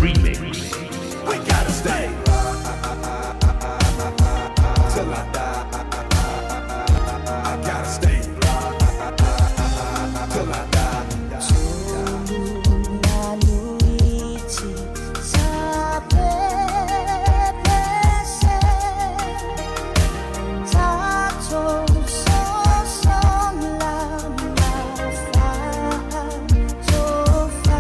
Remix. We gotta stay till I die. I gotta stay till I die. Luigi sapere se tatto so la ma fa so fa.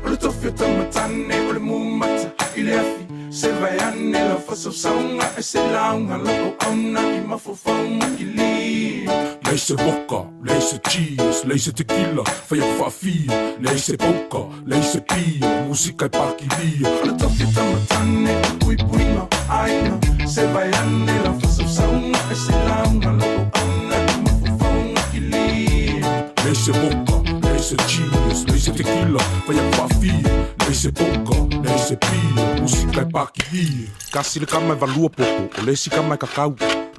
O le tofi o tamatane o le mumata i le afi Se vaeane lau faasausauga e se lauga lau auauna i mafaufauga kili. Leai se vodka, leai se cheers, leai se tequila, fai atu faafia, leai se poker, leai se pia, musika e pakilia. O le tofi o tamatane o le puipuiga o aiga Se vaeane lau faasausauga e se lauga lau auauna i mafaufauga kili. Leai se vodka, leai se cheers, leai se tequila, fai atu faafia, leai se poker, leai se pia, musika e pakilia. Kasi le kama e valua poto, o le isi kama e kakau.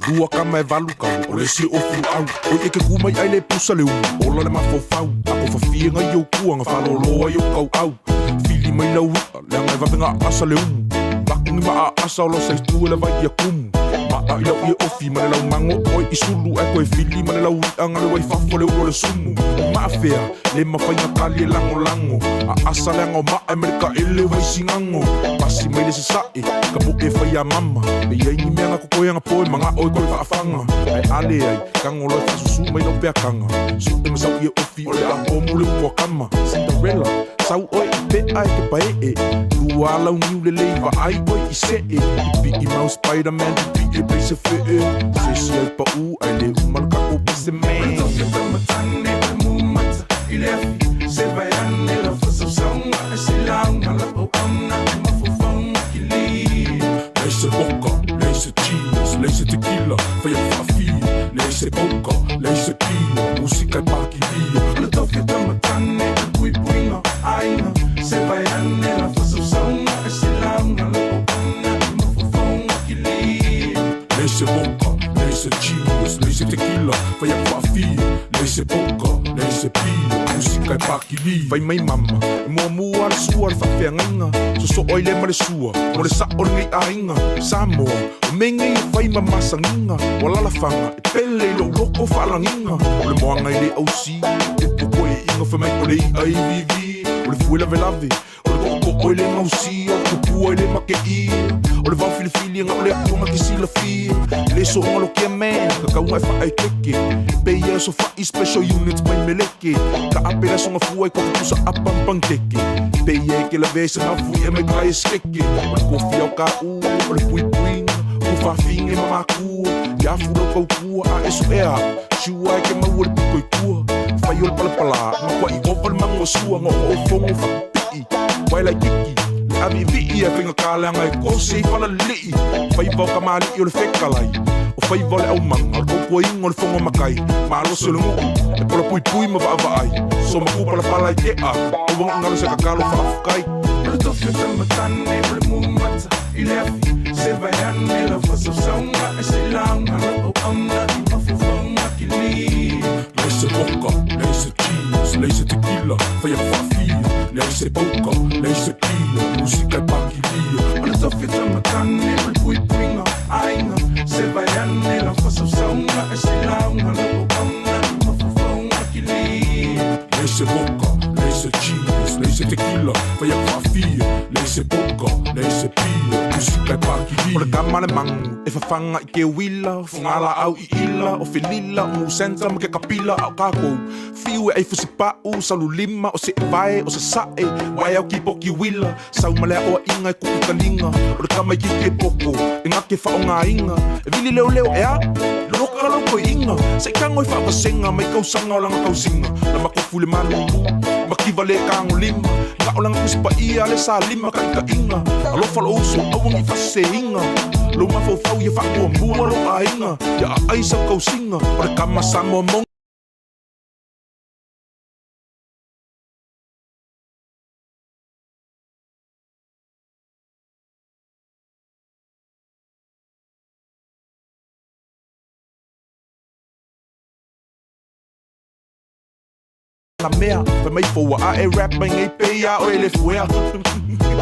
Lua kama e valu kau, o le isi e ofi luau. Oi e ke ku mai ai le pusa le umu, ola le mafaufau. A ko fafie ngai ou kua, nga faalolo ai ou kauau. Fili mai lau i'a, leaga e vave gaasa le umu. Vaku ni maa asa o lo sa itu e le vai ia kumu. Maa i lau ie ofi ma le lau mago oe i sulu ae koe fili ma le lau i'a nga le wai fafo le ulo le sumu. O maafea, le mafai na kali e lagolago. Aasa leaga o maa e ma le taele vai sigago. Pasi mai le sasae, ka po'e e fai a mama. Pe i ai ni mea nga kokoe aga poe maga'o e koe faafaga. Ae a leai, tago loa e faasusū mai lau peakaga. Su'e ma sau ie ofi o le a komu le upu a kama. Cinderella, sau oe i pe'a e ke pae'e. Lua lau niu lelei vaai oe i se'e. Pipi'i mau Spiderman, pipi'i e pei se fe'e. Se isi ai pa'ū ae le uma le takou pese O le man. tofi o tamatane o le mumata i le afi Se vaeane lau faasausauga e se lauga lau auauna i mafaufauga kili. Leai se vodka, leai se cheers, leai se tequila, fai atu faafia, leai se poker, leai se pia, musika e pakilia. O le tofi o tamatane o le puipuiga o aiga Se vaeane lau faasausauga e se lauga lau auauna i mafaufauga kili. Leai se vodka, leai se cheers, leai se tequila, fai atu faafia, leai se poker, leai se pia, musika e pakilia. Fai mai mama, e muamua le sua le faafeagaiga, sosoo ai le ma le sua, mo le sa'o lenei aiga. Samoa, o mea nei e fai ma masagiga, o alalafaga e pele i lou loko faalagiga. O le moaga e le ausi, upu koe'iga fai mai o le i'a e iviivi, o le fue lavelave, o le to'oto'o e le gausia, o le tupua e le make'ia, o le vao filifili aga o le atua ga ke silafia. E le so'oga lokia man, kakauga e fa'aekeke, pe ia e sofa'i special units mai meleke. Ka ape le aso gafua i kofi pusa apa ma panikeke, pe ia e ke lavea i se mafui'a mai kai e sekeke. O le kofi ao kā'u, o le puipuiga, ua faafiga ma makua, ia afu lau tautua a e su'ea a'u, siua e ke maua le pito i tua. Fai o le palapalā, matua'i ova le mago o sua, gaogaʻo fogo faapipi'i, wae laititi, le avi'ivi'i ae faigata leaga e kose i falalili'i. Faiva o kamali'i o le fekalai, o faiva o le aumaga, o le tautuaina o le fono matai, malosi o le nu'u, e polapuipui ma vaavaai, somaku palapala i te'a, aua ne i galo se tatalo faafetai. O le tofi o tamatane o le mumata i le afi Se vaeane lau faasausauga e se lauga lau auauna i mafaufauga kili. Leai se vodka, leai se cheers, leai se tequila, fai atu faafia, leai se poker, leai se pia, musika e pakilia. O le tofi o tamatane o le puipuiga o aiga Se vaeane lau faasausauga e se lauga lau auauna i mafaufauga kili. Leai se vodka, leai se cheers, leai se tequila, fai atu faafia, leai se poker, leai se pia, musika e pakilia. O le kama le magu e fafaga i ke uila, o fugalaau i ila, o felila, o musenta ma ke kapila, a o kākou fiu e ai fusipa'u, saululima, o se'evae, o sasa'e, wae au kipoki uila, sau ma le aʻoaʻiga e kuʻu taliga, o le kama itiiti e poko, e gake faʻogāiga, e vili leoleo ea, loka lau toeʻiga, se i tago e faavasega mai kausaga o laga tausiga, na makofu i le malulu, makiva le tagolima, ga'o laga tusi paia le salima taʻitaʻiga, alofa lou uso aua nei faseseina, lou mafaufau ia faamuamua lou aiga, ia aai sau tausiga, o le kama Samoa moni. Na mea, fai mai foua a e rap mai nei pe iā oe le fuea. O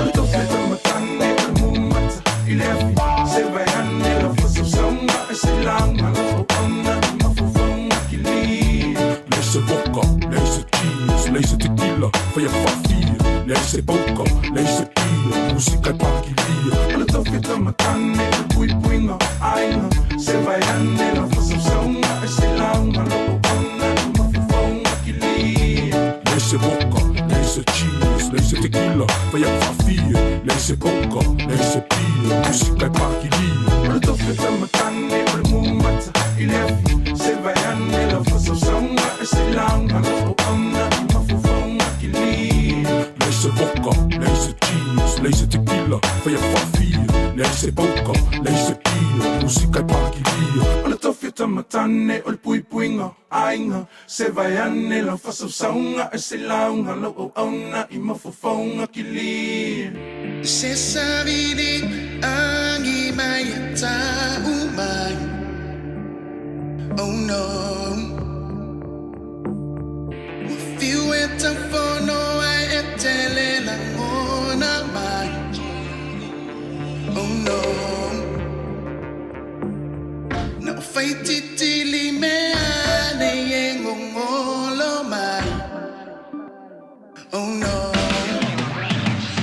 le tofi o tamatane o le mumata i le afi Se vaeane lau faasausauga e se lauga lau auauna i mafaufauga kili. Leai se vodka, leai se cheers, leai se tequila, fai atu faafia, leai se poker, leai se pia, musika e pakilia. O le tofi o tamatane o le puipuiga o aiga Se vaeane lau faasausauga e se lauga lau auauna i mafaufauga kili. Leai se vodka, leai se cheers, leai leai se tekila Fai a'u faafie leai se poka leai se pia Musika e pakilia O le tofi o tamatane o le mumata i le afi Se vai ane lau fasausauga e se lauga lau auauna i mafaufauga kilia Leai se vodka, leai se genius, leai se tequila Fai a'u faafie, leai se poka, leai se pia Musika e pakilia O le tofi o tamatane o le puipuiga aiga Se vai ane lau fasausauga e se lauga lau auauna i mafaufauga kilia Se savili angi mai ta umai. Oh no. Fiu e tafono ai e tele langona mai. Oh no. Na o whaititili me ane e ngongolo mai. Oh no.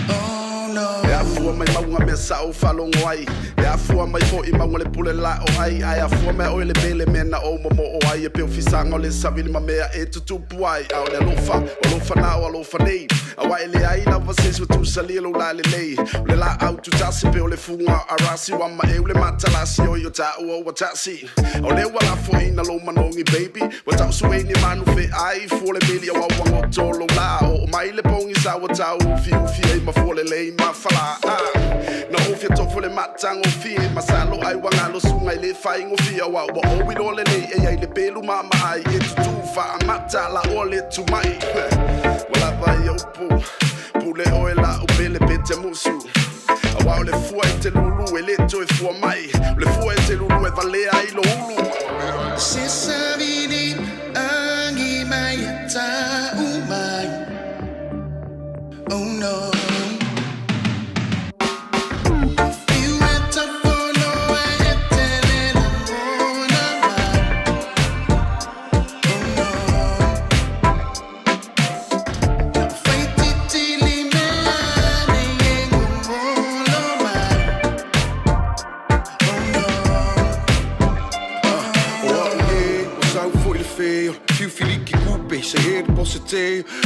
Oh no. E afua mai mauga mea sa ou faalogo ai, e afua mai foʻi mauga le pule la o ai, ae afua mai oe le mele mea na ou momoo ai, e pei o fisaga o le savili ma mea e tutupu ai, a o le alofa, o alofa na o alofa nei, auā e leai lava se isi ua tusalia lou lalelei, o le laau tutasi pei o le fuga o arasi, ua maeu le matalasi oi o taua ua tasi, a o lea ua lafoina lou manogi baby, ua tausuei ni manu feai, fua le meli auā ua goto lou la, oo mai le pogisa ua tau ufiufi ai ma fua lelei ma falā. Na ou fia tofo le matagofie, masalo ai ua galo suga i le faigofie, auā ua ou iloa lelei e iai le pelu maamaai e tutū faaamata la oa le tumai. Ua lava ia upu, pule oe lau pele pe te musu, auā o le fua e te lulu e le toe fua mai, o le fua e te lulu e valea ai lou ulu. Se savili angi mai ta umai. Oh no. Fiu e tafono ai e tele langona mai. Oh no. Na whaititili me ane e ngongolo mai. Oh no. O au e, ua sau foi le fē o le fiufiliki kupe se he le posete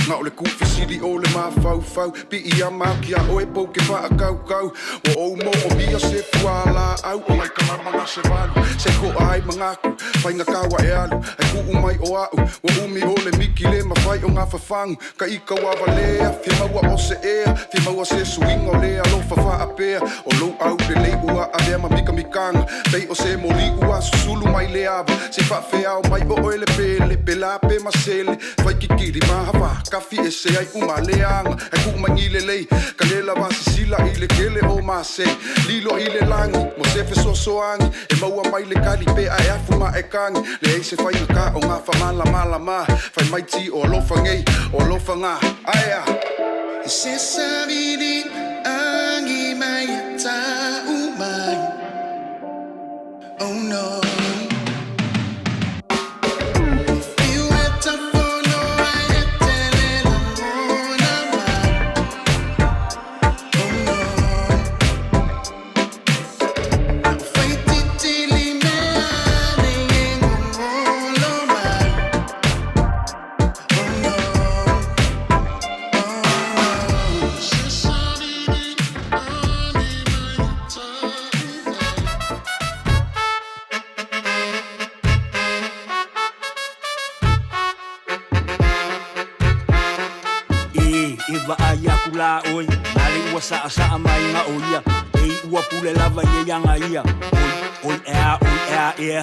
Na o le kufesili o le mafaufau Piiama atu iā oe pou ke faakaukau Ua ou moomia se fualaau O nai kalama na se valu Se koa ai magaku Faigata ua e alu Ai kuu mai o au Ua umi o le miki le mafai o gafafagu Ka ika ua valea Fia maua o se ea Fia maua se suiga o le alofa faapea O lou aulelei ua avea ma mikamikaga Pei o se moli ua susulu mai le ava Se faafeao mai o oe le pele Pela pe masele Faikikili mahafa Kafi ese ai uma leaga Ai kuu mai lelei Ka le lava sisila i le kele o mase Lilo i le lagi Mo se fesoasoani E maua mai le kali pe ae afu ma e kagi Leai se faigata o gafa malamalama Fai mai ti o alofa nei O alofa gā Aea Se savili angi mai ta umai. Oh no. Fiu e tafono ai e tele langona mai. Oh no. Na whaititili me ane e ngongolo mai. Oh no. Oh no. Se savili angi mai ta umai. E, e vaai aku la oe, na le ua saasaa mai ga o ia, e ua pule lava ia iaga ia, oi, oi ea, oi ea ea.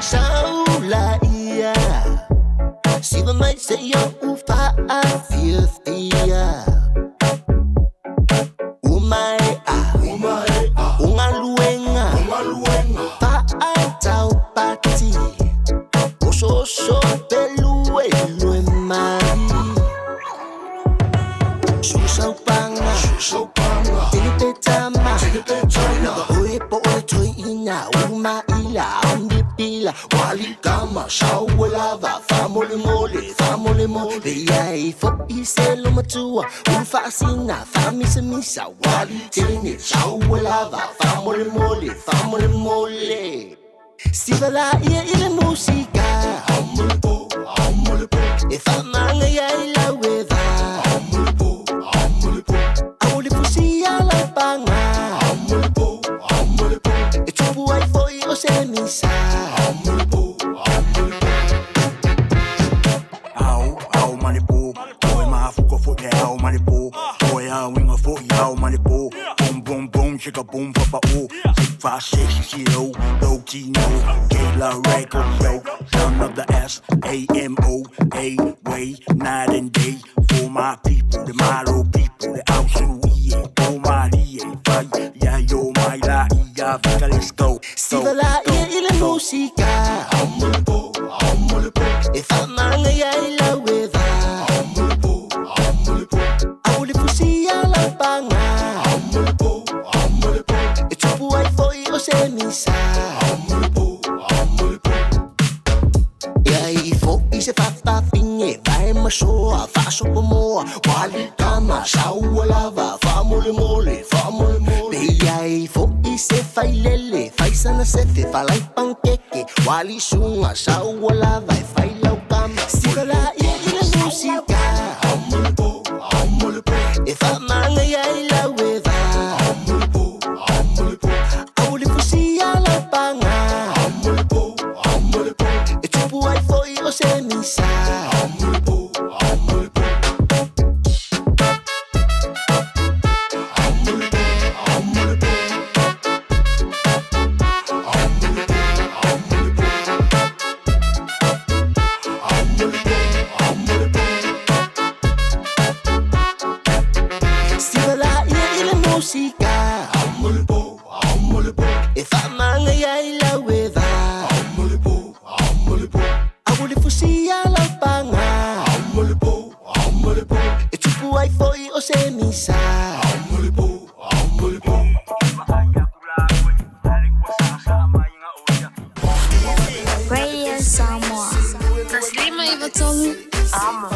Saulaia Siva mai se ia u faafiafia Umaea Ungaluenga Faataupati Osooso peluelue mai Susaupanga Tinipetama Lava oe po o le toeina Umaila Omnipila Walikama Sauelava Famolemole Famolemole Ia e fo'i se lomatua Ulufaasina Faamisamisa Walitene Sauelava Famolemole Famolemole Siva laia i le musika. E faamaga ia i lau e va. Ao le fusia lau paga. E tupu ai foi o se misa. Ao, ao ma le po, Oe mafuka foi le ao ma le po, Oe ao inga foi ao ma le po, Boom boom boom chicka boom papa o, 6 5 6 0 low T no, Kayla record yo, son of the S A M O A way night and day for my people, the Malo people, the Ausu E O my D A fight, yeah yo my la E ya vika let's go. Siva la ia i le musika. E faamaga ia i lau e va. Ao le fusia lau paga. E tupu ai foi o se misa. Ia i foi se fafafine Vae masoa, faasopomoa Wali kama, saua lava Faamolemole, faamolemole Pe ia i foi se failele Faisana sefe, falai pankeke Wali sunga, saua lava E failau kama Siva la ia i le musika. E faamaga ia i lau e va. Ao le fusia lau paga. E tupu ai foi o se misa. Siva la ia i le musika. E faamaga ia i lau e va. Ao le fusia lau paga. E tupu ai foi o se misa. Radio Samoa. Taslima Ivatolu. Amo.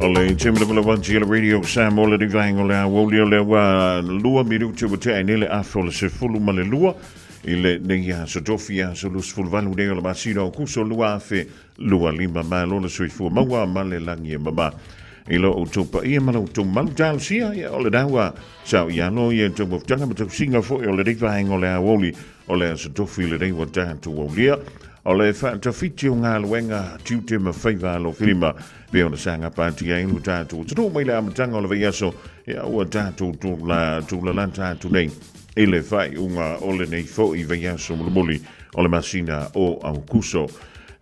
O le 10:01 le Radio Samoa le rivaenga o le aoauli o le ua 2 minuti ua tea ai nei le afe o le 12 i le nei aso tofi aso 28 nei o le masina o Kuso 2025. Malo le soifua maua ma le lagi e mama i lo outou paia ma lo outou malu talosia ia o le daua sao i alo ia tou mafutaga ma tausiga foi o lenei vaega o le aoauli o le aso tofi lenei ua tatou aulia o le faatafiti o galuega tiute ma faiva alofilima pei ona sa gapatia ai lo tatou atunuu mai le amataga o le vaiaso ia ua tatou tulalata atu nei i le faaiuga o lenei foi vaiaso mulimuli o le masina o Aukuso.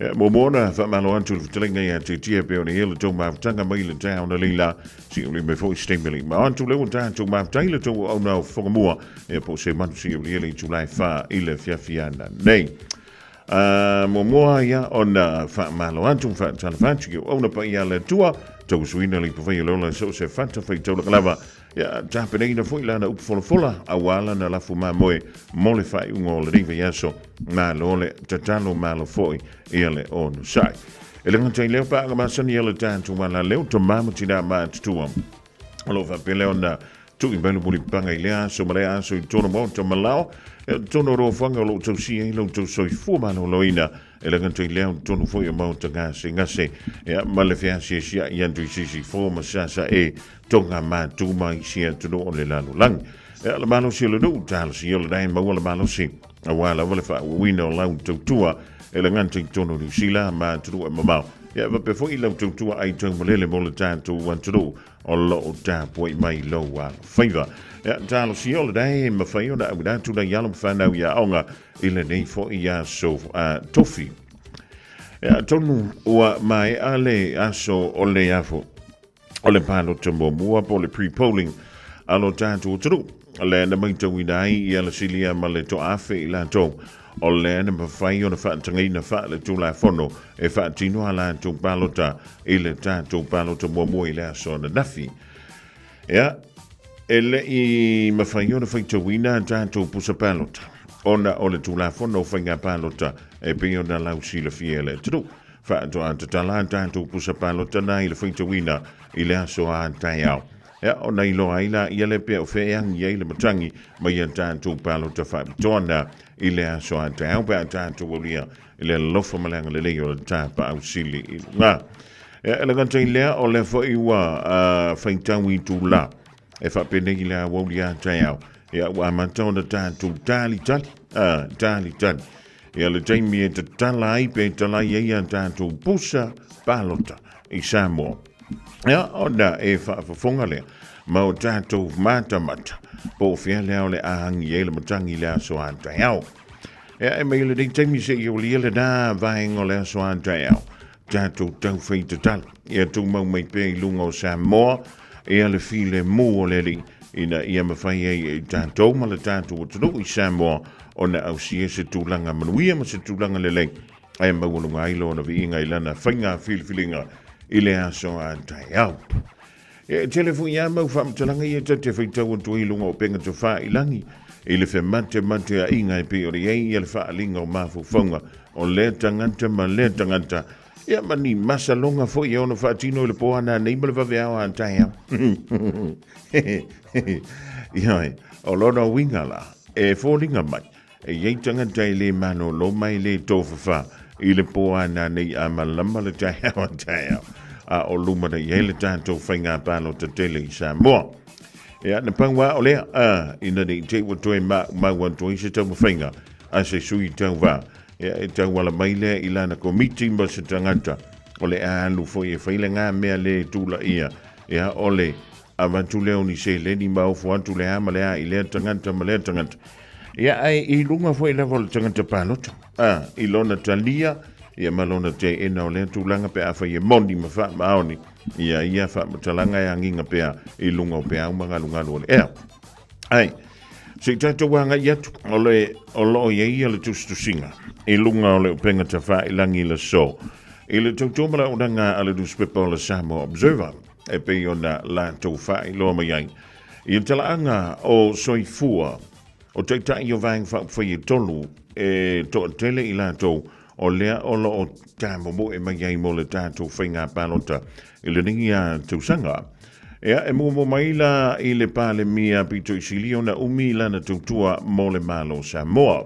E, muamua ona faamalo atu i le fetalaiga ia Tietie pei ona i ai le tou mafutaga mai le taeao na leila si o lime foi se taimi le ma atu le ua tatou mafutai le tou auauna o fofoga mua e po o se manu si o lia le itula e 4 i le fiafiana nei. Muamua ia ona faamalo atu ma faatalofa atu i auauna paia a le Atua, tausuina le ipuvai o le ola i so o se fata faitaulaga lava. Ia tapenaina foi lana upu folafola aua lana lafu mamoe mo le faaiuga o lenei vaiaso. Malo le tatalo, malo foi ia le onosai. E le gata i lea paaga masani a le tatou alaleo, tama ma tina matutua. O lo o faapea lea ona Tui mai le mulipapaga i lea aso ma lea aso i totonu o maota ma lao, e totonu o roafaga o lo o tausia ai lo outou soifua maloloina, e le gata i lea o totonu foi o maota gasegase, ia, ma le feasiasia'i atu i Sisifo ma Sasae, Tonga matu ma isi atunuu o le lalolagi. Ia, le malosi o le nuu, talosia o le nae maua le malosi, aua lava le faaauauina o lau tautua e le gata i totonu o Niu Sila ma atunuu e mamao. Ia, faapea foi lau tautua ai taumalele mo le tatou atunuu o lo o tapuai mai lou alofaiva. Ia, talosia o lenei e mafai ona auina atu nai alo ma fanau i aoga i lenei foi aso tofi. Ia, atonu ua maea le aso o le afo o le palota muamua po o le pre-polling a lo tatou atunuu. Le na maitauina ai ia le silia ma le toaafe i latou O lea na mafai ona faatagaina faaletulafono e faatino a latou palota i le tatou palota muamua i le aso ananafi. Ia, e le i mafai ona faitauina a tatou pusa palota ona o le Tulafono o Faiga Palota e pei ona lausilafia e le atunuu. Faatoa tatala a tatou pusa palota na i le faitauina i le aso a taeao. Ia, ona iloa ai laia lea pea o fea e agi ai le matagi mai a tatou palota faapitoa na i le aso a taeao pe a tatou aulia i le alofa ma le agalelei o le Tapaau Sili i luga. Ia, e le gata i lea, o lea foi ua faitau itulā e faapenei i le aoauli a taeao. Ia, ua amata ona tatou talitali, talitali. Ia, le taimi e tatala ai pe talai ai a tatou pusa palota i Samoa. Ia, ona e faafofoga lea ma o tatou matamata po o fea lea o le a agi ai le matagi i le aso a taeao. Ia, e mai lenei taimi seia aulia lena vaega o le aso a taeao. Tatou taufai tatalo, ia tumau mai pea i luga o Samoa, ia le filemu o le Alii, ina ia mafai ai e i tatou ma le tatou atunuu i Samoa ona ausia se tulaga manuia ma se tulaga lelei, ae maualuga ai Lona viiga i Lana faiga filifiliga i le aso a taeao. Ia, e tele foi lava mau faamatalaga ia ta te faitau atu ai i luga o upega tofailangi i le fematemateaiga e pei ona i ai ia le faaaliga o mafaufauga o lea tagata ma lea tagata, ia ma ni masaloga foi e ono faatino i le po a nanei ma le vaveao a taeao. Ioe, o lona uiga la, e foliga mai, e i ai tagata e le malolo ma e le tofafa i le po a nanei a malama le taeao a taeao, a o luma na i ai le tatou faiga palota tele i Samoa. Ia, na pau lava o lea, a, ina ne i te i ua toe maumau atu ai se taumafaiga a se sui tauva, ia, e tauala mai lea i lana komiti ma se tagata o le a alu foi e fai lena mea le tulaia, ia, o le avatu lea o ni seleni ma ofo atu le a ma le a i lea tagata ma lea tagata. Ia, ae i luga foi lava o le tagata palota, a, i lona talia, ia ma lona teena o lea tulaga pe afai e moni ma faamaoni, ia ia faamatalaga e agiga pea i luga o peau ma galugalu o le ea. Ai, se i tatou agai atu, o le, o lo o i ai ia le tusitusiga i luga o le upega tafailangi i le aso, i le tautua ma le auaunaga a le nusipepa o le Samoa Observer, e pei ona latou faailoa mai ai. I le talaaga o soifua, o Taitai o Vaega Faaupufai e tolu e toatele i latou o lea o lo o tamomoe mai ai mo le tatou faiga palota i lenei tausaga. Ea, e muamua mai la i le Palemia pito i sili ona umi lana tautua mo le Malo o Samoa.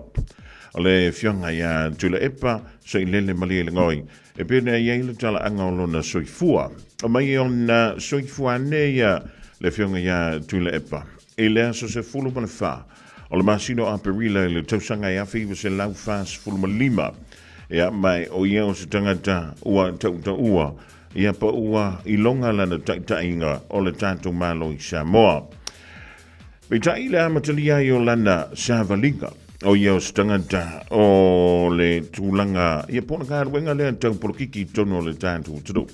O le Afioga ia Tuilaepa Sailele Malielegaoi e pei ona i ai le talaaga o lona soifua. Mai ona soifua ane ia le Afioga ia Tuilaepa i le aso 14 o le masina o Aperila i le tausaga e 1945. Ia, ma o ia o se tagata ua tautaua ia pa ua iloga lana taitaiga o le tatou Malo i Samoa. Peitai i le amatalia ai o lana savaliga, o ia o se tagata o le tulaga, ia po o le galuega lea tau polokiki i totonu o le tatou atunuu.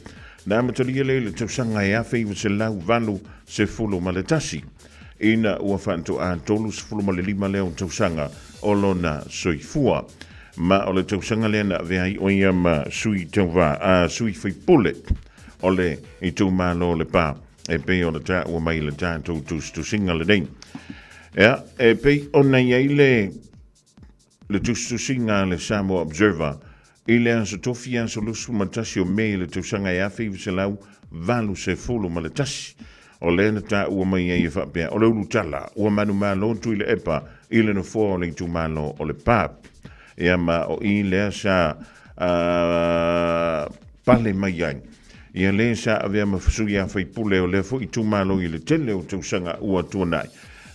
Na amatalia lea i le tausaga e 1981, ina ua faatoa 35 lea o tausaga o lona soifua. Ma o le tausaga lea na avea ai o ia ma sui tauva, a sui faipule o le itumalo o Lepa e pei ona taua mai i le tatou tusitusiga lenei. Ea, e pei ona i ai le le tusitusiga a le Samoa Observer i le aso tofi aso 21 o Me i le tausaga e 1981, o lea na taua mai ai e faapea, o le ulutala ua manumalo Tuilaepa i le nofoa o le itumalo o Lepa. Ia ma o i lea sa pale mai ai ia le sa avea ma sui a faipule o lea foi itumalo i le tele o tausaga ua tuanai,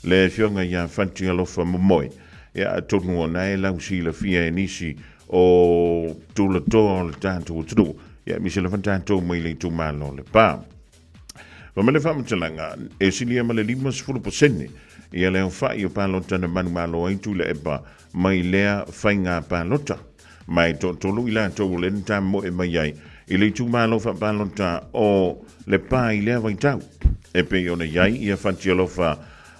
le afioga ia Fatialofa Momoe. Ia atonu ona e lausilafia e nisi o tulatoa o le tatou atunuu, ia aemaise lava tatou mai le itumalo o Lepa. Fa mai le faamatalaga, e silia ma le 50% ia le aofai o palota na manumalo ai Tuilaepa mai lea faiga palota. Ma e toatolu i latou o lea na tamoe mai ai i le itumalo faapalota o Lepa i lea vaitau. E pei ona i ai ia Fatialofa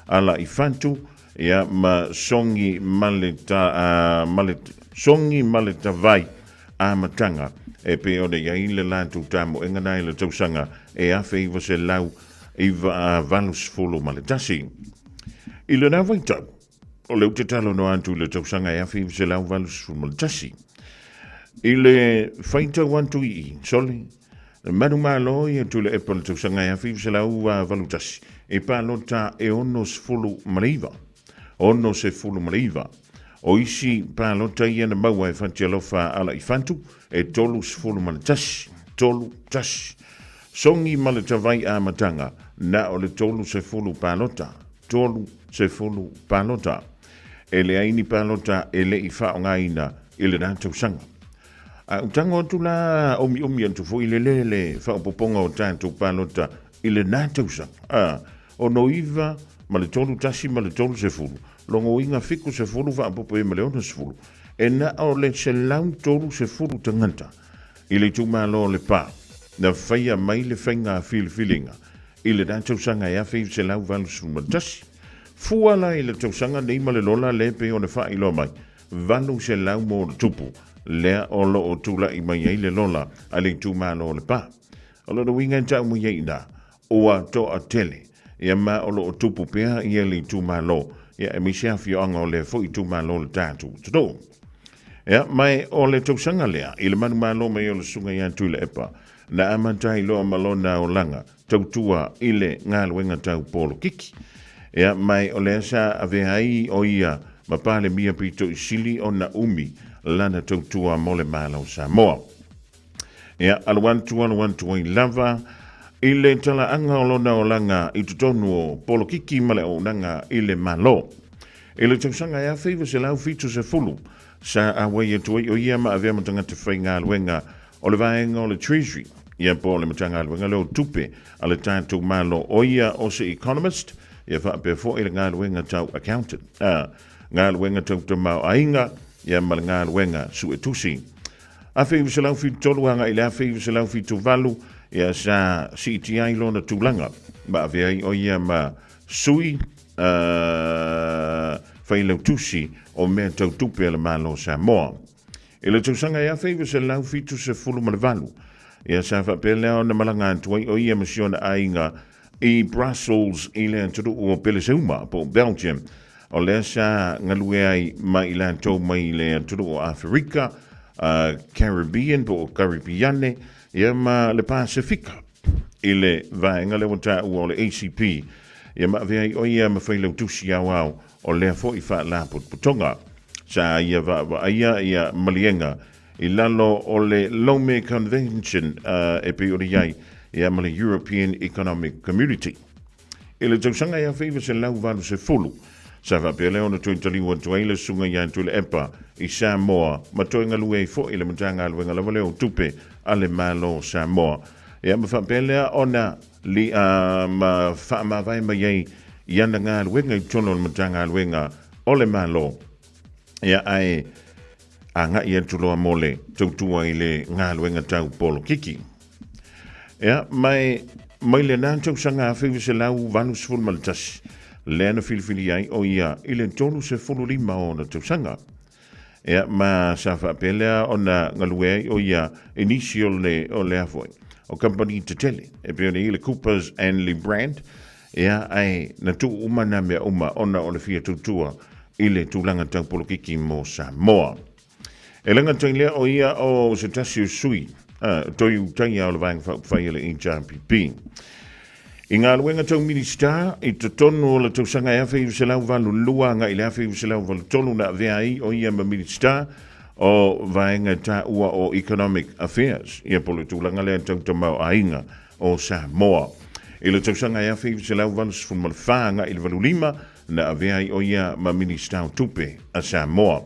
Alaifatu, ia ma Songi ma le, Songi ma le Tavai amataga e pei ona i ai le latou tamoega na i le tausaga e 1981. I lena vaitau, o lea ou te talanoa atu i le tausaga e 1981, i le faitau atu i i, sole, manumalo ia Tuilaepa i le tausaga e 1981, i palota e 69. 69. O isi palota ia na maua e Fatialofa Alaifantu e 31, tolu, tasi. Songi ma le Tavai amataga, na o le 30 palota, 30 palota. E leai ni palota e le i faaaogaina i lena tausaga. A ou tago atu la omiomi atu foi le le le faaopoopoga o tatou palota i lena tausaga, a, 69 ma le 31 ma le 30, logoina 70 faaopoopo i ai ma le 60, e na o le 130 tagata i le itumalo o Lepa na faia mai le faiga filifiliga i lena tausaga e 1981. Fua la i le tausaga nei ma le lola le pei ona faailoa mai, 800 ma ona tupu lea o lo o tulai mai ai le lola a le itumalo o Lepa. O lona uiga e tau mai ai i ina, ua toatele ia ma o lo o tupu pea ia le itumalo, ia aemaise afioaga o lea foi itumalo o le tatou atunuu. Ia, ma o le tausaga lea, i le manumalo mai o le Susuga ia Tuilaepa, na amata ai loa ma lona olaga tautua i le galuega tau polokiki. Ia, ma o lea sa avea ai o ia ma Palemia pito i sili ona umi lana tautua mo le Malo o Samoa. Ia, alu atu, alu atu ai lava i le talaaga o lona olaga i totonu o polokiki ma le auaunaga i le Malo. I le tausaga e 1970, sa auai atu ai o ia ma avea ma tagata faigaluega o le vaega o le Treasury, ia po o le Matagaluega lea o Tupe a le tatou Malo, o ia o se economist, ia faapea foi le galuega tau accountant, a, galuega tau tamaoaiga, ia ma le galuega suetusi. 1973 agai i le 1978, ia sa siitia ai lona tulaga ma avea ai o ia ma sui failautusi o mea tau tupe a le Malo o Samoa. I le tausaga e 1978, ia sa faapea lea ona malaga atu ai o ia ma si ona aiga i Brussels i le atunuu o Peleseuma po o Belgium, o lea sa galue ai ma i latou mai le atunuu o Aferika, Caribbean po o Karipiane, ia ma le Pasefika. I le vaega lea ua taua o le ACP, ia ma avea ai o ia ma failautusi aoao o lea foi faalapotopotoga. Sa ia vaavaaia ia maliega i lalo o le Lome Convention e pei ona i ai ia ma le European Economic Community. I le tausaga e 1980, sa faapea lea ona toe taliu atu ai le Susuga ia Tuilaepa i Samoa ma toe galue ai foi i le Matagaluega lava lea o Tupe a le Malo o Samoa. Ia ma faapea lea ona li, ma faamavae mai ai i ana galuega i totonu o le Matagaluega o le Malo. Ia ae agai atu loa mo le tautua i le galuega tau polokiki. Ia, mai, mai lena tausaga 1981, lea na filifili ai o ia i le 35 o ona tausaga. Ia, ma sa faapea lea ona galue ai o ia i nisi o le, o le a foi, o kamupani tetele, e pei ona i ai le Coopers and le Brand, ia, ae na tuu uma nā mea uma ona o le fia tautua i le tulaga tau polokiki mo Samoa. E le gata i lea, o ia o se tasi o sui toi utaia o le Vaega Faaupufai a le HRPP. I galuega tau Minisita, i totonu o le tausaga e 1982 agai i le 1983 na avea ai o ia ma Minisita o vaega e taua o Economic Affairs, ia po o le tulaga lea tau tamaoaiga o Samoa. I le tausaga e 1984 agai i le 85 na avea ai o ia ma Minisita o Tupe a Samoa.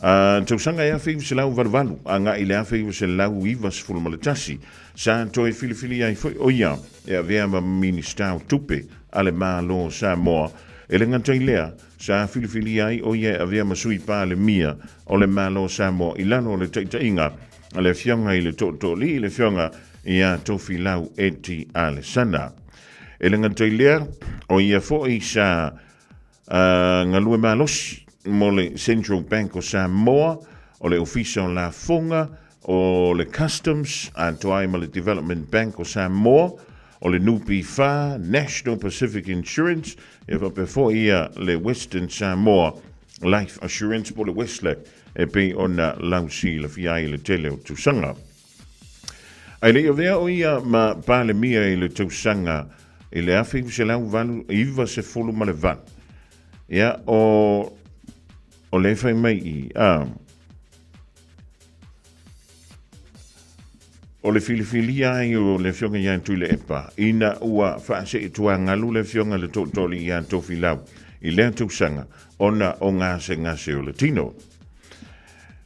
A tausaga e 1988 agai i le 1991, sa toe filifili ai foi o ia e avea ma Minisita o Tupe a le Malo o Samoa. E le gata i lea, sa filifilia ai o ia e avea ma Sui Palemia o le Malo o Samoa i lalo o le taitaiga a le Afioga i le Tootooalii, le Afioga ia Tofilau Eti Alesana. E le gata i lea, o ia foi sa Galue malosi mo le Central Bank o Samoa, o le Ofisa o Lafoga, o le Customs, atoa ai ma le Development Bank o Samoa, o le NPF, National Pacific Insurance, e faapea foi ia le Western Samoa Life Assurance po o le Westlac e pei ona lausilafia ai i le tele o tausaga. Ae le i avea o ia ma Palemia i le tausaga i le 1998, ia, o, o le fai mai i, a, o le filifilia ai o le afioga ia Tuilaepa ina ua faaseetuagalu le afioga le Tootooalii ia Tofilau i lea tausaga ona o gasegase o le tino.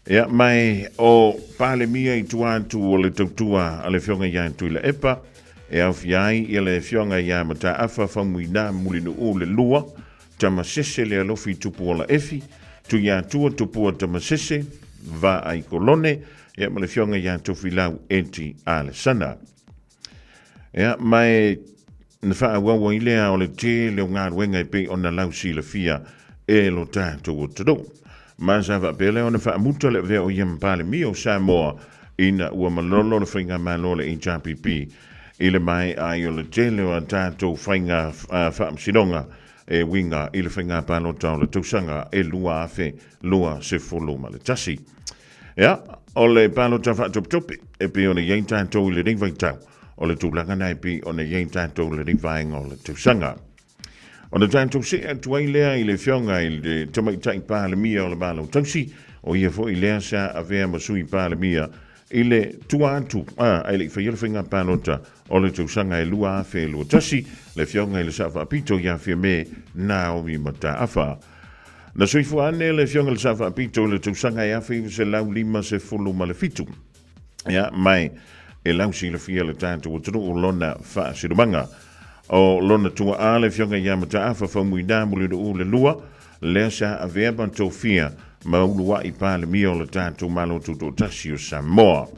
Ia, mai o Palemia i tua atu o le tautua a le afioga ia Tuilaepa, e aofia ai ia le afioga ia Mataafa Faumuina Mulinuu le Lua, Tamasese le Alofi Tupuola Efi, Tuiatua Tupua Tamasese, Vaai Kolone, ia ma le afioga ia Tofilau Eti Alesana. Ia, ma e na faaauau ai lea o le tele o galuega e pei ona lausilafia e lo tatou atunuu. Ma sa faapea lea ona faamuta le avea o ia ma Palemia o Samoa ina ua malolo le faigamalo a le HRPP i le maea ai o le tele o a tatou faiga faamasinoga e uiga i le faiga palota o le tausaga e 2021. Ia, o le palota faatopetope e pei ona i ai tatou i lenei vaitau, o le tulaga na e pei ona i ai tatou i lenei vaega o le tausaga. Ona tatou see atu ai lea i le afioga i le Tamaitai Palemia o le Malo Tausi, o ia foi lea sa avea ma Sui Palemia i le tua atu, a, ae le i faia le faiga palota o le tausaga e 2021, le afioga i le Sao Faapito ia Fiame Naomi Mataafa. Na soifua ane le afioga i le Sao Faapito i le tausaga e 1957. Ia, mai e lausilafia le tatou atunuu lona faasilumaga. O lona tuaa le afioga ia Mataafa Faumuina Mulinuu le Lua, lea sa avea ma tofia ma uluai Palemia o le tatou Malo Tutoatasi o Samoa.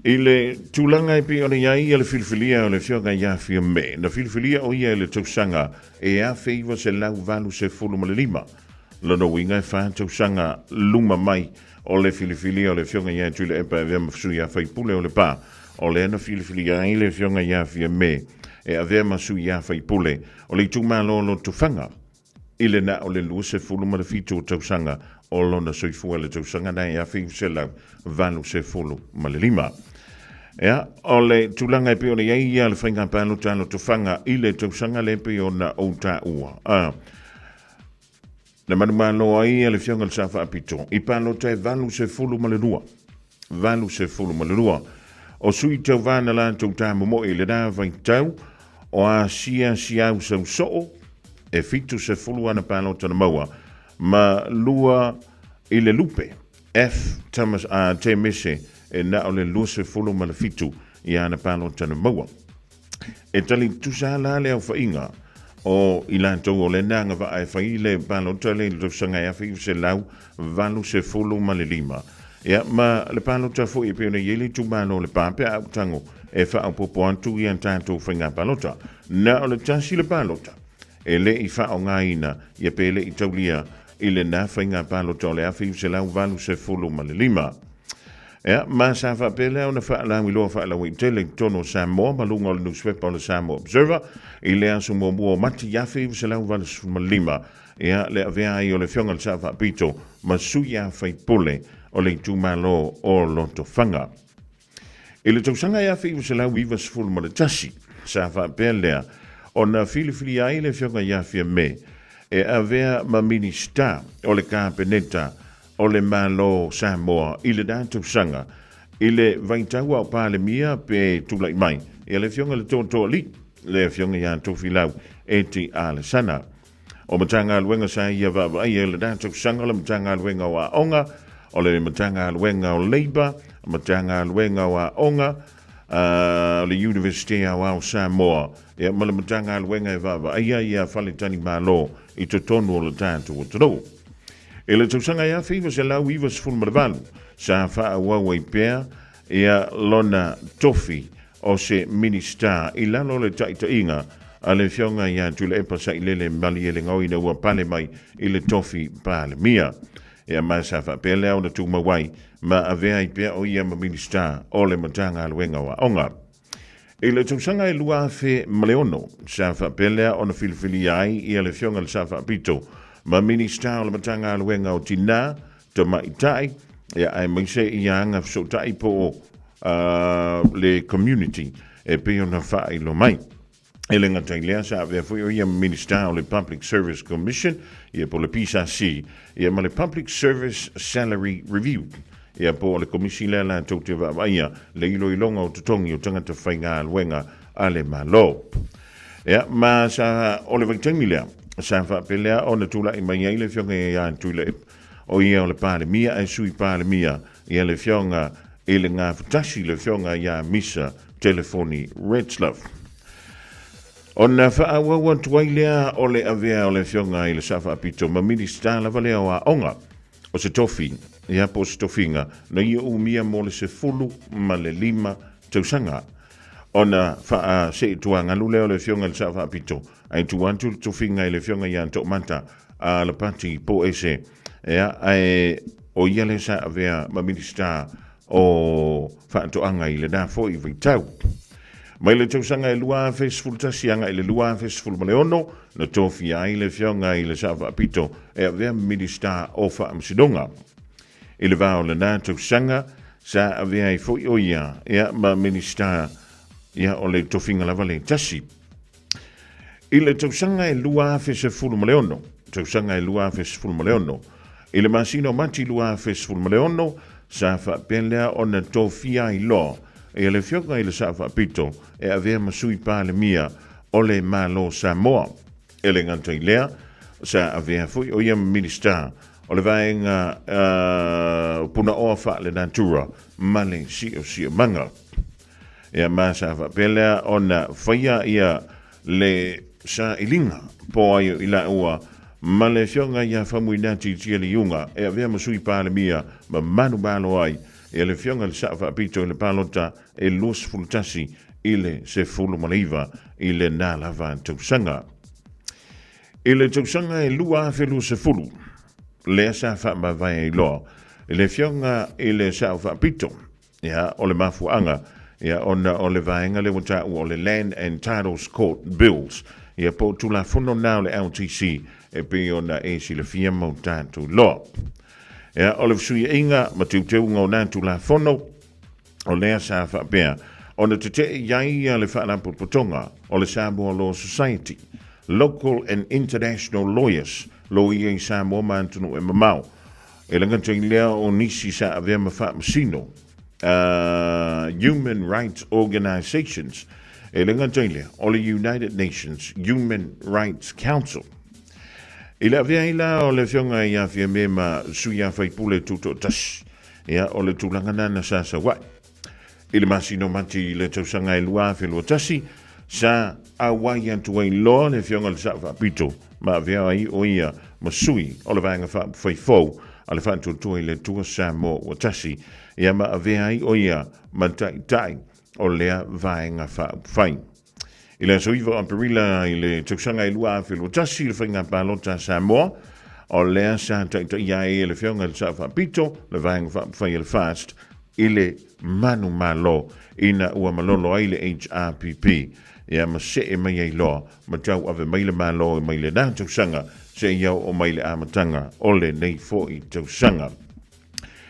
I le tulaga e pei ona i ai le filifilia o le Afioga ia Fiame, na filifilia o ia i le tausaga e 1985. Lona uiga e fa tausaga luma mai o le filifilia o le Afioga ia Tuilaepa e avea ma sui a faipule o Lepa, o lea na filifilia ai le Afioga ia Fiame e avea ma sui a faipule o le itumalo o Lotofaga i le na o le 27 o tausaga o lona soifua i le tausaga na e 1985. Ea, o le tulaga e pei ona i ai ia le faiga palota a Lotofaga i le tausaga lea e pei ona ou taua. A, na manumalo ai le Afioga i le Sao Faapito i palota e 82. 82. O sui tauva na latou tāmomoe i lena vaitau, o Asia Siau Sausoo, e 70 ana palota na maua, ma lua i le lupe, F. Thomas A. Temese, e na o le 27 i ana palota na maua. E tali tusa la le aofaiga o i latou o lena agavaa e fai le palota le i le tausaga e 1985. Ia, ma le palota foi e pei ona i ai le itumalo o Lepa pe a ou tago e faaopoopo atu ia tatou faiga palota. Na o le tasi le palota e le i faaaogaina ia pe le i taulia i lena faiga palota o le 1985. Ea, ma sa faapea lea ona faalauiloa faalauaitele i totonu o Samoa ma luga o le nusipepa o le Samoa Observer i le aso muamua o Mati 1985, ea, le avea ai o le Afioga i le Sao Faapito ma sui a faipule o le itumalo o Lotofaga. I le tausaga e 1991, sa faapea lea ona filifilia ai le Afioga ia Fiame e avea ma Minisita o le Kapeneta o le Malo o Samoa i lena tausaga i le vaitau a o Palemia pe tulai mai ia le Afioga i le Tootooalii, le Afioga ia Tofilau Eti Alesana. O Matagaluega sa ia vaavaaia i lena tausaga o le Matagaluega o Aoga, o le Matagaluega o Labour, Matagaluega o Aoga, o le Universite Aoao o Samoa, ia ma le Matagaluega e vaavaaia ia faletalimalo i totonu o le tatou atunuu. I le tausaga e 1998, sa faaauau ai pea ia lona tofi o se Minisita i lalo o le taitaiga a le Afioga ia Tuilaepa Sailele Malielegaoi ina ua pale mai i le tofi Palemia. Ia ma sa faapea lea ona tumau ai ma avea ai pea o ia ma Minisita o le Matagaluega o Aoga. I le tausaga e 2006, sa faapea lea ona filifilia ai ia le Afioga i le Sa Faapito ma Minisita o le Matagaluega o Tinā, Tamaitai, ia aemaise ia agafesootai po o le community e pei ona faailoa mai. E le gata i lea, sa avea foi o ia ma Minisita o le Public Service Commission, ia po o le PSC, ia ma le Public Service Salary Review, ia po o le komisi lea latou te vaavaaia le iloiloga o totogi o tagata faigaluega a le Malo. Ia, ma sa o le vaitaimi lea, sa faapea lea ona tulai mai ai le Afioga ia Tuilaepa, o ia o le Palemia ae Sui Palemia, ia le Afioga i le Gafatasi, le Afioga ia Misa Telefoni Retzlaff. Ona faaauau atu ai lea o le avea o le Afioga i le Sa Faapito ma Minisita lava lea o Aoga, o se tofi, ia po o se tofiga, na ia umia mo le 15 tausaga. Ona faaseetuagalu lea o le Afioga i le Sa Faapito, ae tuu atu le tofiga i le Afioga ia Toomata a Lepati Poese, ia, ae o ia lea sa avea ma Minisita o Faatoaga i lena foi vaitau. Mai le tausaga e 2011 agai i le 2016, na tofia ai le Afioga i le Sao Faapito e avea ma Minisita o Faamasinoga. I le va o lena tausaga, sa avea ai foi o ia, ia ma Minisita ia o le tofiga lava le tasi. I le tausaga e 2016, tausaga e 2016, i le masina o Mati 2016, sa faapea lea ona tofia ai loa e le Afioga i le Sao Faapito e avea ma Sui Palemia o le Malo Samoa. E le gata i lea, sa avea foi o ia ma Minisita o le Vaega Punaoa Faalenatura ma le Siosiomaga. Ia ma sa faapea lea ona faia ia le sailiga po ai o i laua ma le Afioga ia Faumuina Titia Liuga e avea ma Sui Palemia ma manumalo ai ia le Afioga i le Sao Faapito i le palota e 21 i le 19 i lena lava tausaga. I le tausaga e 2020, lea sa faamavae ai loa i le Afioga i le Sao Faapito, Ia, o le mafuaaga, ia, ona o le vaega lea ua taua o le Land and Titles Court Bills, ia, po o Tulafono na o le LTC e pei ona e silafia ma o tatou iloa. Ia, o le fesuiaiga ma teuteuga o na Tulafono, o lea sa faapea ona tetee i ai ia le Faalapotopotoga o le Samoa Law Society, Local and International Lawyers, loia i Samoa ma atunuu e mamao, E le gata i lea o nisi sa avea ma faamasino, Human Rights Organisations, e le gata i lea o le United Nations Human Rights Council. I le avea ai la o le Afioga ia Fiame ma sui a faipule tutoatasi, ia o le tulaga na na sa sau ai. I le masina o Mati i le tausaga e 2021, sa auai atu ai loa le Afioga i le Sao Faapito ma avea ai o ia ma sui o le Vaega Faaupufai Fou a le Faatuatua i le Atua Samoa ua Tasi, ia ma avea ai o ia ma taitai o lea Vaega Faaupufai. I le aso 9 o Aperila i le tausaga e 2021 i le faiga palota a Samoa, o lea sa taitaia ai e le Afioga i le Sao Faapito le Vaega Faaupufai a le FAST i le manumalo ina ua malolo ai le HRPP ia ma see mai ai loa ma tauave mai le Malo mai lena tausaga seia oo mai le amataga o lenei foi tausaga.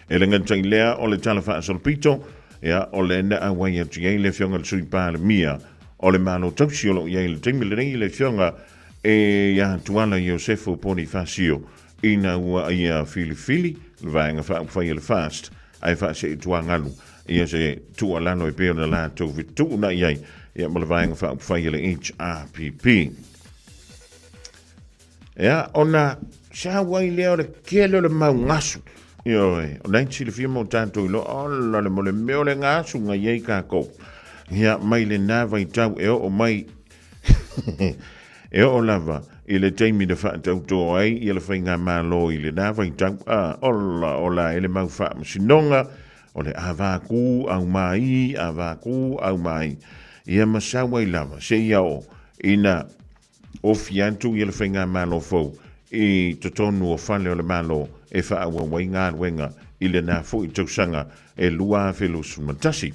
E le gata i lea o le Tala Faasolopito, ia, o le na auai atu i ai le Afioga i le Sui Palemia o le Malo Tausi o lo o i ai i le taimi lenei le Afioga e ia Tuala Iosefo Ponifasio ina ua ia filifili le Vaega Faaupufai a le FAST ae faaseetuagalu ia se tuualalo e pei ona latou fetuunai ai ia ma le Vaega Faaupufai a le HRPP. Ia, ona sau ai lea o le tele o le mau gasu. Ioe, o lena e silafia mo tatou iloa, ola le mo le mea o le gasu na i ai tatou. Ia, mai lena vaitau e oo mai, e oo lava i le taimi na faatauto ai ia le faigamalo i lena vaitau, a, ola, ola e le mau faamasinoga, o le avākū, aumāī, avākū, aumāī. Ia ma sau ai lava, seia oo. ina ofi atu ia le faigamalo fou i totonu o fale o le Malo e faaauau ai galuega i lena foi tausaga e 2021.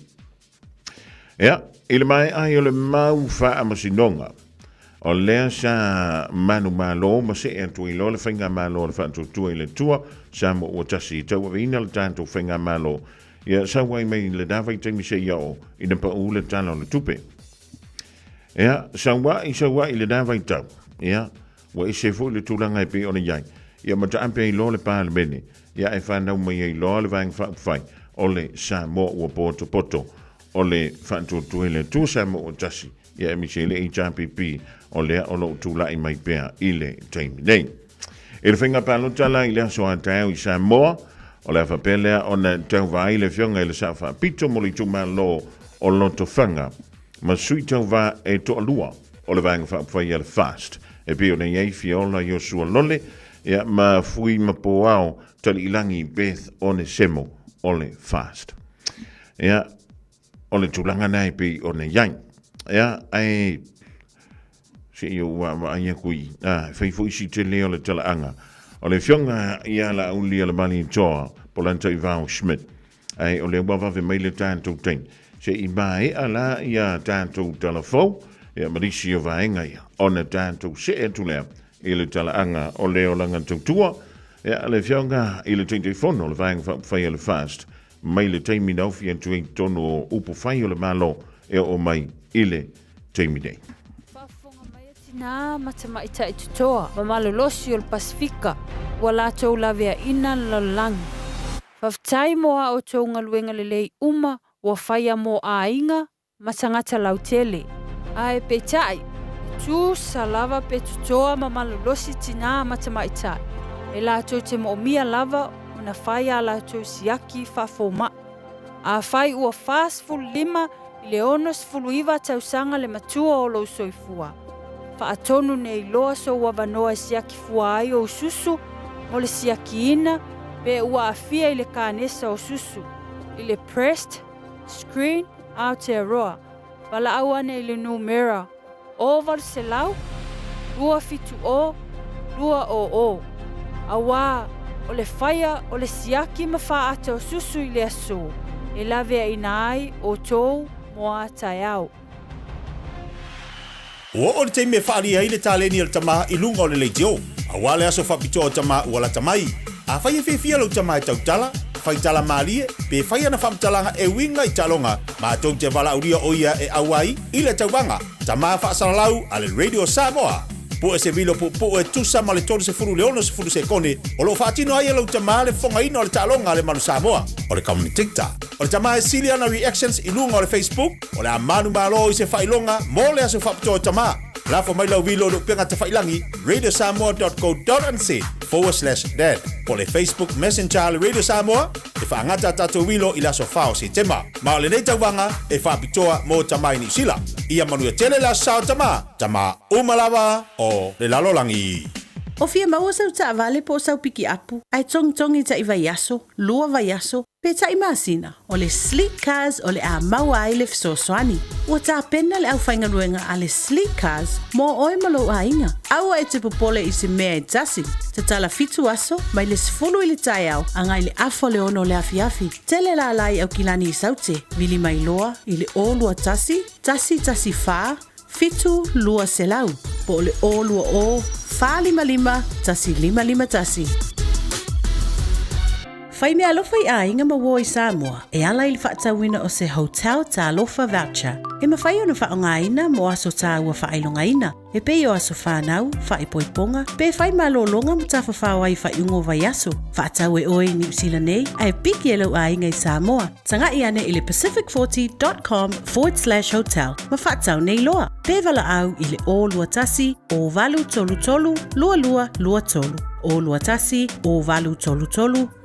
Ia, i le maea ai o le mau faamasinoga, o lea sa manumalo ma see atu ai loa le Faigamalo a le Faatuatua i le Atua, sa mo ua tasi i tauaveina le tatou Faigamalo, ia sau ai mai lena vaitaimi seia oo ina pau le Tala o le Tupe. Ia, saua'i, saua'i i lena vaitau, ia, ua ese foi le tulaga e pei ona i ai, ia ma taape ai loa le Palemene, ia ae fanau mai ai loa le Vaega Faaupufai o le Samoa ua potopoto o le Faatuatua i le Atua Samoa ua tasi, ia aemaise ai le HRPP o lea o lo o tulai mai pea i le taimi nei. I le faiga palota la i le aso a taeao i Samoa, o le a faapea lea ona tauva ai le Afioga i le Sao Faapito mo le itumalo o Lotofaga ma sui tauva e toalua o le Vaega Faaupufai a le FAST e pei ona i ai Fiola Iosua Lole ia, ma Fui Mapoao Taliilagi Beth Onesemo o le FAST. Ia, o le tulaga na e pei ona i ai. Ia, ae se i ou vaavaai aku i, a, e fai foi si tele o le talaaga. O le afioga ia Laauli a le Malietoa, Polataivao Schmidt, Ae o lea ua vave mai le tatou taimi. Se i maea la ia tatou tala fou, ia ma nisi o vaega ia, ona tatou see atu lea i le talaaga o le olaga tautua, ia le afioga i le Taitaifono o le Vaega Faaupufai a le FAST, mai le taimi na ofi atu ai i totonu o upufai o le Malo e oo mai i le taimi nei. Faafofoga mai a tinā ma tamaitai totoa ma malolosi o le Pasefika ua latou laveaina le lalolagi. Faafetai mo a outou galuega lelei uma ua faia mo aiga ma tagata lautele. Ae peitai, e tusa lava pe totoa ma malolosi tinā ma tamaitai, e latou te moomia lava ona fai a latou siaki faafomaʻi. Afai ua 45 i le 69 tausaga le matua o lou soifua, faatonu nei loa sou avanoa e siaki fua ai ou susu mo le siakiina pe ua aafia i le kanesa o susu, i le Breast Screen Aotearoa, valaau ane i le numera 0800 270 200, auā o le faia o le siaki ma faata o susu i le aso e laveaina ai outou mo a taeao. Ua oo le taimi e faaalia ai le taleni a le tama i luga o le leitio. Aua le aso faapitoa o tama ua lata mai. Afai e fiafia lou tama e tautala, fai tala malie, pe fai ana faamatalaga e uiga i taaloga, matou te valaaulia o ia e auai i le tauvaga Tama Faasalalau a le Radio Samoa. Pue se vilo puupuu e tusa ma le 30 i le 60 sekone o lo o faatino ai e lou tama le fofogaina o le taaloga a le Manu Samoa. O le commentator o le tama e sili ana reactions i luga o le Facebook, o le a manumalo i se faailoga mo le aso faapitoa o tama. Lafo mai lau vilo i le upega tafailangi radiosamoa.co.nz/dad po o le Facebook Messenger a le Radio Samoa e faagata a tatou vilo i le aso 4 o Setema. Ma o lenei tauvaga e faapitoa mo tama i Niu Sila. Ia manuia tele le aso sa o tama, tama uma lava o le lalolagi. O fia maua sau taavale po o sau pikiapu, ae togitogi taʻi vaiaso, lua vaiaso, pe taʻi masina, o le Sleek Cars o le a maua ai le fesoasoani. Ua tapena le aufaigaluega a le Sleek Cars mo oe ma lou aiga. Aua e te popole i se mea e tasi. Tatala fitu aso, mai le 10 i le taeao agai le afa o le ono o le afiafi. Tele lala i Aukilani i Saute, vili mai loa i le 021 114 7200 po o le 020 455 1551. Fai meaalofa i aiga ma uo i Samoa e ala i le faatauina o se Hotel Talofa Voucher e mafai ona faaaogaina mo aso taua faailogaina e pei o aso whānau, whaipoiponga, pe whai malōlōga ma tafafao ai faaiuga o vaiaso. Faatau e oe i Niu Sila nei, ae piki e lou aiga i Samoa. Taga'i ane i le pacific40.com/hotel ma faatau nei loa. Pe valaau i le 021 0833 2223. 021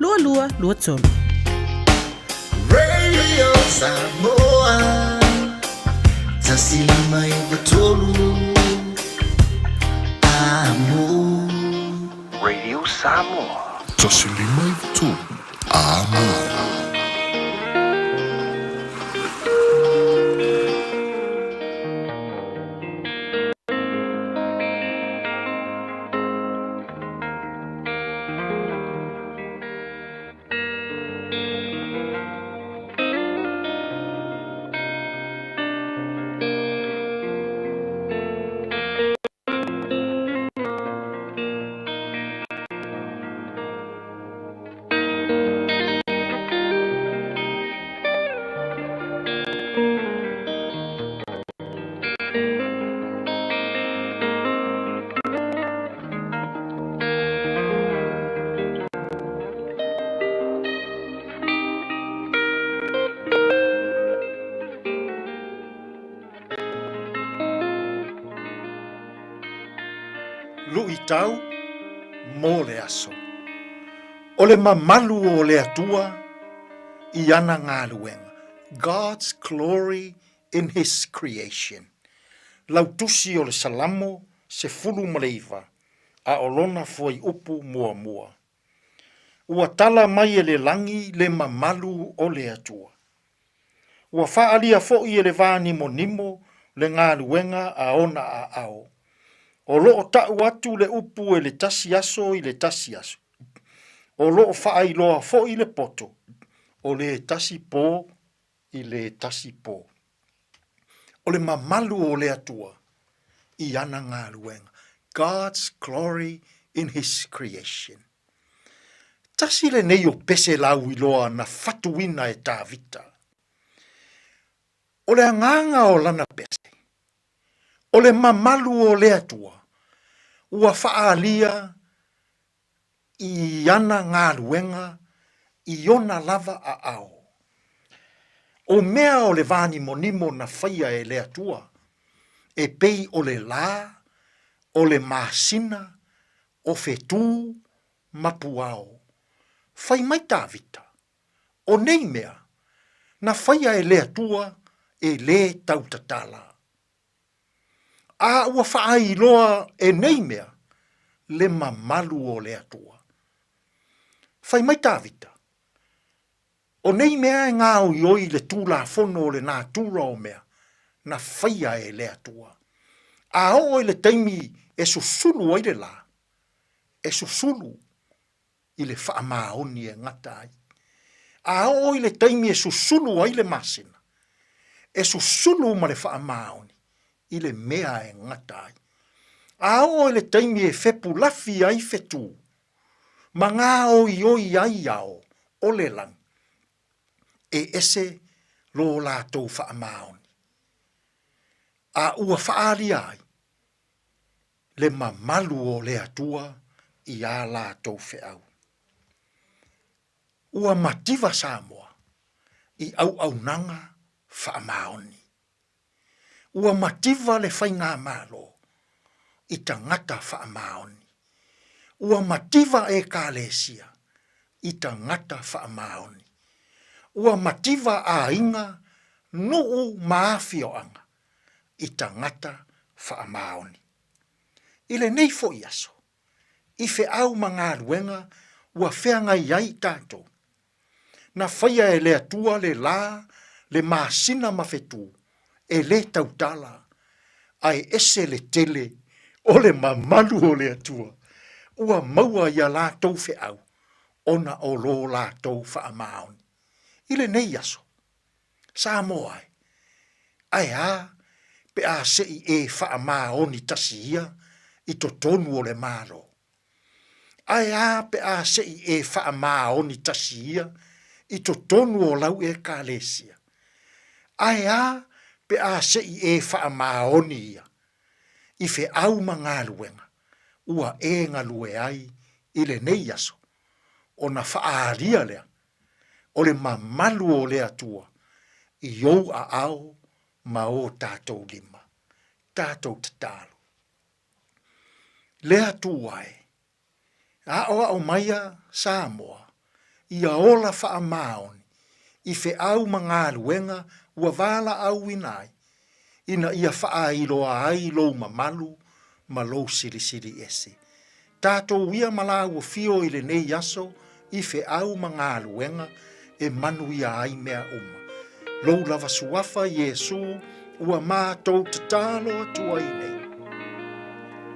0833 2223. Radio Samoa 153 Amo. Radio Samoa. 153 Amo. Luʻitau mo le aso. O le mamalu o le Atua i ana galuega, God's glory in his creation. Lau tusi o le Salamo 19, a o lona fuaiupu muamua. Ua tala mai e le lagi le mamalu o le Atua. Ua faaalia foi e le vānimonimo le galuega a ona aao. O lo o ta'u atu le upu e le tasi aso i le tasi aso. O lo o faailoa foi le poto o le tasi pō i le tasi pō. O le mamalu o le Atua i ana galuega, God's glory in his creation. Tasi lenei o pese lauiloa na fatuina e Tavita. O le agaga o lana pese, o le mamalu o le Atua ua faaalia i ana galuega i ona lava aao. O mea o le vānimonimo na faia e le Atua, e pei o le lā, o le masina, o whetū, ma puao. Fai mai Tāvita, o nei mea, na faia e le Atua e lē tautatala. A ua faailoa e nei mea le mamalu o le Atua. Fai mai Tāvita, o nei mea e gaoioi le Tulafono o le natura o mea na faia e le Atua. A oo i le taimi e susulu ai le lā, e susulu i le faamaoni e gata ai. A oo i le taimi e susulu ai le masina, e susulu ma le faamaoni i le mea e gata ai. A oo i le taimi e fepulafi ai whetū, ma gaoioi ai ao o le lagi, e ese lo latou faamaoni. A ua faaalia ai le mamalu o le Atua i ā latou feau. Ua mativa Samoa i auaunaga faamaoni. Ua mativa le Faigamalo i tagata faamaoni. Ua mativa Ekalesia i tagata faamaoni. Ua mativa aiga, nuu ma afioaga i tagata faamaoni. I lenei foi aso, i feau ma galuega ua feagai ai tatou, na faia e le Atua le lā, le masina ma whetū, e lē tautala, ae ese le tele o le mamalu o le Atua, ua maua i a latou feau ona o lo latou faamaoni. I lenei aso, Samoa e, ae a pe a se i e faamaoni tasi ia i totonu o le Malo? Ae a pe a se i e faamaoni tasi ia i totonu o lau Ekalesia? Ae a pe a se i e faamaoni ia i feau ma galuega ua e galue ai i lenei aso, ona faaalia lea o le mamalu o le Atua i ou aao ma o tatou lima. Tatou tatalo. Le Atua e, aʻoaʻo maia Samoa ia ola faamaoni i feau ma galuega ua valaauina ai, ina ia faailoa ai lou mamalu ma lou silisili ese. Tatou ia ma lāua fio i lenei aso i feau ma galuega e manuia ai mea uma. Lou lava suafa Iesū ua matou tatalo atu ai nei.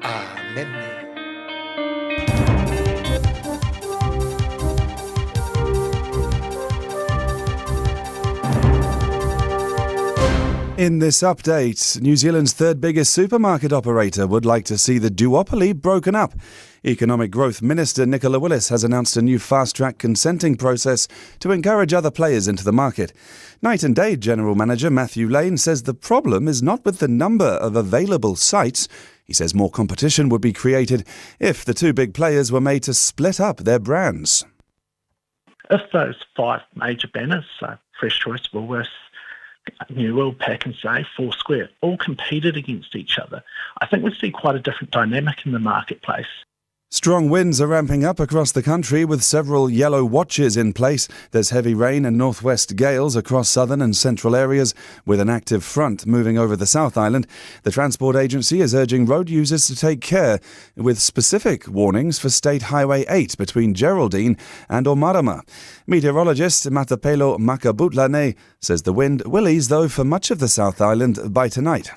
Amene. In this update, New Zealand's third biggest supermarket operator would like to see the duopoly broken up. Economic Growth Minister Nicola Willis has announced a new fast track consenting process to encourage other players into the market. Night and Day General Manager Matthew Lane says the problem is not with the number of available sites. He says more competition would be created if the two big players were made to split up their brands. If those five major banners, so Fresh Choice, Woolworths, New World, Pak'nSave, Four Square, all competed against each other, I think we'd see quite a different dynamic in the marketplace. Strong winds are ramping up across the country with several yellow watches in place. There's heavy rain and northwest gales across southern and central areas with an active front moving over the South Island. The Transport Agency is urging road users to take care with specific warnings for State Highway 8 between Geraldine and Omarama. Meteorologist Matapelo Makabutlane says the wind will ease though for much of the South Island by tonight.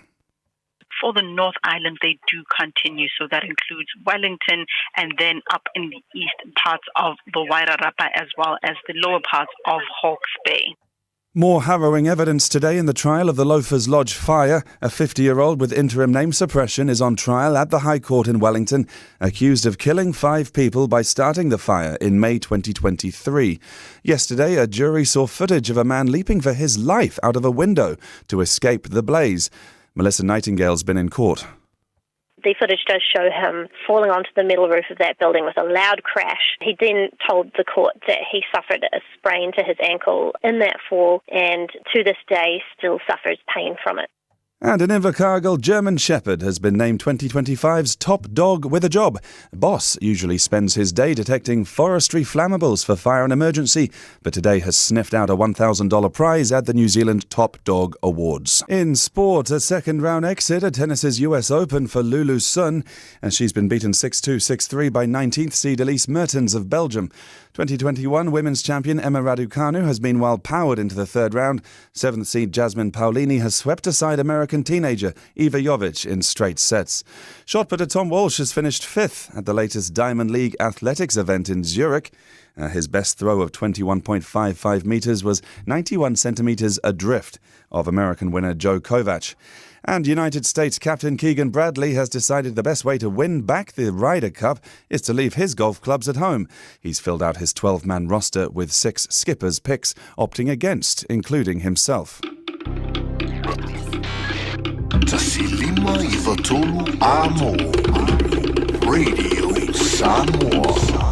For the North Island, they do continue. So that includes Wellington and then up in the east parts of the Wairarapa as well as the lower parts of Hawke's Bay. More harrowing evidence today in the trial of the Loafers Lodge fire. A 50 year old with interim name suppression is on trial at the High Court in Wellington, accused of killing five people by starting the fire in May 2023. Yesterday, a jury saw footage of a man leaping for his life out of a window to escape the blaze. Melissa Nightingale's been in court. The footage does show him falling onto the metal roof of that building with a loud crash. He then told the court that he suffered a sprain to his ankle in that fall and to this day still suffers pain from it. And an Invercargill German Shepherd has been named 2025's top dog with a job. Boss usually spends his day detecting forestry flammables for fire and emergency, but today has sniffed out a $1,000 prize at the New Zealand Top Dog Awards. In sport, a second round exit at tennis's US Open for Lulu Sun, and she's been beaten 6 2 6 3 by 19th seed Elise Mertens of Belgium. 2021 women's champion Emma Raducanu has meanwhile powered into the third round. Seventh seed Jasmine Paolini has swept aside American teenager Eva Jovic in straight sets. Shot putter Tom Walsh has finished fifth at the latest Diamond League athletics event in Zurich. His best throw of 21.55 metres was 91 centimetres adrift of American winner Joe Kovac. And United States captain Keegan Bradley has decided the best way to win back the Ryder Cup is to leave his golf clubs at home. He's filled out his 12 man roster with six skippers' picks, opting against, including himself. Radio Samoa.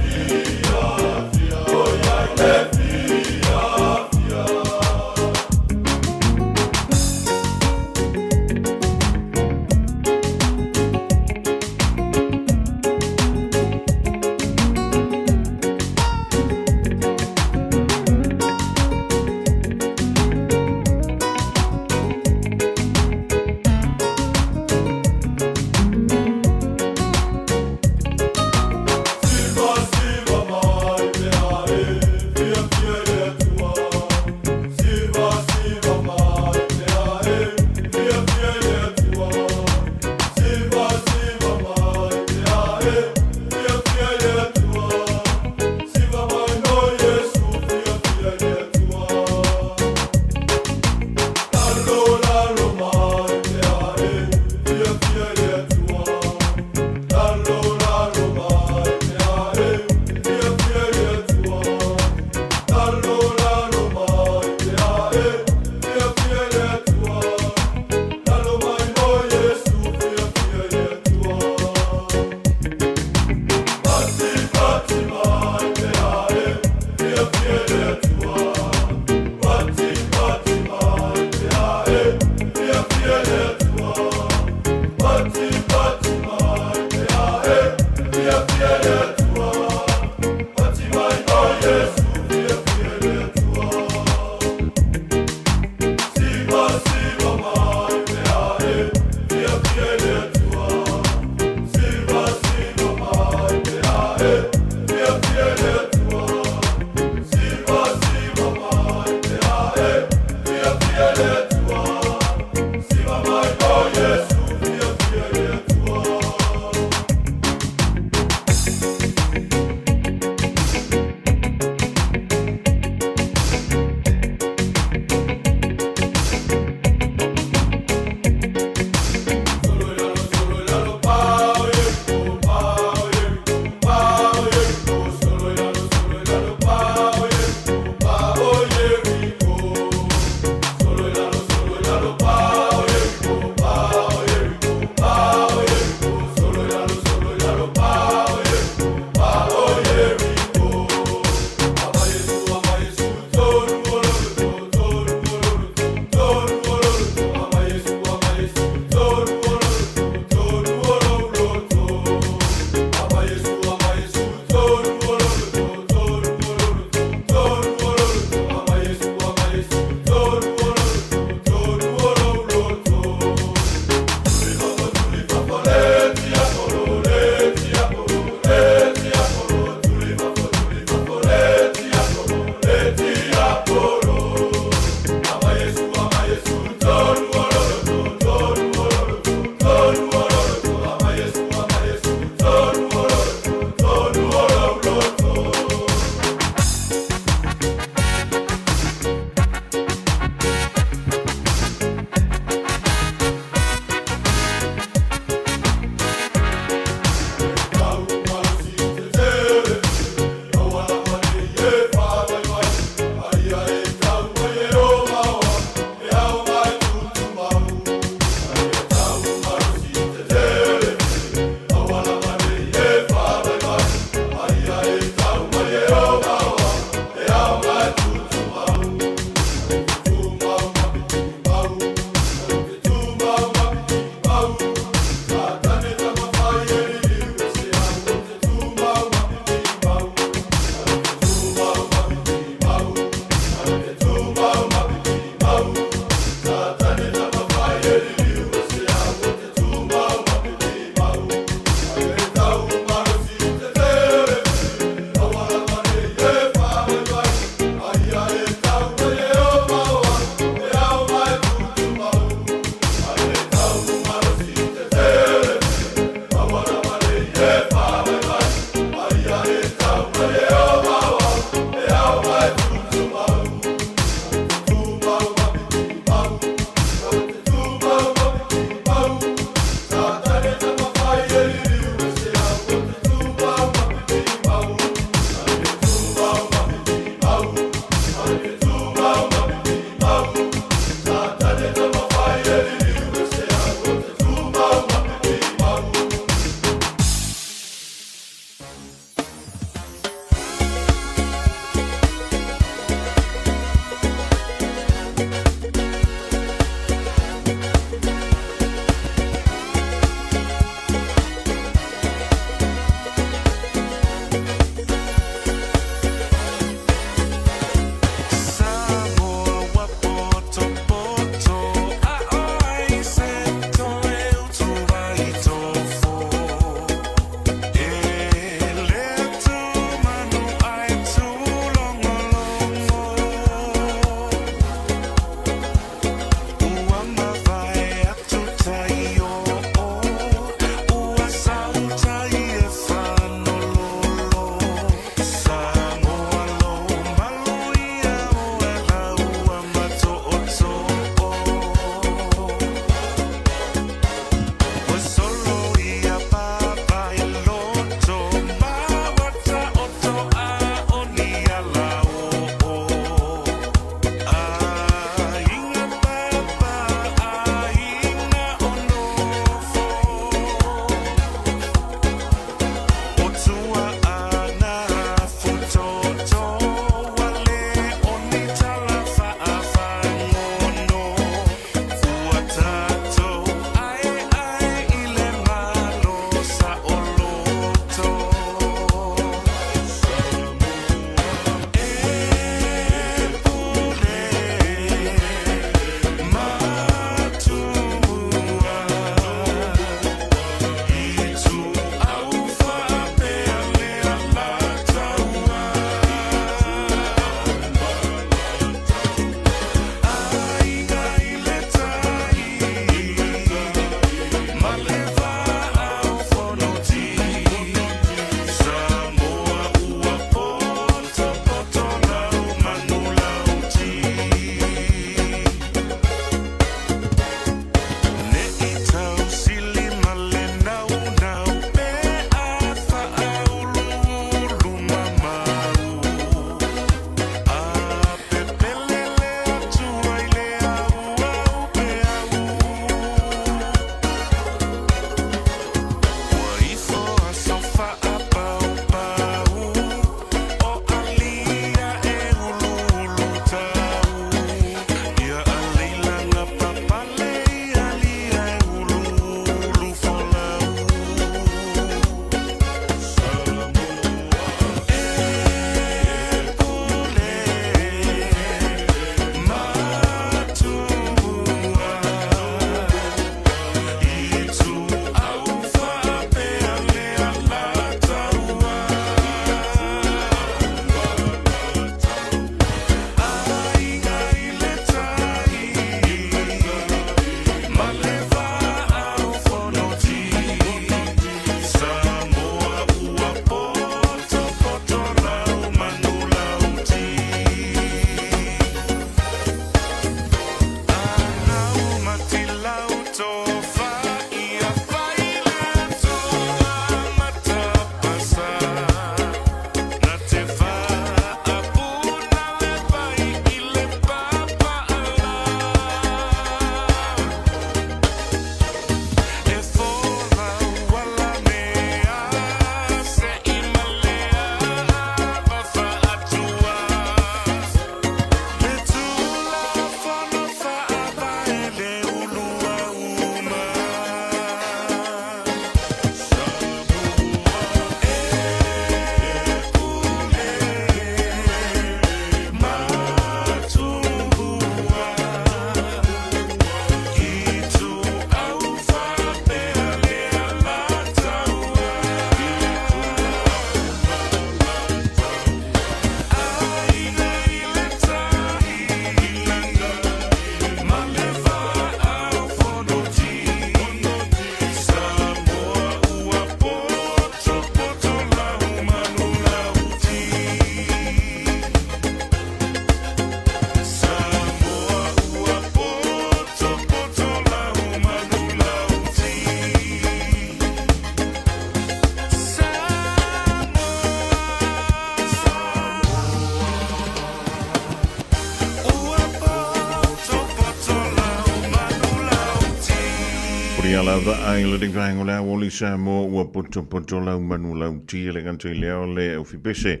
lava ai le vaega o le aoauli Samoa ua potopoto lau manu lau tia le gata i le ao le aufipese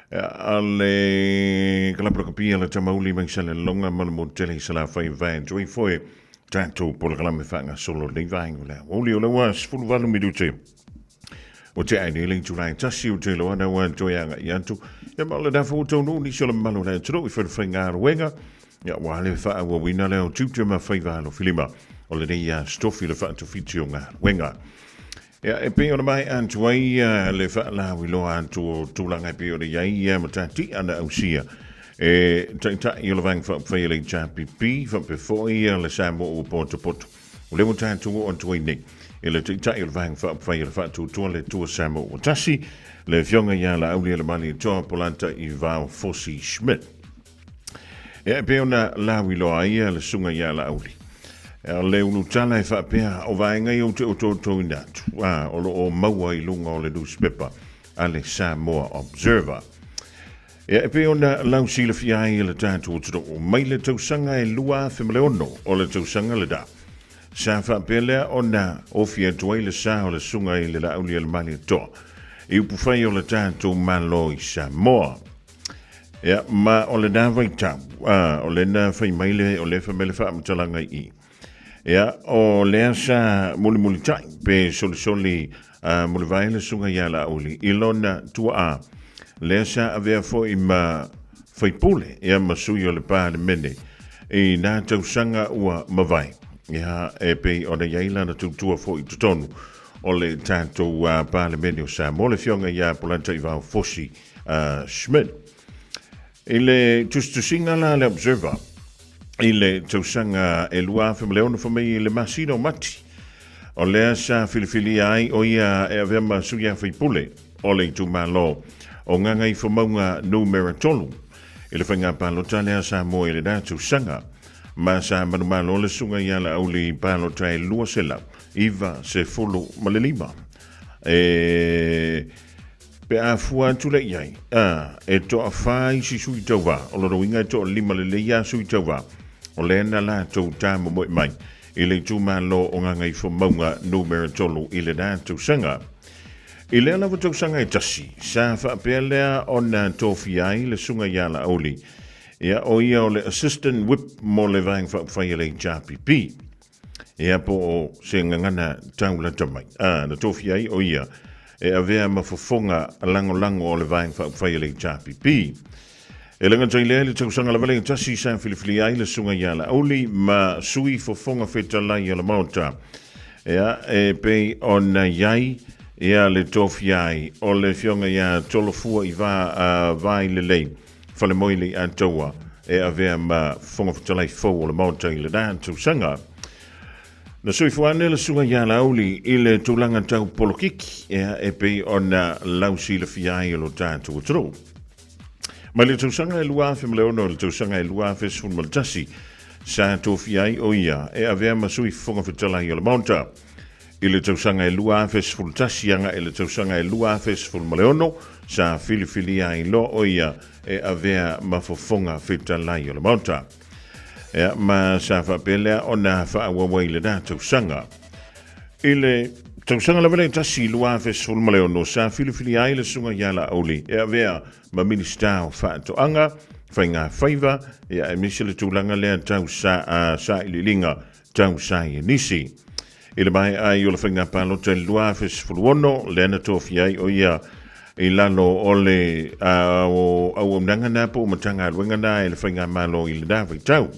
a le kalapalakapia le tamauli mai Salelologa ma le motu tele i Salafai vae atu ai foe tatou polokalame faagasolo lenei vaega o le aoauli o le ua 18 minute o te ai nei le itula e tasi o te iloa na ua toe agai atu. Ia ma o le nafo ua taunuu nisi o le mamalu o le atunuu i faigaluega. Ia ua le faaauauina lea o tiute ma faiva alofilima o lenei aso tofi le faatofiti o galuega. Ia e pei ona maea atu ai le faalauiloa atu o tulaga e pei ona i ai ia matatia na ausia e Taitai o le Vaega Faaupufai a le HRPP faapea foi le Samoa ua potopoto. O lea ua tatou oo atu ai nei i le Taitai o le Vaega Faaupufai o le Faatuatua le Atua Samoa ua tasi, le Afioga ia Laaulialemalietoa Polata Ivao Fosi Schmidt. Ia, e pei ona lauiloa ai le susuga ia Laauli. O le ulutala e faapea, o vaega ia ou te otootoina atu, a, o lo o maua i luga o le nusipepa a le Samoa Observer. Ia, e pei ona lausilafia ai e le tatou atunuu, mai le tausaga e 2006 o le tausaga lena, sa faapea lea ona ofi atu ai le sa o le Susuga i le Laaulialemalietoa i upufai o le tatou Malo i Samoa. Ia, ma o lena vaitau, a, o lena fai mai le, o lea fai mai le faamatalaga i i. Ia, o lea sa mulimulitai pe solisoli mulivae le susuga ia Laauli i lona tuaa, lea sa avea foi ma faipule, ia ma sui o le Palemene i nā tausaga ua mavae. Ia, e pei ona i ai lana tautua foi i totonu o le tatou Palemene o Samoa, le Afioga ia Polataivao Fosi Schmidt. I le tusitusiga la a le Observer i le tausaga e 2006 fai mai i le masina o Mati, o lea sa filifilia ai o ia e avea ma sui usufono o le itumalo o Gagaifomauga Numera 3 i le faiga palota lea sa moe i lena tausaga, ma sa manumalo le susuga ia Laauli palota e 295. E Pe a fua atu lea i ai, ā, e toawhā isi sui tauva, o lona uiga e toalima lelei lava sui tauva, o lea na latou tāmomoe mai i le itumalo o Gagaifomauga Numera 3 i lena tausaga. I lea lava tausaga e tasi, sa faapea lea ona tofia ai le Susuga ia Laauli, ia, o ia o le Assistant Whip mo le Vaega Faaupufai a le HRPP. Ia po o se gagana tau lata mai. Ā, na tofia ai o ia e avea ma fofoga lagolago o le Vaega Faaupufai a le HRPP. E le gata i lea, i le tausaga lava lea e tasi sa filifilia ai le Susuga ia Laauli ma Sui Fofoga Fetalai o le Maota. Ia, e pei ona i ai ia le tofia ai o le Afioga ia Tolofua i va, Vailelei Falemoili Ataua e avea ma Fofoga Fetalai fou o le Maota i lena tausaga. Na soifua ane le Susuga ia Laauli i le tulaga tau polokiki, ea e pei ona lausilafia ai e lo tatou atunuu. Mai le tausaga e 2006 i le tausaga e 2011, sa tofia ai o ia e avea ma Sui Fofoga Fetalai o le Maota. I le tausaga e 2011 agai i le tausaga e 2016, sa filifilia ai loa o ia e avea ma fofoga fetalai o le Maota. Ea, ma sa faapea lea ona faaauau ai i lena tausaga. I le tausaga lava lea e tasi, 2016, sa filifilia ai le Susuga ia Laauli e avea ma Minisita o Faatoaga, Faiga Faiva, ia aemaise le tulaga lea tau sa, sailiiliga tau saienisi. I le maea ai o le faiga palota i le 2016, lea na tofia ai o ia i lalo o le o auaunaga na po o Matagaluega na e le faigamalo i lena vaitau.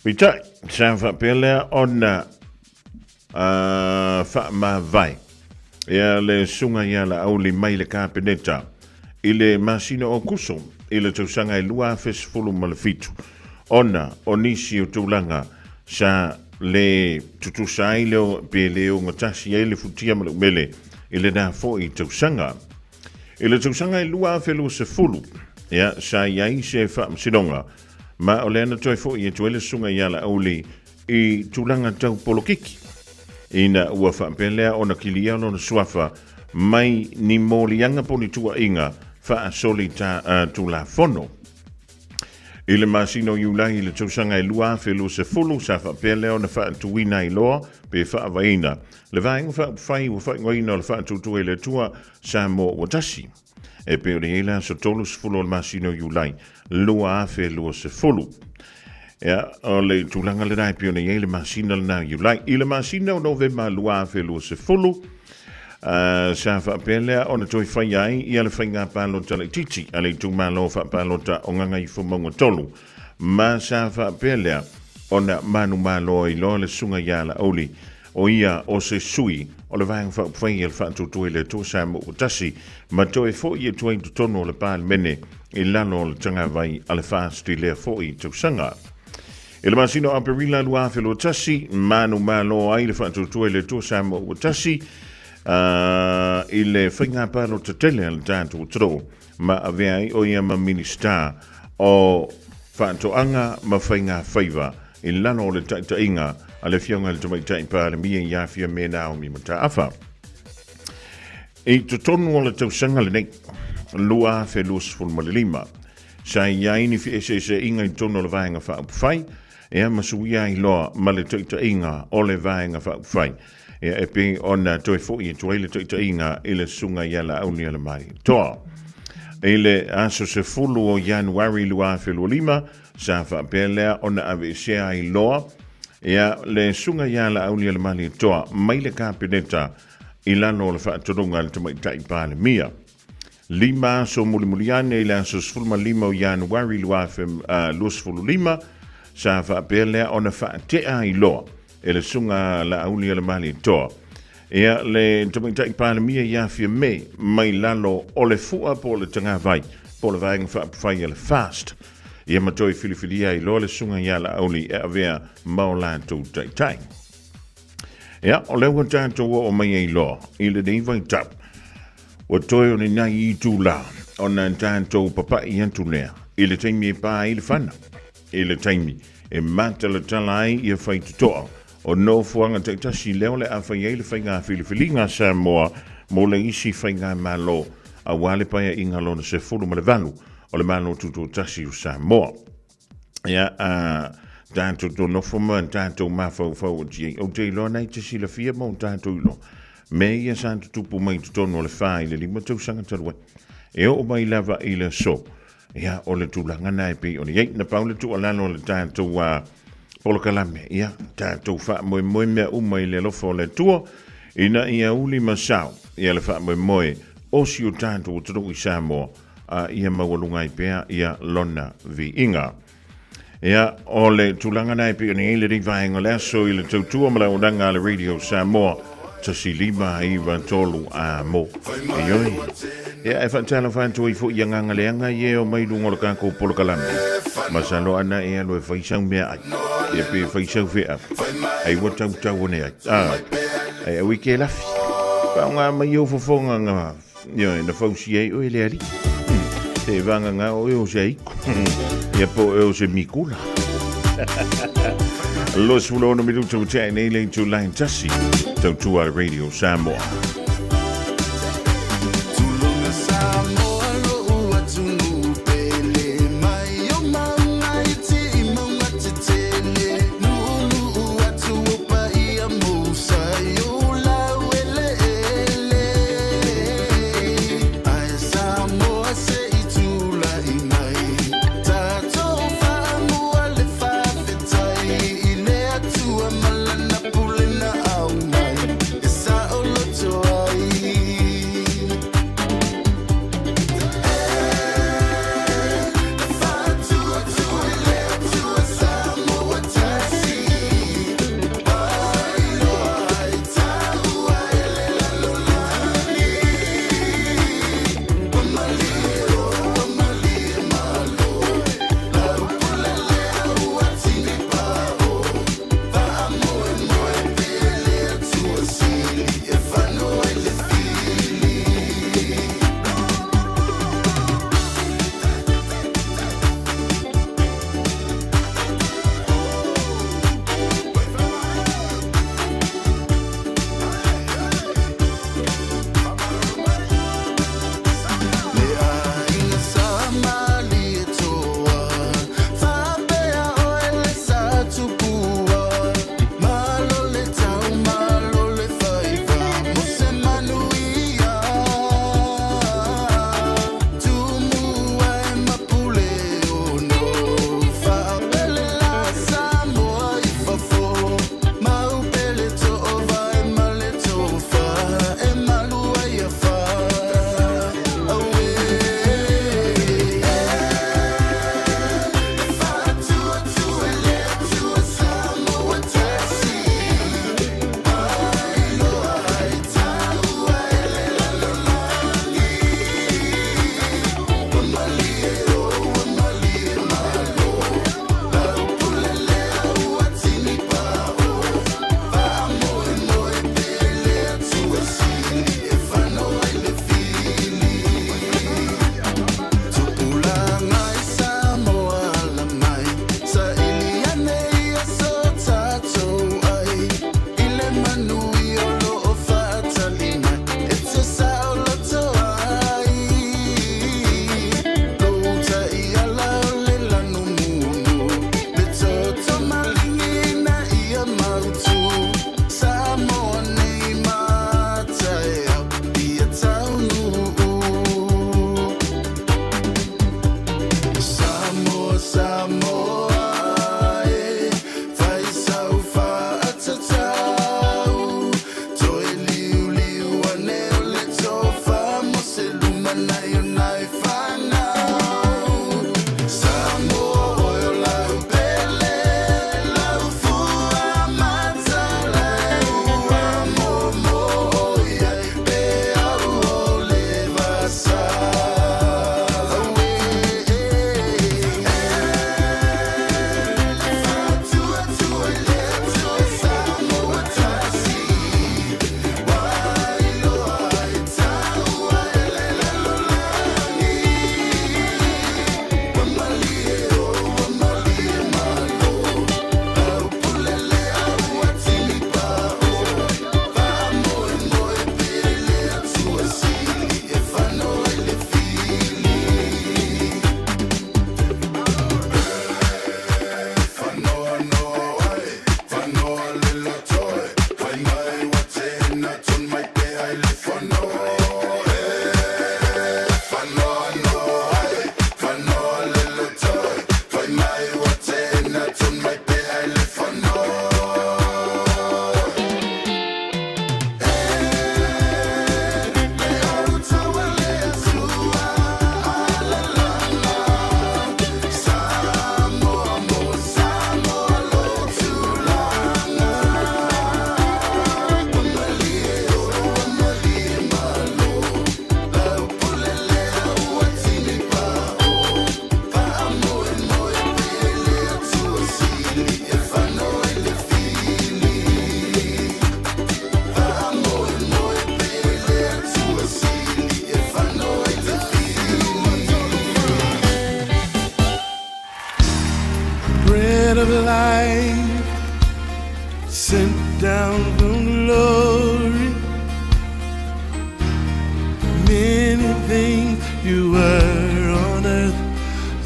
Peitai, sa faapea lea ona faamavae ia le Susuga ia Laauli mai le Kapeneta i le masina o Kuso i le tausaga e 2017 ona o nisi o tulaga sa le tutusa ai le pe le ogatasi ai le futia ma le umele i lena foi tausaga. I le tausaga e 2020, ia, sa i ai se faamasinoga, ma o lea na toe foi atu ai le Susuga ia Laauli i tulaga tau polokiki, ina ua faapea lea ona kilia lona suafa mai ni moliaga po o ni tuuaiga faasoli ta, Tulafono. I le masina o Iulai i le tausaga e 2020, sa faapea lea ona faatuina ai loa pe faavaeina le Vaega Faaupufai ua faaigoaina o le Faatuatua i le Atua Samoa Ua Tasi. E pei ona i ai le aso 30 o le masina o Iulai 2020. Ia, o le tulaga lena e pei ona i ai le masina lena o Iulai. I le masina o Novema 2020, sa faapea lea ona toe faia ai ia le faiga palota laitiiti a le itumalo faapalota o Gagaifomauga 3, ma sa faapea lea ona manumalo ai loa le Susuga ia Laauli, o ia o se sui o le Vaega Faaupufai a le Faatuatua i le Atua Samoa Ua Tasi, ma toe foi atu ai i totonu o le Palemene i lalo o le tagavai a le FAST i lea foi tausaga. I le masina o Aperila 2021, manumalo ai le Faatuatua i le Atua Samoa Ua Tasi i le faiga palota tele a le tatou atunuu, ma avea ai o ia ma Minisita o Faatoaga ma Faiga Faiva i lalo o le taitaiga a le Afioga i le Tamaitai Palemia ia Fiame Naomi Mataafa. I totonu o le tausaga lenei, 2025, sa i ai ni feeseeseaiga i totonu o le Vaega Faaupufai, ea ma suia ai loa ma le taitaiga o le Vaega Faaupufai, ea e pei ona toe foi atu ai le taitaiga i le Susuga ia Laauli-Alamai-Toa. I le aso 10 o Ianuari 2025, sa faapea lea ona aveesea ai loa ea le Susuga ia Laauli-Alamai-Toa mai le Kapeneta i lalo o le faatonuga a le Tamaitai Palemia. 5 aso mulimuli ane i le aso 15 o Ianuari 2025, sa faapea lea ona faatea ai loa e le Susuga Laauli-a-le-Malietoa ia le Tamaitai Palemia ia Fiame mai lalo o le fua po o le tagavai po o le Vaega Faaupufai a le FAST, ia ma toe filifilia ai loa le Susuga ia Laauli e avea ma o latou taitai. Ia, o lea ua tatou oo mai ai loa i lenei vaitau, ua toe o ni nai itulā ona tatou papaʻi atu lea i le taimi e pā ai le fana, i le taimi e matalatala ai ia faitotoa o nofoaga taitasi lea o le a fai ai le faiga filifiliga a Samoa mo le isi faigamalo aua le Paeaiga lona 18 o le Malo Tutoatasi o Samoa. Ia, a tatou to nofo ma tatou mafaufau o tiai, ou te iloa nei te silafia ma o tatou iloa. Mea ia sa tutupu mai i totonu o le 4 i le 5 tausaga talu ai. E oo mai lava i le aso, ia, o le tulaga na e pei ona i ai. Na pau le tuualalo a le tatou polokalame, ia, tatou faamoemoe mea uma i le alofa o le Atua, ina ia uli ma sao, ia le faamoemoe o si o tatou atunuu i Samoa, a ia maualuga ai pea ia lona viiga. Ia, o le tulaga na e pei ona i ai lenei vaega o le aso i le tautua ma le auaunaga a le Radio Samoa 1593 a mo. Ioe. Ia, e faatalofa atu ai foi i agaga leaga ia e omai i luga o le tatou polokalame. Masalo ana e alu e fai sau meaai. Ia pe fai sau feau. Ai ua tautau ane ai. Ah, ai au i ke lafi. Faaaoga mai ou fofoga nga Ioe, na fausia ai oe le Alii. Te vagana oe o se aiku. Ia po oe o se mikula. 26 minuta ua tea nei le itula e tasi. Tautua le Radio Samoa. Tulona Samoa lo'u atunuu pele mai o mauga iti i mauga tetele Nuunuu atu o paia mousa i ou lau eleele Ae Samoa se i tulai mai Tatou faamua le faafetai I le Atua ma Lana pule na aumai E saoloto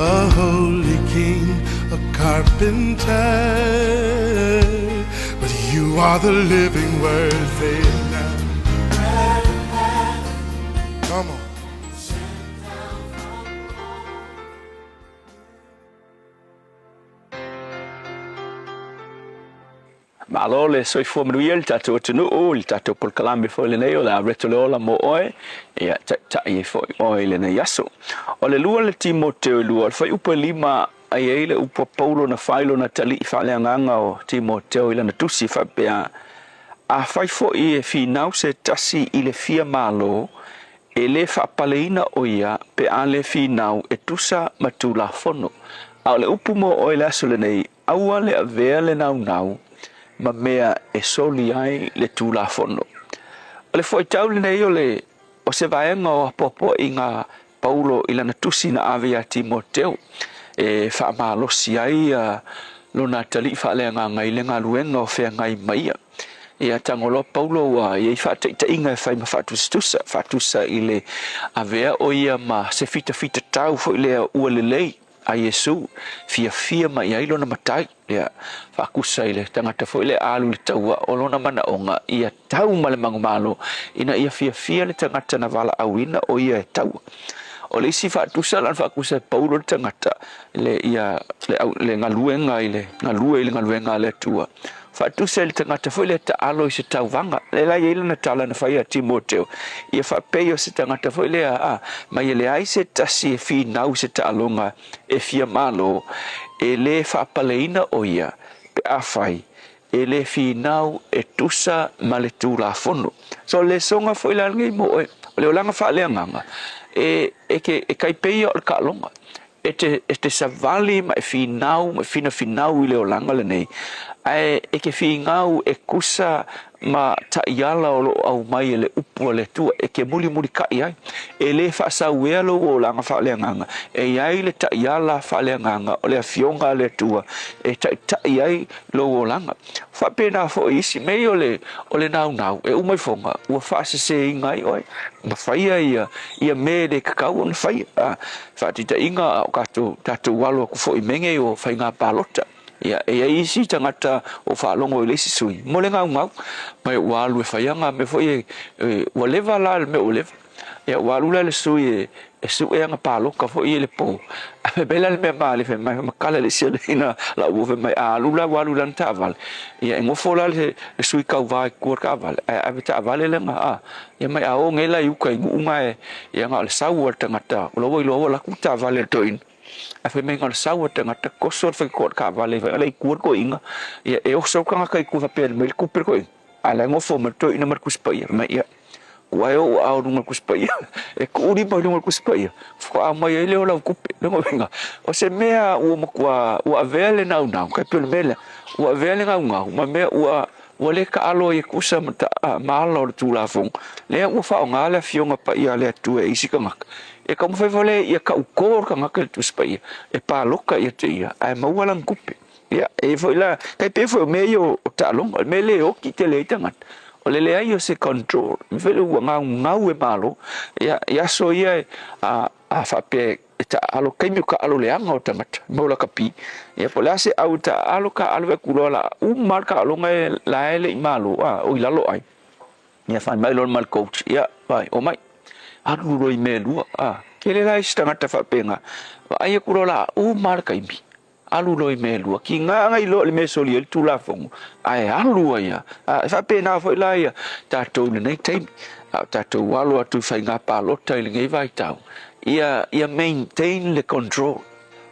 A holy king, a carpenter. But you are the living word. Say it now. Come on. Malo le soifua manuia i le tatou atunuu, i le tatou polokalame foi lenei o le a reto le ola mo oe, ia taitai ai foi oe i lenei aso. O le lua le Timoteo e lua, o le fuaiupu e lima e i ai le upu a Paulo na fai lona atalii faaleagaga o Timoteo i lana tusi e faapea, Afai foi e finau se tasi i le fia malo, e le faapaleina ʻo ia pe a le finau e tusa ma Tulafono. A o le upu mo oe i le aso lenei, aua le avea le naunau ma mea e soli ai le Tulafono. O le fuaitau lenei o le o se vaega o apoapoaiga a Paulo i lana tusi na ave iā Timoteo e faamalosi ai lona atalii faaleagaga i le galuega o feagai ma ia. Ia tagoloa Paulo ua i ai faataitaiga e fai ma faatusatusa, faatusa i le avea o ia ma se fitafitatau foi lea ua lelei a Iesu, fiafia mai ai lona Matai. Ia, faakusa i le tagata foi lea a alu i le taua, o lona manaoga ia tau ma le manumalo ina ia fiafia le tagata na valaauina o ia e taua. O le isi faatusa la na faakusa e Paulo le tagata le ia le au le galuega i le galue i le galuega a le Atua. Faatusa i le tagata foi lea taalo i se tauvaga. Lea la e i ai lana tala na fai ia Timoteo, ia faapei o se tagata foi lea a mai e leai se tasi e finau i se taaloga e fia malo, e le faapaleina ʻo ia pe afai e le finau e tusa ma le Tulafono. So o le lesoga foi la lenei mo oe, o le olaga faaleagaga, e, e ke, e kai pei ia o le taaloga. E te, e te savali ma e finau ma e finafinau i le olaga lenei, ae e ke finau e tusa ma taiala o lo o aumai e le upu a le Atua e ke mulimulitaʻi ai. E lē faasauea lou olaga faaleagaga, e i ai le taiala faaleagaga o le Afioga a le Atua e taitaʻi ai lou olaga. Faapena foi isi mea ia o le, o le naunau, e uma ifoga ua faasesēina ai oe ma faia ia, ia mea e le tatau ona faia. A, faataitaiga, a o tatou, tatou alo atu foi i mea nei o faiga palota. Ia, e i ai isi tagata o faalogo i le isi sui mo le gaugau, mai ua alu e fai ana mea foi e, e, ua leva la le mea ua leva. Ia, ua alu la le sui e, e sue ana paloka foi i le po. A fai mai la le mea male, fai mai, makala le isi ina lau ua fai mai, a alu la, ua alu i lana taavale. Ia, e nofo la le, le sui tauva i tua o le taavale, ae ave taavale lena, a. Ia mai a o nei la i uka i Nuʻu e, ia na o le sau a le tagata, o la ua iloa ua alu atu le taavale a le toeaina. Ae fai mai na o le sau a le tagata toso le faitotoa o le taavale fai la i tua le toeaina ia e oso le tagata i tua faapea mai le tupe le toeaina ae la e nofo mai le toeaina ma le Tusi Paia fai mai ia ua e ou aao i luga o le Tusi Paia e tuu lima i luga o le Tusi Paia faatoa aumai ai lea o lau tupe. Lona uiga o se mea ua matua ua avea le naunau tai pei o le mea lea ua avea le naunau ma mea ua ua le taalo ai e tusa ma ma ala o le Tulafono, lea ua faaaoga le Afioga Paia a le Atua e isi tagata, e taumafai foi lea ia tautō le tagata i le Tusi Paia, e paloka ia te ia, ae maua lana tupe. Ia, e i ai foi la, tai pei foi o mea ia o taaloga, o le mea lea e oti tele ai tagata, o le leai o se control, mea foi lea ua gaugau e Malo, ia, i aso ia a, a faapea e taaalo taimi o taaalo leaga o tagata mau lakapi ia po o le a se au e taaalo taaalo vaai atu loa la uma le taaloga e la e le i malo a o i lalo ai ia fai mai loa ma le coach ia vai omai alu loa i mea e lua a tele la isi tagata faapena vaai atu loa la uma le taimi alu loa i mea e lua, kiga ai loa i le mea e soli ai le Tulafono, ae alu ai lava. A, e faapena foi la ia tatou i lenei taimi, a o tatou alo atu i faiga palota i lenei vaitau, ia, ia maintain le control.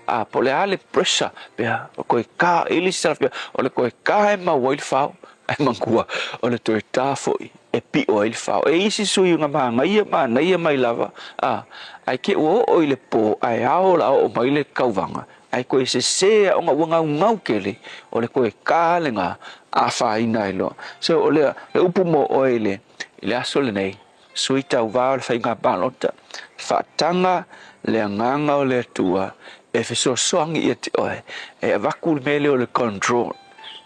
A, po o le a le pressure, pea, o toe ta, e le isi tala faapea, o le toe ta e mau ai le fao, ae manatua, o le toe ta foi e piʻo ai le fao. E i ai isi sui na manaia, manaia mai lava, a, ae te i ua oo i le po ae ao o le a oo mai le tauvaga, Ae toe sese aoga ua gaugau tele, o le toe ta lena afaina ai loa. So o le upu mo oe i le, i le aso lenei, sui tauva o le faiga palota, faataga le agaga o le Atua e fesoasoani ia te oe e avatu le mea lea o le control.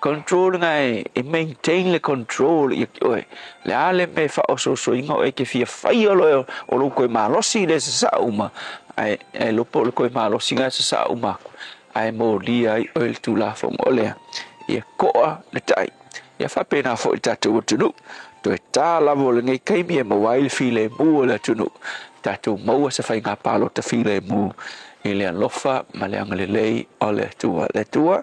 Control lena e maintain le control ia te oe. Le a le mea e faaosoosoina oe e te fia faia loa o lou toe malosi i le sasaa uma, Ae e iloa po o le toe malosiga e sasaa uma atu, ae molia ai oe i le Tulafono o lea, ia to'a le tai. Ia faapena foi le tatou atunuu, toe ta lava o lenei taimi e maua ai le filemu o le atunuu, tatou maua se faiga palota filemu i le alofa ma le agalelei o le Atua. Le Atua,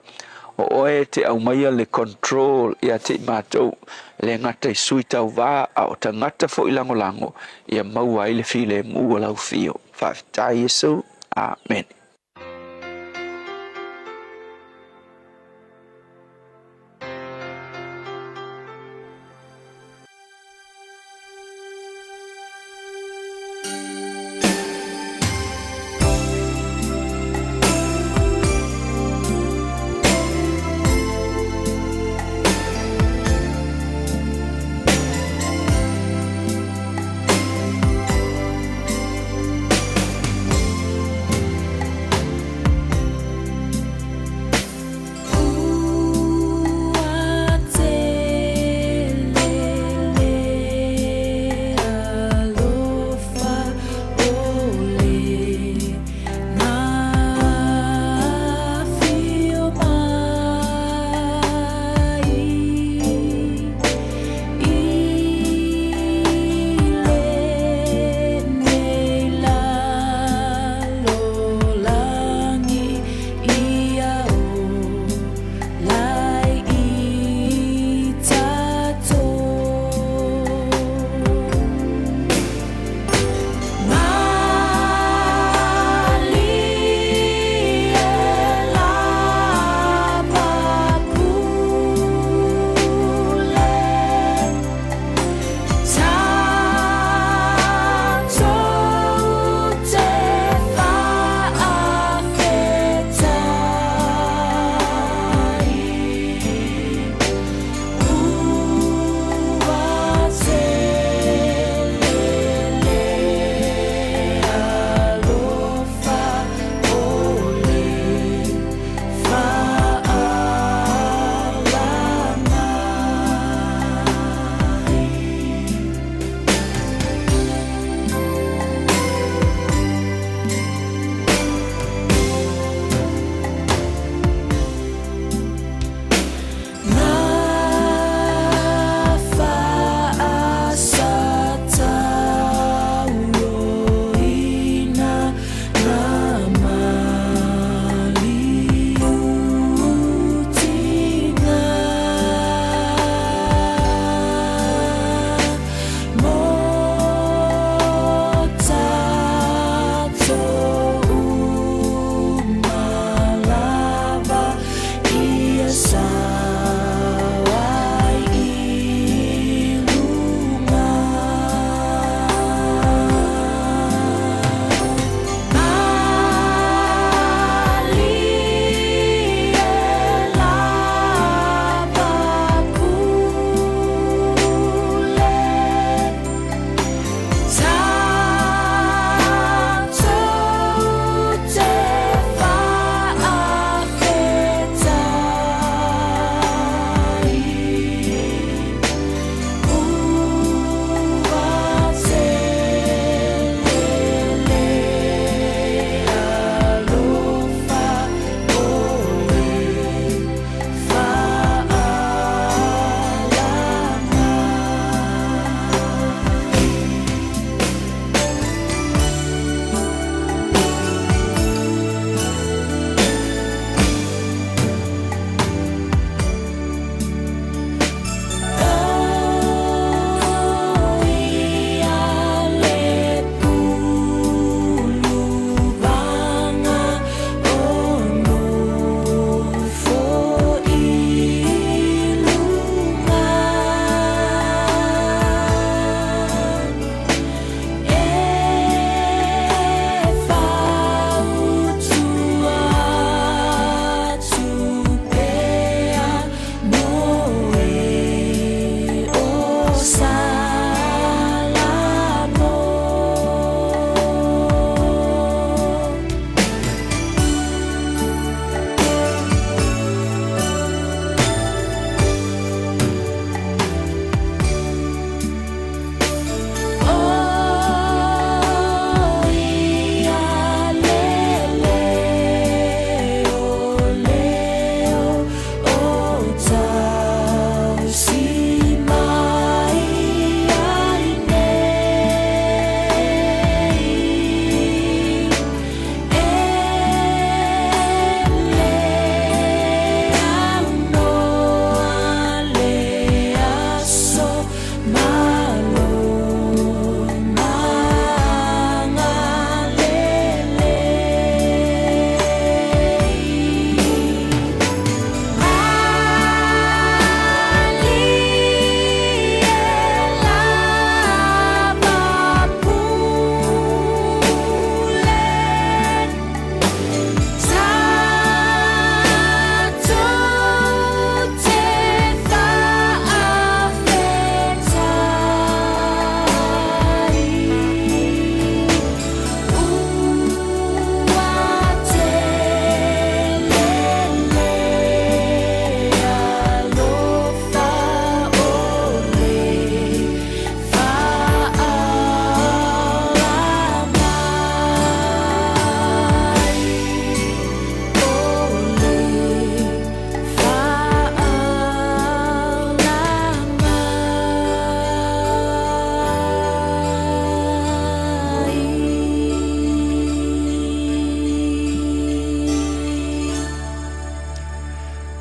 o oe e te aumaia le control ia te i matou, e le gata i sui tauva a o tagata foi lagolago, ia maua ai le filemu o lau afio. Faafetai Iesu. Amene.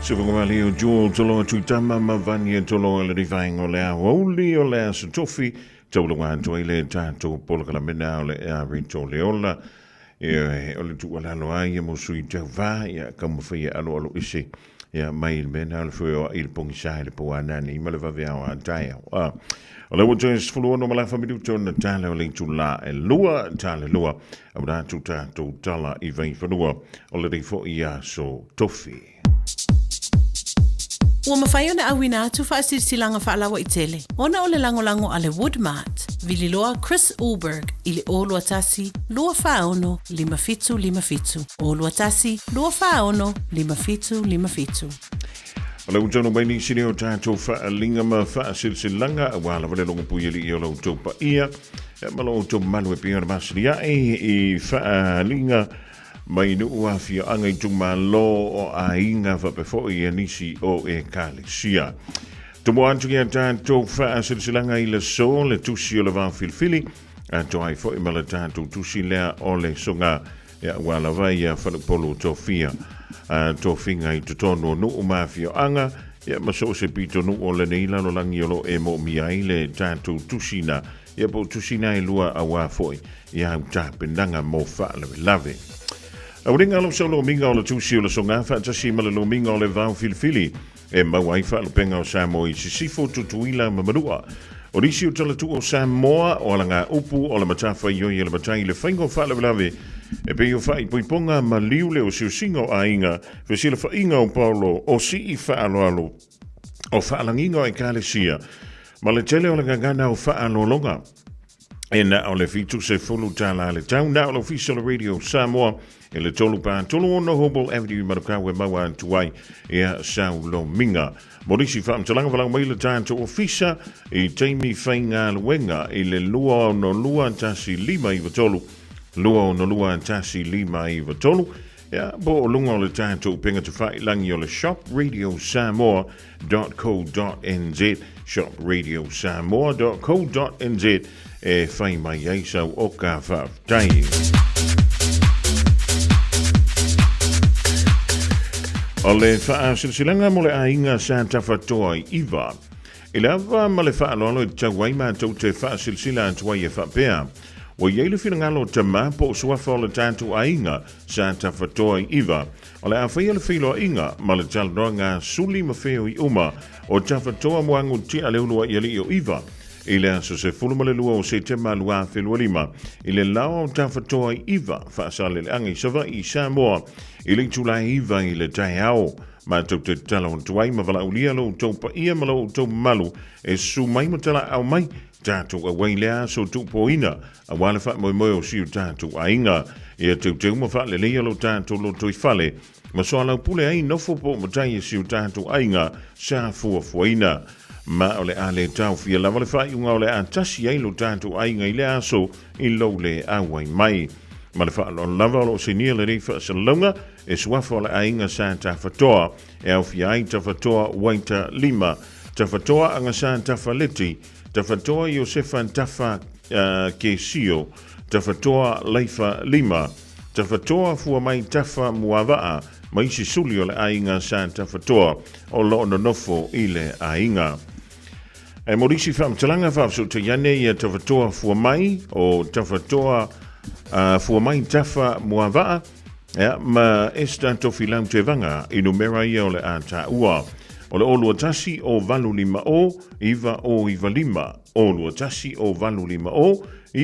Sufagavali o Joel Toloa Tuitama ma Vania Toloa le rivaenga o le aoauli o le Aso Tofi taulaga atu ai le tatou polokalameina o le Rito Leola. Ioe, o le tuualalo lava ia mo sui tauva, ia taumafai e aloalo ese ia mai le mea lena o le feoai i le pogisa i le po anani ma le vaveao a taeao. A, o lea ua toe 16 ma le afa minuta ona tala o le itula e lua, tala lua, aua atu tatou tala i Vaifanua o lenei foi aso Tofi. Ua mafai ona auina atu faasilasilaga faalauaitele ona o le lagolago a le Woodmart, Vililoa Chris Ulberg i le 021 246 5757, 021 246 5757. O le ua mai nisi nei o tatou faaaliga ma faasilasilaga aua lava le logopui alii o la outou paia ma lo outou mamalu e pei ona masilia'i i faaaliga mai nuu afioaga itumalo o aiga faapea foi ia nisi o ekalesia. Tomo atu ia tatou faasilasilaga i le so le tusi o le vao filifili, atoa ai foi ma le tatou tusi lea o le soga ia ua lava ia faleupolu tofia tofiga i totonu o nuu ma afioaga ia ma so o se pitonuu o lenei lalolagi o lo o e moomia ai le tatou tusi na Ia po o tusina e lua auā foi i au tapenaga mo faalavelave. Aulinga lo sau lomiga o le tusi o le soga faatasi ma le lomiga o le vao filifili e maua ai faalupega o Samoa i Sisifo, Tutuila ma Manua. O nisi o talatuu o Samoa o alaga upu o le matafaioi a le matai i le faiga o faalavelave e pei o faaipoipoga ma liu le osiosiga o aiga, fesilafaiga o paolo o sii faaaloalo o faalagiga o Ekalesia ma le tele o le gagana o faalologa. E na o le $70 le tau, na o le ofisa o le Radio Samoa i le tolu pa tolu ono Hobble Avenue i Manukau e maua atu ai ia sau lomiga. Mo nisi faamatalaga valau mai le tatou ofisa i taimi faigaluega i le 262 1593, 262 1593, Ia, po o luga o le tatou upega tafailangi o le shopradiosamoa.co.nz, shopradiosamoa.co.nz e fai mai ai sau oka faafetai. O le faasilasilaga mo le aiga sa tafatoa i Iva. I le ava ma le faaaloalo e tatau ai matou te faasilasila atu ai e faapea, Ua i ai le finagalo o Tamā po o suafa o le tatou aiga sa tafatoa i Iva, o le a faia le feiloaiga ma le talanoaga a Suli ma Feoi uma o Tafatoa Moagu Tia le Uluai Alii o Iva i le aso 12 o Setema 2025 i le laoa o Tafatoa i Iva, Faasaleleaga i Savaii i Samoa i le itula e 9 i le taeao. Matou te tatalo atu ai ma valaaulia lo outou paia ma lo outou mamalu e susu mai ma talaau mai tatou auai lea aso tuupoina aua le faamoemoe o si o tatou aiga. Ia teuteu ma faaleleia lo tatou lotoifale ma soalaupule ai nofo po o matai e si o tatou aiga sa fuafuaina. Ma o le a le taofia lava le faaiuga o le a tasi ai lo tatou aiga i lea aso i lou le auai mai. Ma le faaaloalo lava o lo o sinia lenei faasalalauga e suafa o le aiga sa Tafatoa e aofia ai Tafatoa Waita Lima, Tafatoa Agasa Tafaleti, Tafatoa Iosefa Tafa Kesio, Tafatoa Laifa Lima, Tafatoa Fuamai Tafa Muavaa ma isi suli o le aiga sa Tafatoa o lo o nonofo i le aiga. E mo nisi faamatalaga faafesootai ane ia Tafatoa Fuamai o Tafatoa Fuamai Tafa Muavaa Ia, ma Esther Tofilau Tevaga i numera ia o le a taua. O le 021 o 850 9095, 021 o 850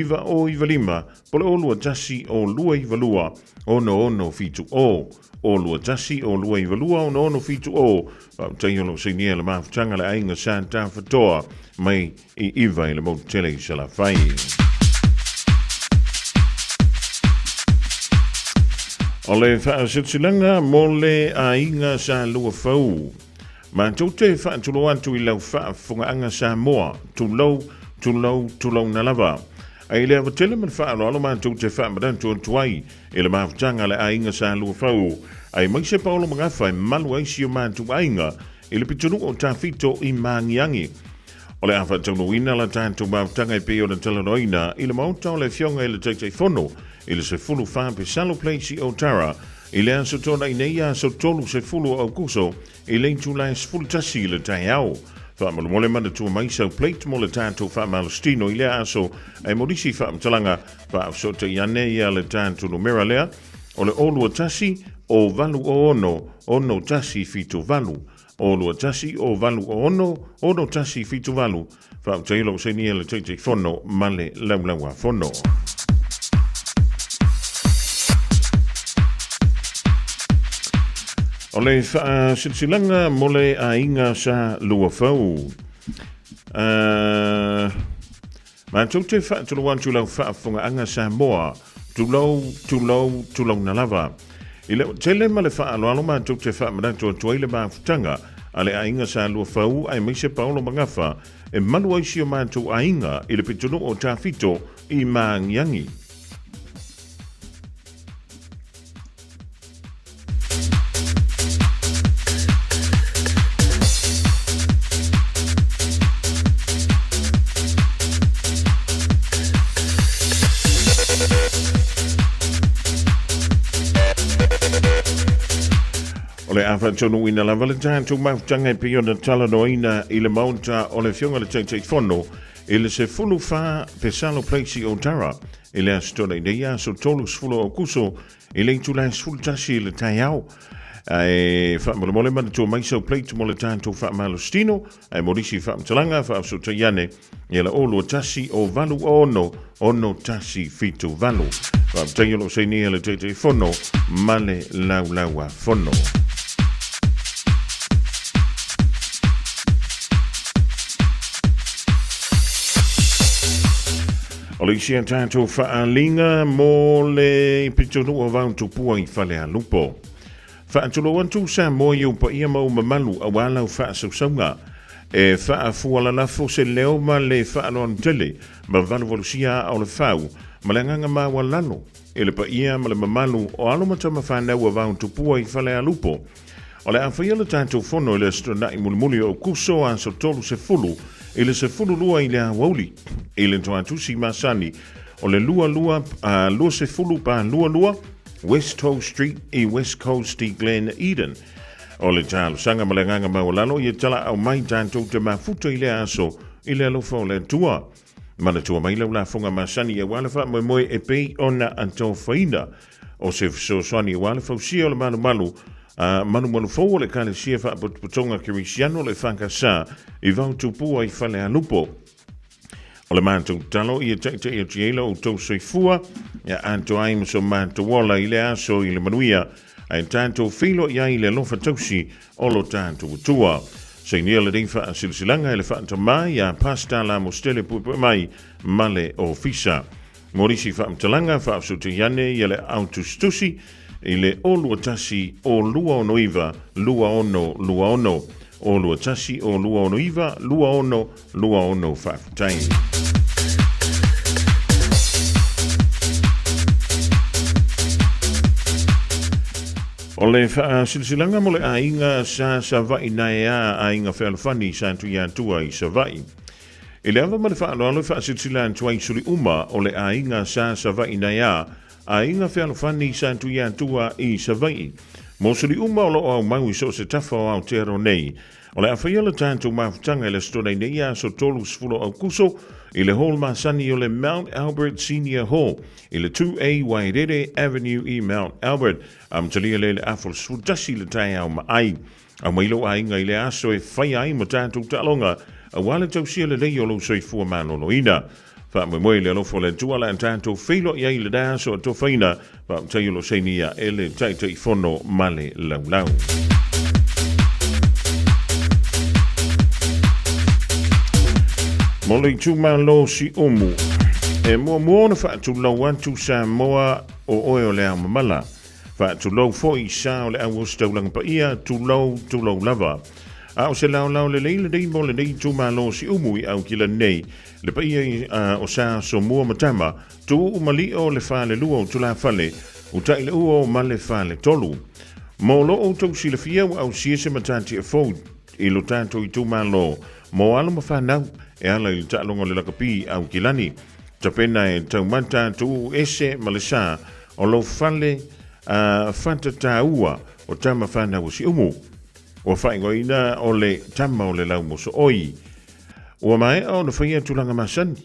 9095, po le 021 o 292 6670, 021 o 292 6670. Faafetai o lo o sainia le mafutaga le aiga sa Tafatoa mai i Iva i le motu tele i Salafai. O le faasilasilaga mo le aiga sa lua fou. Matou te faatulou atu i lau faafofogaaga Samoa, tulou, tulou, tulouna lava. Ai le ava tele ma le faaaloalo matou te faamanatu atu ai i le mafutaga a le aiga sa lua fou, aemaise Paolo Magafa e malu ai si o matou aiga i le pitonuu o Tafito i Magiagi. O le a faataunuuina la tatou mafutaga e pei ona talanoaina i le Maota o le Afioga i le Taitaifono i le 14 Pesalo Place i Otara I le aso Toonai nei, aso 30 o Aukuso, i le itula e 11 i le taeao. Faamolemole manatua mai sau plate mo le tatou faamalositino i lea aso e mo nisi faamatalaga faafesootai ane ia le tatou numera lea o le 021 086 6178 021 086 6178. Faafetai lou sainia le Taitaifono ma le Laulauafono. O le faasilasilaga mo le aiga sa Luafau. Matou te faatulou atu i lau faafofogaaga Samoa, tulou, tulou, tulouna lava. I le tele ma le faaaloalo matou te faamanatu atu ai le mafutaga a le aiga sa Luafau aemaise Paolo Magafa e malu ai si o matou aiga i le pitonuu o Tafito i Maagiagi. O le a faataunuuina lava le tatou mafutaga e pei ona talanoaina i le Maota o le Afioga i le Taitaifono i le 14 Pesalo Place i Otara i le Aso Toonai nei aso 30 o Aokuso i le itula e 11 i le taeao. Ae faamolemole manatua mai sau plate mo le tatou faamalositino, ae mo nisi faamatalaga faafesootai ane ia le 021 o 86 6178. Faafetai o lo o sainia le Taitaifono ma le Laulauafono. O le isi a tatou faaaliga mo le pitonuu o Vaotupua i Falealupo. Faatulou atu Samoa i ou paia ma ou mamalu aua lau faasausauga. E faafualalafo se leo ma le faaaloalo tele ma valuvalusia aa o le fau ma le agaga maualalo i le paia ma le mamalu o alo ma tama fanau a Vaotupua i Falealupo. O le a faia le tatou fono i le Aso Toonai mulimuli o Aokuso aso 30 i le 12 i le aoauli i le toatusi masani o le 22 20 pa 22 West Coast Street i West Coast i Glen Eden. O le talosaga ma le agaga maualalo ia talaau mai tatou te mafuta i lea aso i le alofa o le Atua. Manatua mai lau lafoga masani aua le faamoemoe e pei ona atofaina o se fesoasoani aua le fausia o le malumalu a malumalu fou o le Ekalesia Faapotopotoga Kerisiano o le EFKS i Vaotupua i Falealupo. O le matou tatalo ia taitai atu i ai lo outou soifua ia atoa ai ma so matou ola i le aso i le manuia ae tatou feiloai ai i le alofa tausi o lo tatou Atua. Sainia lenei faasilasilaga e le faatamā iā Pastor Lamositele Puepuemai ma le Ofisa. Mo nisi faamatalaga, faafesootai ane ia le aao tusitusi i le 021 0 269 2626, 021 0 269 2626. Faafetai. O le faasilasilaga mo le aiga sa Savaii naea aiga fealofani sa Tuiatua i Savaii. I le ava ma le faaaloalo e faasilasila atu ai suli uma o le aiga sa Savaii naea aiga fealofani sa Tuiatua i Savaii. Mo suli uma o lo o aumau i so o se tafa o Aotearoa nei, O le a faia le tatou mafutaga i le Aso Toonai nei aso 30 o Aukuso i le Hall masani o le Mount Albert Senior Hall i le 2A Wairere Avenue i Mount Albert. Amatalia lea i le afa o le 11 i le taeao ma ai. Aumai lou aiga i le aso e faia ai ma tatou taaloga aua le tausia lelei o lou soifua maloloina. Faamoemoe i le alofa o le Atua le a tatou feiloai ai i lena aso atofaina, faafetai o lo sainia e le Taitaifono ma le Laulau. Mo le itumalo Siumu, e muamua ona faatulou atu Samoa o oe o le ao mamala. Faatulou foi sa o le au ositaulaga paia, tulou, tulou lava. A o se laolao lelei lenei mo lenei itumalo Siumu i Aukila nei, Le paia i a o sa Somua ma Tama, Tuu ma Lio le falelua o Tulafale, Utai le ua o Male faletolu. Mo lo outou silafia ua ausia se matatia fou i lo tatou itumalo mo alo ma fanau e ala i le taaloga o le lakapi Aukilani. Tapena e taumata tuu ese ma le sa o lou fale. a Fata-tāua o tama whānau o Siumu. Ua faaigoaina o le tama o le laumosooi. Ua maea ona faia tulaga masani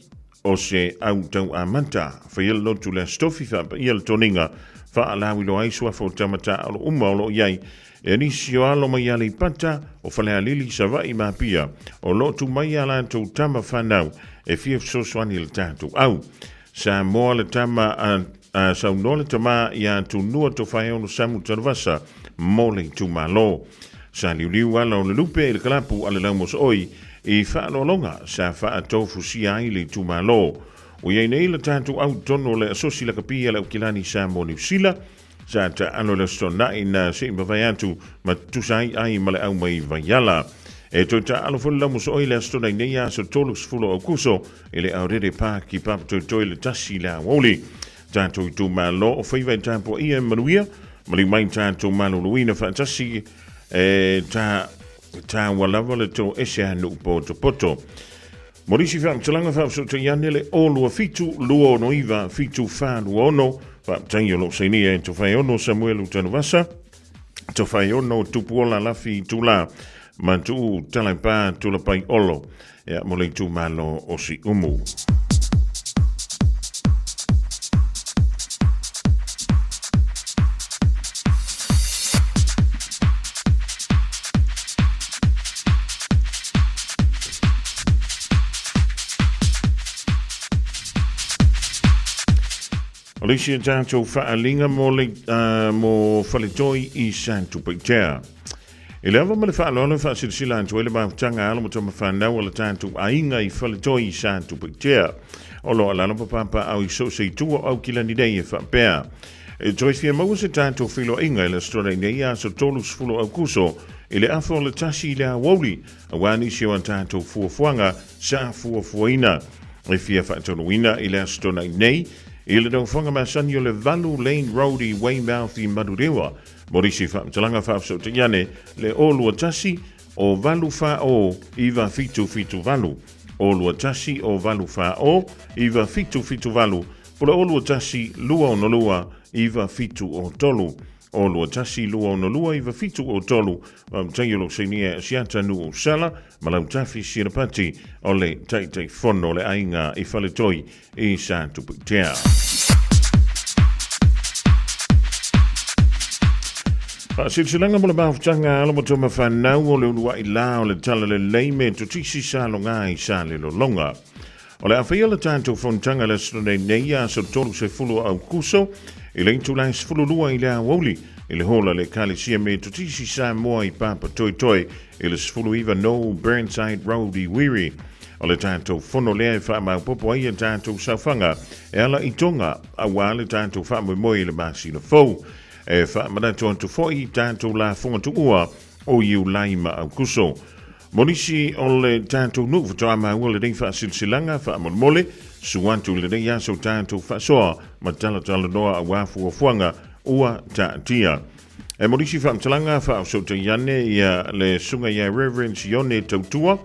o se au tau amata, faia le lotu le Aso Tofi faapaia le toniga faalauiloa ai suafa o tama taaalo uma o lo o i ai e nisi o alo mai Aleipata, o Falealili, Savaii ma Apia o lo o tu mai a latou tama fanau e fia fesoasoani i le tatou au. Samoa le tama a a saunoa le tama iā Tunua Tofaeono Samu Tanuvasa mo le itumalo. Sa liuliu ala o le lupe i le kalapu a le Laumosooi i faaaloaloga sa faatofusia ai le itumalo. Ua i ai nei le tatou au i totonu o le Asosi Lakapi a le Aukilani Samoa Niu Sila, sa taalo i le Aso Toonai na se i mavae atu ma tutusa ai ai ma le au mai Vaiala. E toe taalo foi le Laumosooi i le Aso Toonai nei aso 30 o Aokuso i le Aorere Park i Papatoetoe i le 1 i le aoauli. Tatou itumalo o faiva e tapuaia e manuia, maliu mai tatou maloloina faatasi e ta taua lava le toese a nuu potopoto. Mo nisi faamatalaga faafesootai ane le 027 269 7426. Faafetai o lo o sainia e Tofaeono Samuelu Tanuvasa, Tofaeono Tupuola Lafi Itula ma Tuu Talaipa Tulapai Olo ia, mo le itumalo o Siumu. O le isi a tatou faaaliga mo le, mo Faletoi i Satupaitea. I le ava ma le faaaloalo e faasilasila atu ai le mafutaga a alo ma tama fanau a le tatou aiga i Faletoi i Satupaitea. O lo o alala ma papaaao i so o se itu o Aukilani nei e faapea. E toe fia maua se tatou feiloaiga i le Aso Toonai nei aso 30 o Aokuso i le afa o le 1 i le aoauli aua nisi o a tatou fuafuaga sa fuafuaina. E fia faataunuuina i le Aso Toonai nei i le nofoaga masani o le 8 Lane Road i Weymouth i Manurewa mo nisi faamatalaga faafesootai ane le 021 o 840 9778 021 o 840 9778 Pule 21 262 9703 21 262 9703 Faafetai o lou sainia e Asiata Nuu Sala ma Lautafi Sirapati o le Taitaifono o le Aiga i Faletoi i Satupuitea. Faasilasilaga mo le mafutaga alo ma tama fanau o le uluai la o le Talalelei me Totisi Saloga i Salelologa. O le a faia le tatou fonotaga i le aso nei nei aso 30 o Aukuso i le itula e 12 i le aoauli i le hola le Ekalesia Metotisi Samoa i Papatoetoe i le 19 No Burnside Road i Wiri. O le tatou fono lea e faamaopoopo ai a tatou saofaga e ala i Tonga aua le tatou faamoemoe i le masina fou. E faamanatu atu foi i tatou lafoga tuua o Iulai ma Aukuso. Mo nisi o le tatou nuu faatoa maua lenei faasilasilaga faamolemole, susu atu i lenei aso tatou faasoa ma talatalanoa aua fuafuaga ua taatia. E mo nisi faamatalaga faaosootai ane ia le susuga ia Reverend Sione Tautua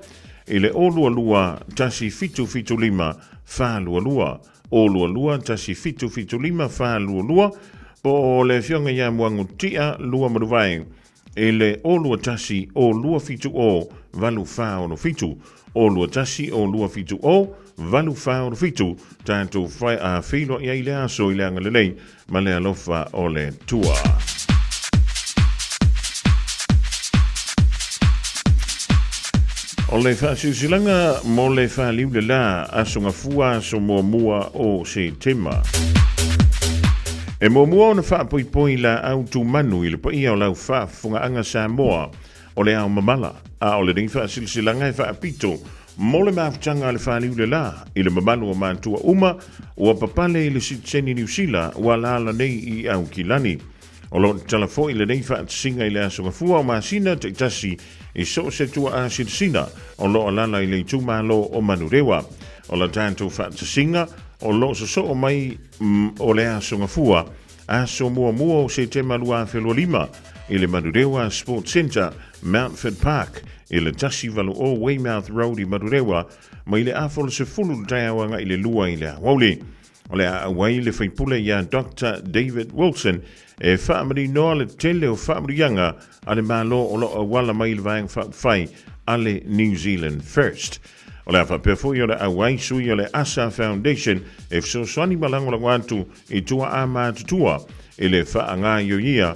i le 022 1775 422, 022 1775 422, po o le afioga ia Muagutia Luamanuvae i le 021 0270 8467, 021 0270 8467, tatou feiloai ai le aso i le agalelei ma le alofa o le Atua. O le faasilasilaga mo le faliu le la Aso Gafua aso muamua o Setema. E muamua ona faapoipoi laau tumanu i le paia o lau faafofogaaga Samoa o le ao mamala, a o lenei faasilasilaga e faapito mo le mafutaga a le faliu le la i le mamalu o matua uma ua papale i le sitiseni Niu Sila ua alaala nei i Aukilani. O lo o tatala foi lenei faatasiga i le Aso Gafua o masina taitasi i so o se tuaa silasila o lo o alaala i le itumalo o Manurewa. O la tatou faatasiga o lo o sosoo mai o le Aso Gafua, aso muamua o Setema 2025 i le Manurewa Sports Centre, Mountford Park, i le 180 Weymouth Road i Manurewa, mai le afa o le 10 i le taeao agai i le 2 i le aoauli. O le a auai le faipule iā Doctor David Wilson e faamaninoa le tele o faamanuiaga a le Malo o lo o auala mai i le Vaega Faaupufai a le New Zealand First. O le a faapea foi o le auai sui o le Asa Foundation e fesoasoani ma lagolago atu i tuaa matutua i le faagaoioia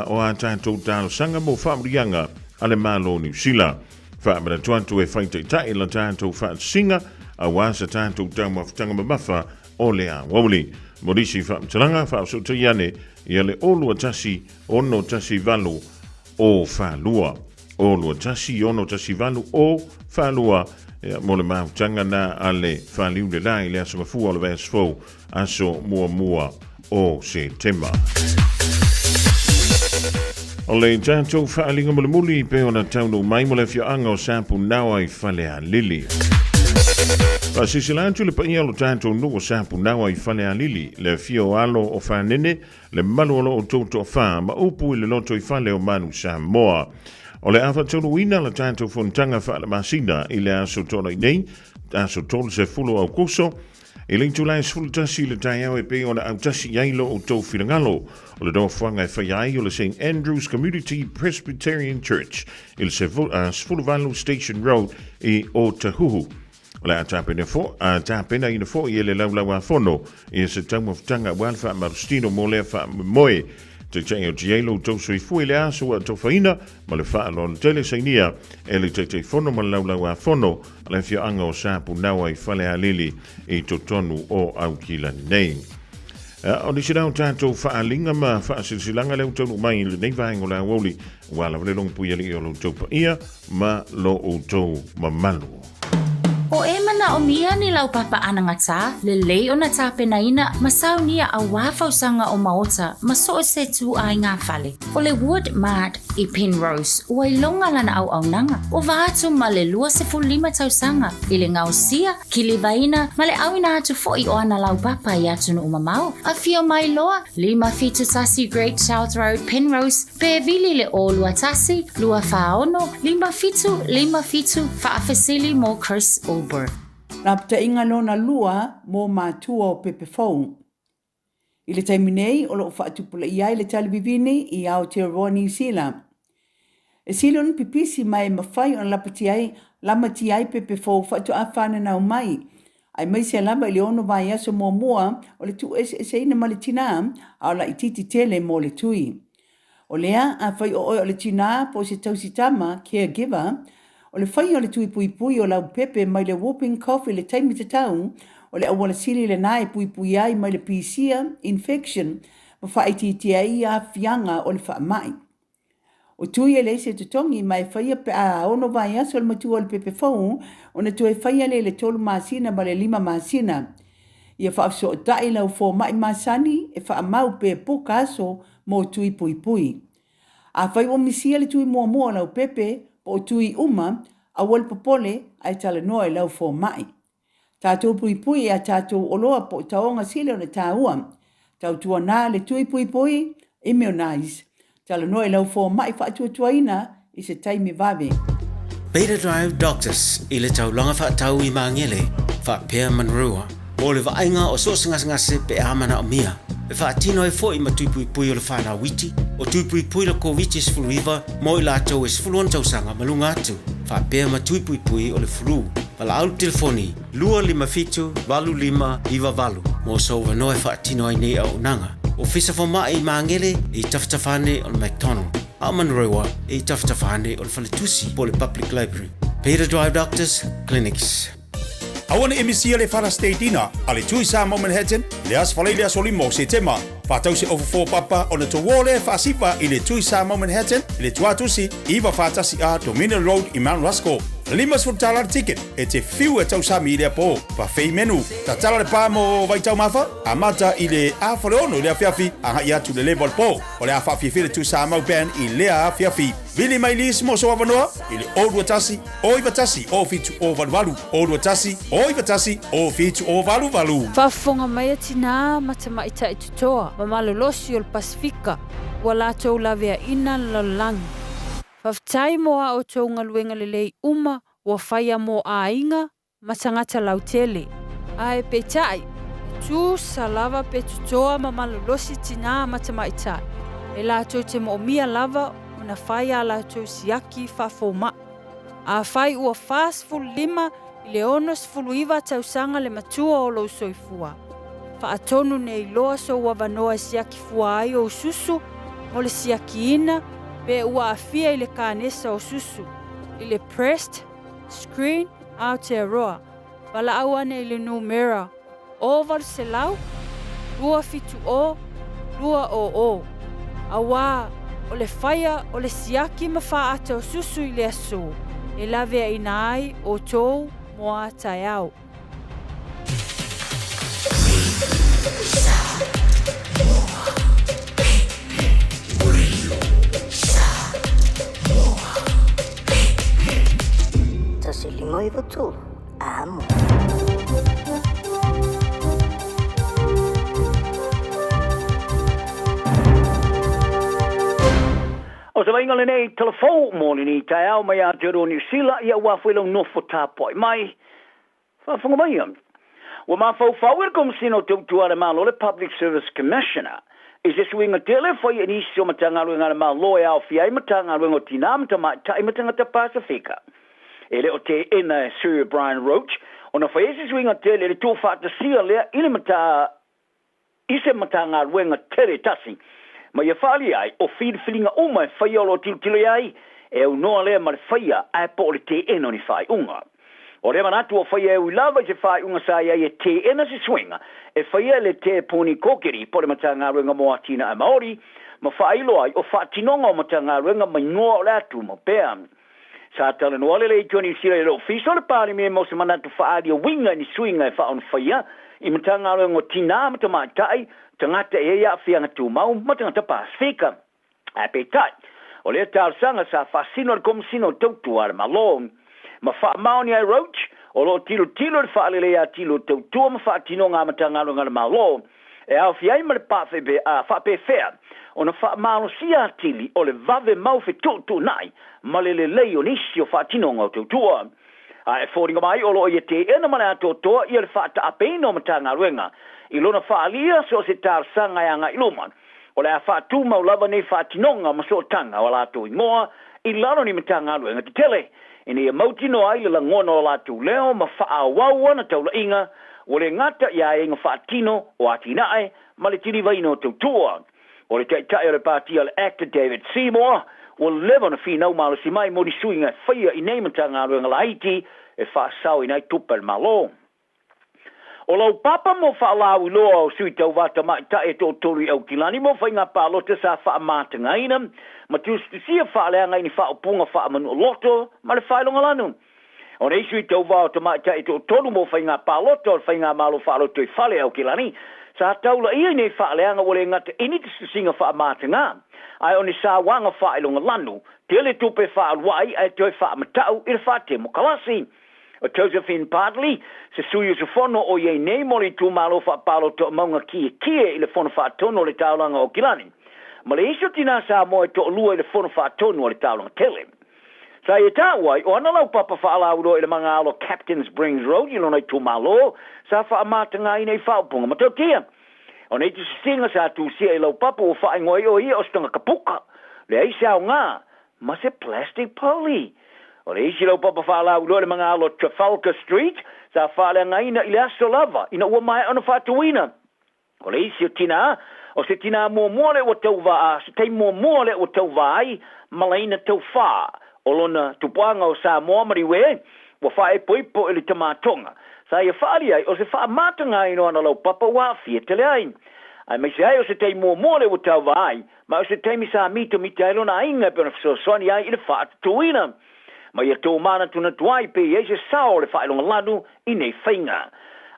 o a tatou talosaga mo faamanuiaga a le Malo o Niu Sila. Faamanatu atu e whai taitai la tātou whaatisinga aua sa tātou taumafataga mamafa o le aoauli. Mo nisi faamatalaga, faafesootai ane ia le 0 21 6 18 o 42. 0 21 6 18 o 42 ia, mo le mafutaga na a le Faliu le la i le aso mafua o le vaiaso fou, aso muamua o Setema. O le tatou faaaliga mulimuli pe ona taunuu mai mo le afioaga o Sapunaoa i Falealili. Faasilasila atu le paia o lo tatou nuu o Sapunaoa i Falealili, le afio o alo o Fanene, le mamalu o lo outou toafa ma upu i le loto i fale o Manu Samoa. O le a faataunuuina la tatou fonotaga faalemasina i le aso Toonai nei, aso 30 o Aukuso, I le itula e 11 i le taeao e pei ona autasi i ai lo outou finagalo, o le nofoaga e faia ai o le St Andrew's Community Presbyterian Church i le 18 Station Road i Otahuhu. O le a tapena fo, a tapenaina foi e le Laulau-a-Fono ia se taumafataga aua le faamalositino mo lea faamoemoe. Taitai o ai lo outou soifua i le aso ua atofaina ma le faaaloalo tele sainia e le Taitaifono ma le Laulau-a-Fono a le afioaga o Sapunaoa i Falealili i totonu o Aukilani nei. O nisi la o tatou faaaliga ma faasilasilaga lea ua taunuu mai i lenei vaega o le aoauli, ua lava le logopui alii o lo outou paia ma lo outou mamalu. O e manaomia ni laupapa anagatā, lelei ona tapenaina ma saunia auā fausaga o maota ma so o se tū-aiga fale. O le Wood Mart i Penrose, ua iloga lana auaunaga, ua atu ma le 25 tausaga i le gaosia, kilivaina ma le ʻauina atu foʻi o ana laupapa i atunuu mamao. Afio mai loa, 571 Great South Road, Penrose, pe vili le 021 246 5757 faafesili mo Chris Ulber. Lapataiga lona lua mo matua o pepe fou. I le taimi nei o lo o faatupulaia ai le tali vivini i Aotearoa Niu Sila. E sili ona pipisi ma e mafai ona lapatia ai, lamatia ai pepe fou faatoa fananau mai, aemaise lava i le ono vaiaso muamua o le tuueseeseina ma le tinā, a o laitiiti tele mo le tui. O lea, afai o oe o le tinā po o se tausi tama, caregiver, o le faia o le tui puipui o lau pepe mai le whooping cough i le taimi tatau, o le auala sili lenā e puipui ai mai le pisia, infection, ma faaitiitia ai aafiaga o le faamai. O tui e leai se totogi ma e faia pe a ono vaiaso le matua o le pepe fou ona toe faia lea i le tolu masina ma le lima masina. Ia faafesootai lau fomai masani e faamau pe puka aso mo tui puipui. Afai ua misia le tui muamua o lau pepe po o tui uma, aua le popole ae talanoa i lau fomai. Tatou puipui i a tatou oloa po o taoga sili ona taua. Tautuana le tui puipui, immunize. Talanoa i lau fomai faatuatuaina i se taimi vave. Beta Drive Doctors i le taulaga faatau i Magele, faapea Manurewa, mo le vaaiga o so o se gasegase pe a manaomia. E faatino ai foi ma tui puipui o le whanau iti, o tui puipui le Koviti-19 mo i latou e 16 tausaga ma luga atu, faapea ma tui puipui o le flu. Valaau le telefoni 257 8598 mo sou avanoa e faatino ai nei auaunaga. Ofisa Fomai i Magele i tafatafa ane o le McDonald, a o Manurewa i tafatafa ane o le Faletusi po o le Public Library. Peter Drive Doctors Clinics. Aua ne i misia le Father's Day Dinner a le Tui Samoa Manhattan i le Aso Faraile le aso 5 o Setema. Faatau se ofofo papa ona touō lea e faasiva i le Tui Samoa Manhattan i le Tuatusi 941A Dominion Road i Mount Roskill. $50 le ticket e te fiu e tausami i lea pō. Buffet menu. Tatala le pa mo Vaitaumafa, amata i le afa o le ono i le afiafi agai atu i le leva o le pō. O le a faafiafia le Tui Samoa Band i lea afiafi. Vili mai nisi mo sou avanoa i le 021 091 0788 021 091 0788. Faafofoga mai a tinā ma tamaitai totoa ma malolosi o le Pasefika ua latou laveaina le lalolagi. Faafetai mo a outou galuega lelei uma ua faia mo aiga ma tagata lautele. Ae peitai, Tutusa lava pe totoa ma malolosi tinā ma tamaitai, e latou te moomia lava ona fai ā latou siaki faafomaʻi. Afai ua 45 i le 69 tausaga le matua o lou soifua, faatonu nei loa sou avanoa e siaki fua ai ou susu mo le siakiina pe ua aafia i le kanesa o susu, i le Breast Screen Aotearoa. Valaau ane i le numera 800 270 200, auā o le faia o le siaki ma fāata o susu i le asō e laveaina ai outou mo a taeao. 1 5 9 3. Amo. O se vaaiga lenei tala fou mo lenei taeao mai Aotearoa Niu Sila, ia ua foi lau nofo tapuai mai. Faafofoga maia. Ua mafaufau i le Komesina o Tautua a le Malo, le Public Service Commissioner, i se suiga tele e faia i nisi o Matagaluega a le Malo e aofia ai Matagaluega o Tinā ma Tamaitai ma Tagata Pasefika. E le o teena e Sir Brian Roche ona fai ai se suiga tele i le tuufaatasia lea i le mata i se Matagaluega tele tasi ma ia faaalia ai o filifiliga uma e faia o lo o tilotilo i ai e aunoa lea ma le faia ae po o le teena o ni faaiuga. O lea manatu ua faia e ui lava i se faaiuga sa i ai e teena se suiga e faia e le Te Puni Kōkiri po o le Matagaluega mo Atinae Maori ma faailoa ai o faatinoga o Matagaluega ma igoa o le a tumau pea. Sa talanoa le Leitio Niu Sila i le Ofisa o le Palemia mo se manatu faaali e uiga i ni suiga e faaonofaia i Matagaluega o Tinā ma Tamaitai, Tagata e i ai Aafiaga Tumau ma Tagata Pasefika. Ae peitai, o lea talosaga sa faasino e le Komesina o Tautua a le Malo. Ma faamaonia e Roach, o lo o tilotilo i le faaleleia atili o tautua ma faatinoga a Matagaluega a le Malo, e aofia ai ma le faapefea ona faamalosia atili o le vave mau fetuutuunai ma le lelei o nisi o faatinoga o tautua. A e foliga mai o lo o ia teena ma le atoatoa ia le faataapeina o Matagaluega i lona faaalia so o se talosaga e agai i luma, o le a faatumau lava nei faatinoga ma sootaga o a latou igoa i lalo o ni Matagaluega tetele ina ia mautinoa ai le lagona o latou leo ma faaauau ana taulaiga ua le gata i aiaiga faatino o atinae ma le tilivaina o tautua. O le taitai o le pāti a le ACT David Seymour, ua leva ona finau malosi mai mo ni suiga e faia i nei Matagaluega laiti e faasaoina ai tupe a le Malo. O lau papa mo faalauiloa o sui tauva tamaitai e toatolu i Aukilani mo faiga palota sa faamatagaina ma tusitusia faaleaga i ni faaupuga faamanuoloto ma le faailogalanu. O nei sui tauva o tamaitai e toatolu mo faiga palota o le faigamalo faalotoifale Aukilani sa taulaia i nei faaleaga ua le gata i ni tusitusiga faamataga ae o ni sauaga faailogalanu tele tupe faaaluai ae toe faamatau i le faatemokalasi. O Josephine Bartley, se sui usufono o i ai nei mo le itumalo faapalota o Mauga Kiekie i le Fono Faatonu o le Taulaga o Aukilani, ma le isi o tinā Samoa e toalua i le Fono Faatonu a le Taulaga Tele. Sa ia taua ai, o ana laupapa faalauiloa i le magaalo Captain Springs Road i lona itumalo, sa faamatagaina i faaupuga matautia. O nei tusitusiga sa tusia i laupapa ua faaigoa ai o ia o se tagata puka, leai se aoga, ma se plastic poly. O le isi laupapa faalauiloa i le magaalo Trafalgar Street sa faaleagaina i le aso lava ina ua maea ona faatuina. O le isi o tinā, o se tinā muamua lea ua tauva a se taimi muamua lea ua tauva ai ma laina taufā o lona tupuaga o Samoa ma Niue ua faaepoipo i le tamātoga sa ia faaali ai o se faamatagaina o ana laupapa ua aafia tele ai. Aemaise ai o se taimi muamua lea ua tauva ai Ma o se taimi sa mitamita ai lona aiga e pei ona fesoasoani ai i le faatutuina ma ia tōmanatunatu ai pe i ai se sao o le faailoga lanu i nei faiga.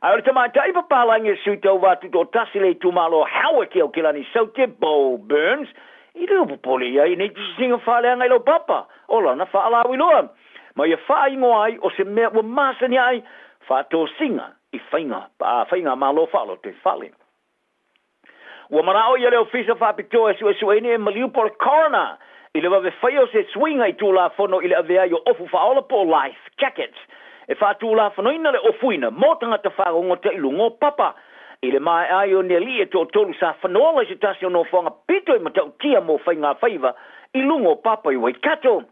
Ae o le tamaitai papalagi e sui tauva tutoatasi le itumalo Howick i Aukilani Saute, Beau Burns, i le popole i ai i nei tusisiga faaleaga i laupapa o lana faalauiloa ma ia faaigoa ai o se mea ua masani ai faatosina i faiga faigamalo faalotoifale. Ua manao ia le Ofisa Faapitoa e suesueina e maliu po o le Coroner i le vave faia o se suiga i Tulafono i le avea ai o ofu faaola po o life jackets e faatulafonoina le ofuina mo tagata fagogota i luga o papa. I le maea ai o ni alii e toatolu sa fanola i se tasi o nofoaga pito i matautia mo faigafaiva i luga o papa i Waikato.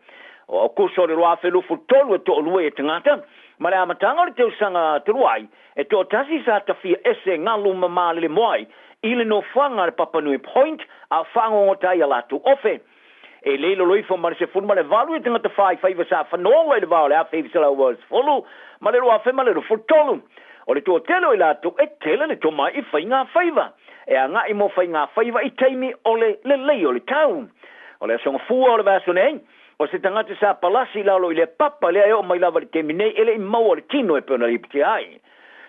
O Aokuso o le 2023 e toalua ia tagata, ma le amataga o le tausaga talu ai, e toatasi sa tafia ese e galu ma malelemoai i le nofoaga a le Papanui Point a o faagogota ai a latou ofe. E le i lalo ifo ma le 18 ia tagata faifaiva sa fanola i le va o le 1980 ma le 2023. O le toatele o i latou e tele le tomai i faigafaiva, e agai mo faigafaiva i taimi o le lelei o le tau. O le Aso Gafua o le vaiaso nei, o se tagata sa palasi i lalo i lea papa lea e oo mai lava i le taimi nei e le i maua le tino e pei ona lipotia ai.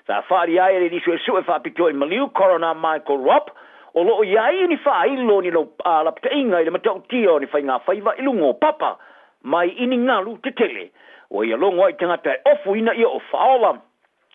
Sa faaali ai e le alii suesue faapitoa i maliu, Coroner Michael Ropp, o lo o i ai ni faailo ni lapataiga i le matautia o ni faigafaiva i luga o papa mai i ni galu tetele. Ua ia logo ai tagata e ofuina ia o faaola.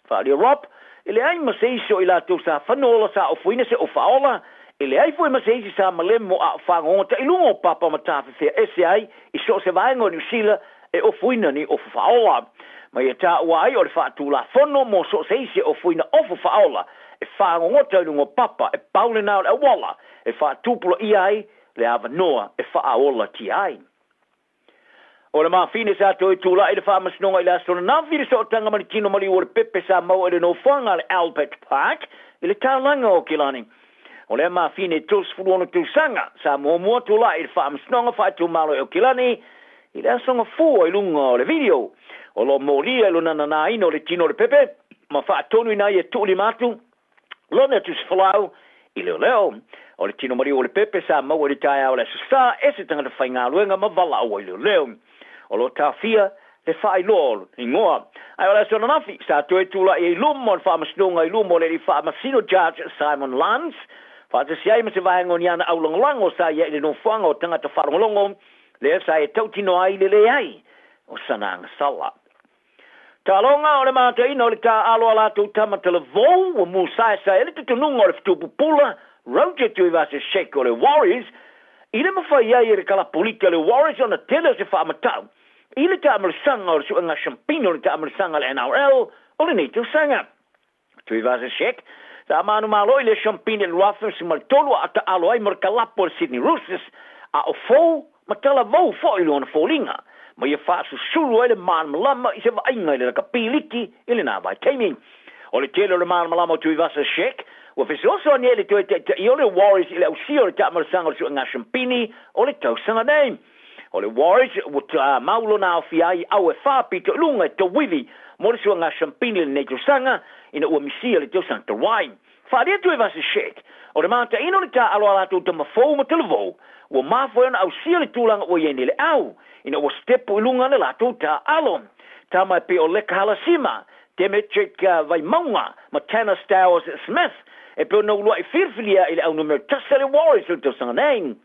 Faaalia Ropp, e leai ma se isi o i latou sa fanola sa ofoina se ofaola, e leai foi ma se isi sa malemo a o fagogota i luga o papa ma tafefea ese ai i so o se vaega o Niu Sila e ofoina ni ofo faaola. Ma ia taua ai o le faatulafono mo so o se isi e ofoina ofo faaola e fagogota i luga o papa e pau lena o le auala e faatupulaia ai le avanoa e faaolatia ai. O le mafine sa toe tulai i le faamasinoga i le aso ananafi i le sootaga ma le tino maliu o le pepe sa maua i le nofoaga a le Albert Park i le taulaga o Kilani. O lea mafine 36 tausaga sa muamua tulai i le faamasinoga faaitumalo i Okilani i le aso Gafua i luga o le video o lo o molia i lona nanaina o le tino o le pepe ma faatonuina ai e tuulima atu lona tusi folau i leoleo. O le tino maliu o le pepe sa maua i le taeao o le Aso Sa e se tagata faigaluega ma valaau ai leoleo. O lo o taofia le faailoa o lona igoa. Ae o le aso ananafi, sa toe tulai ai i luma o le faamasinoga i luma o le alii faamasino Judge Simon Lance, faatasi ai ma se vaega o ni ana aulagolago sa i ai i le nofoaga o tagata faalogologo lea sa e tautino ai le leai o sana agasala. Taaloga o le mataina o le taaalo a latou tama talavou ua musaesae ai le tutunuga o le fetuupupula Roger Tuivasa-Sheck o le Warriors i le mafai ai e le kalapulita a le Warriors ona tele o se faamatau i le taamalasaga o le suega shampino o le taamalasaga a le NRL o lenei tausaga. Tuivasa-Sheck, sa manumalo i le Champine i le 2013 a taalo ai ma le kalapu a le Sydney Roosters, a o fou ma talavou foi lona foliga, ma ia faasusulu ai le malamalama i se vaaiga i le lakapi liki i lena vaitaimi. O le tele o le malamalama o Tuivasa-Sheck ua fesoasoani ai i le toe taitaia o le Warriors i le ausia o le taamalasaga o le suega Champine o le tausaga nei. O le Warriors ua mau lona aofia ai i au e faapito i luga e tauivi mo le suaga shampini i lenei tausaga ina ua misia le tausaga talu ai. Faaalia Tuivasa-Sheck, o le mataina o le taaalo a latou tama fou ma talavou ua mafua ai ona ausia le tulaga ua i ai nei le au ina ua sitepu i luga le latou taaalo. Tama e pei o Leka Halasima, Demetric Vaimauga ma Tanner Stowers-Smith e pei ona uluai filifilia i le au numera tasi a le Warriors i le tausaga nei.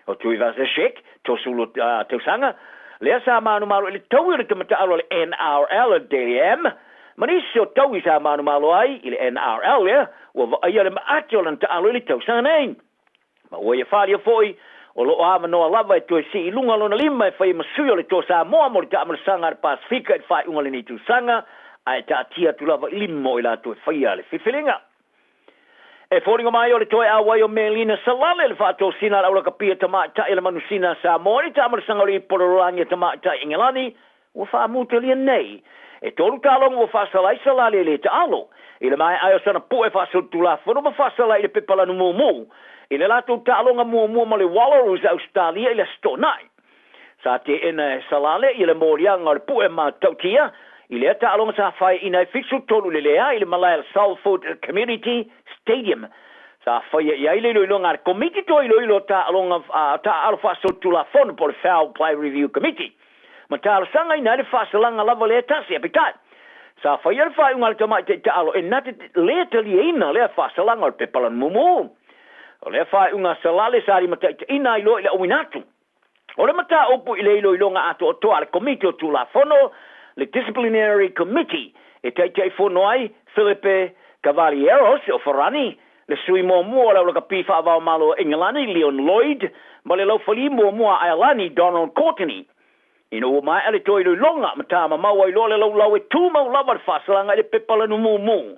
O Tuivasa-Sheck, 30 tausaga, lea sa manumalo i le taui o le tamataalo a le NRL a Dally M, ma nisi o taui sa manumalo ai i le NRL lea, ua vaaia le maate o lana taalo i le tausaga nei. Ma ua ia faaalia foi, o lo o avanoa lava e toe sii i luga lona lima e fai ai ma sui o le Toa Samoa mo le taamalasaga a le Pasefika i le faaiuga o lenei tausaga, ae taatia atu lava i lima o i latou e faia le filifiliga. E foliga mai o le toe auai o Melina Salale le faatosina a le aulakapia tamaitai a le manusina a Samoa i le taamalasaga o le ipu lalolagi a tamaitai Engelani ua faamutalia nei. E tolu taaloga ua faasala ai Salale e le taalo i le maea ai o sana pue faasolitulafono ma faasala i le pepa lanu mumu i le latou taaloga muamua ma le Wallaroos a Ausetalia i le Aso Toonai. Sa teena e Salale ia le moliaga o le pue ma tautia i lea taaloga sa faeaina ai 73 i le leai i le malae a le Salford Community Stadium. Sa faia i ai le iloiloga a le Komiti Toe Iloilo o Taaloga Taaalo Faasolitulafono po o le Foul Play Review Committee ma talosagaina ai le faasalaga lava lea tasi. Aepeitai, sa faia le faaiuga a le tamaitai taaalo e na te le taliaina lea faasalaga o le pepa lanu mumu. O lea faaiuga a Salale sa limataitaiina ai loa i le auina atu O le mataupu i le iloiloga atoatoa a le Komiti o Tulafono, le Disciplinary Committee, e taitaifono ai Philippe Cavalieros o Farani, le sui muamua o le aulakapi faavaomalo o Engelani Leon Lloyd ma le laufali muamua a Aelani Donald Courtenay. Ina ua maea le toe iloiloga, ma tamamau ai loa le laulau e tumau lava le faasalaga i le pepa lanu mumu.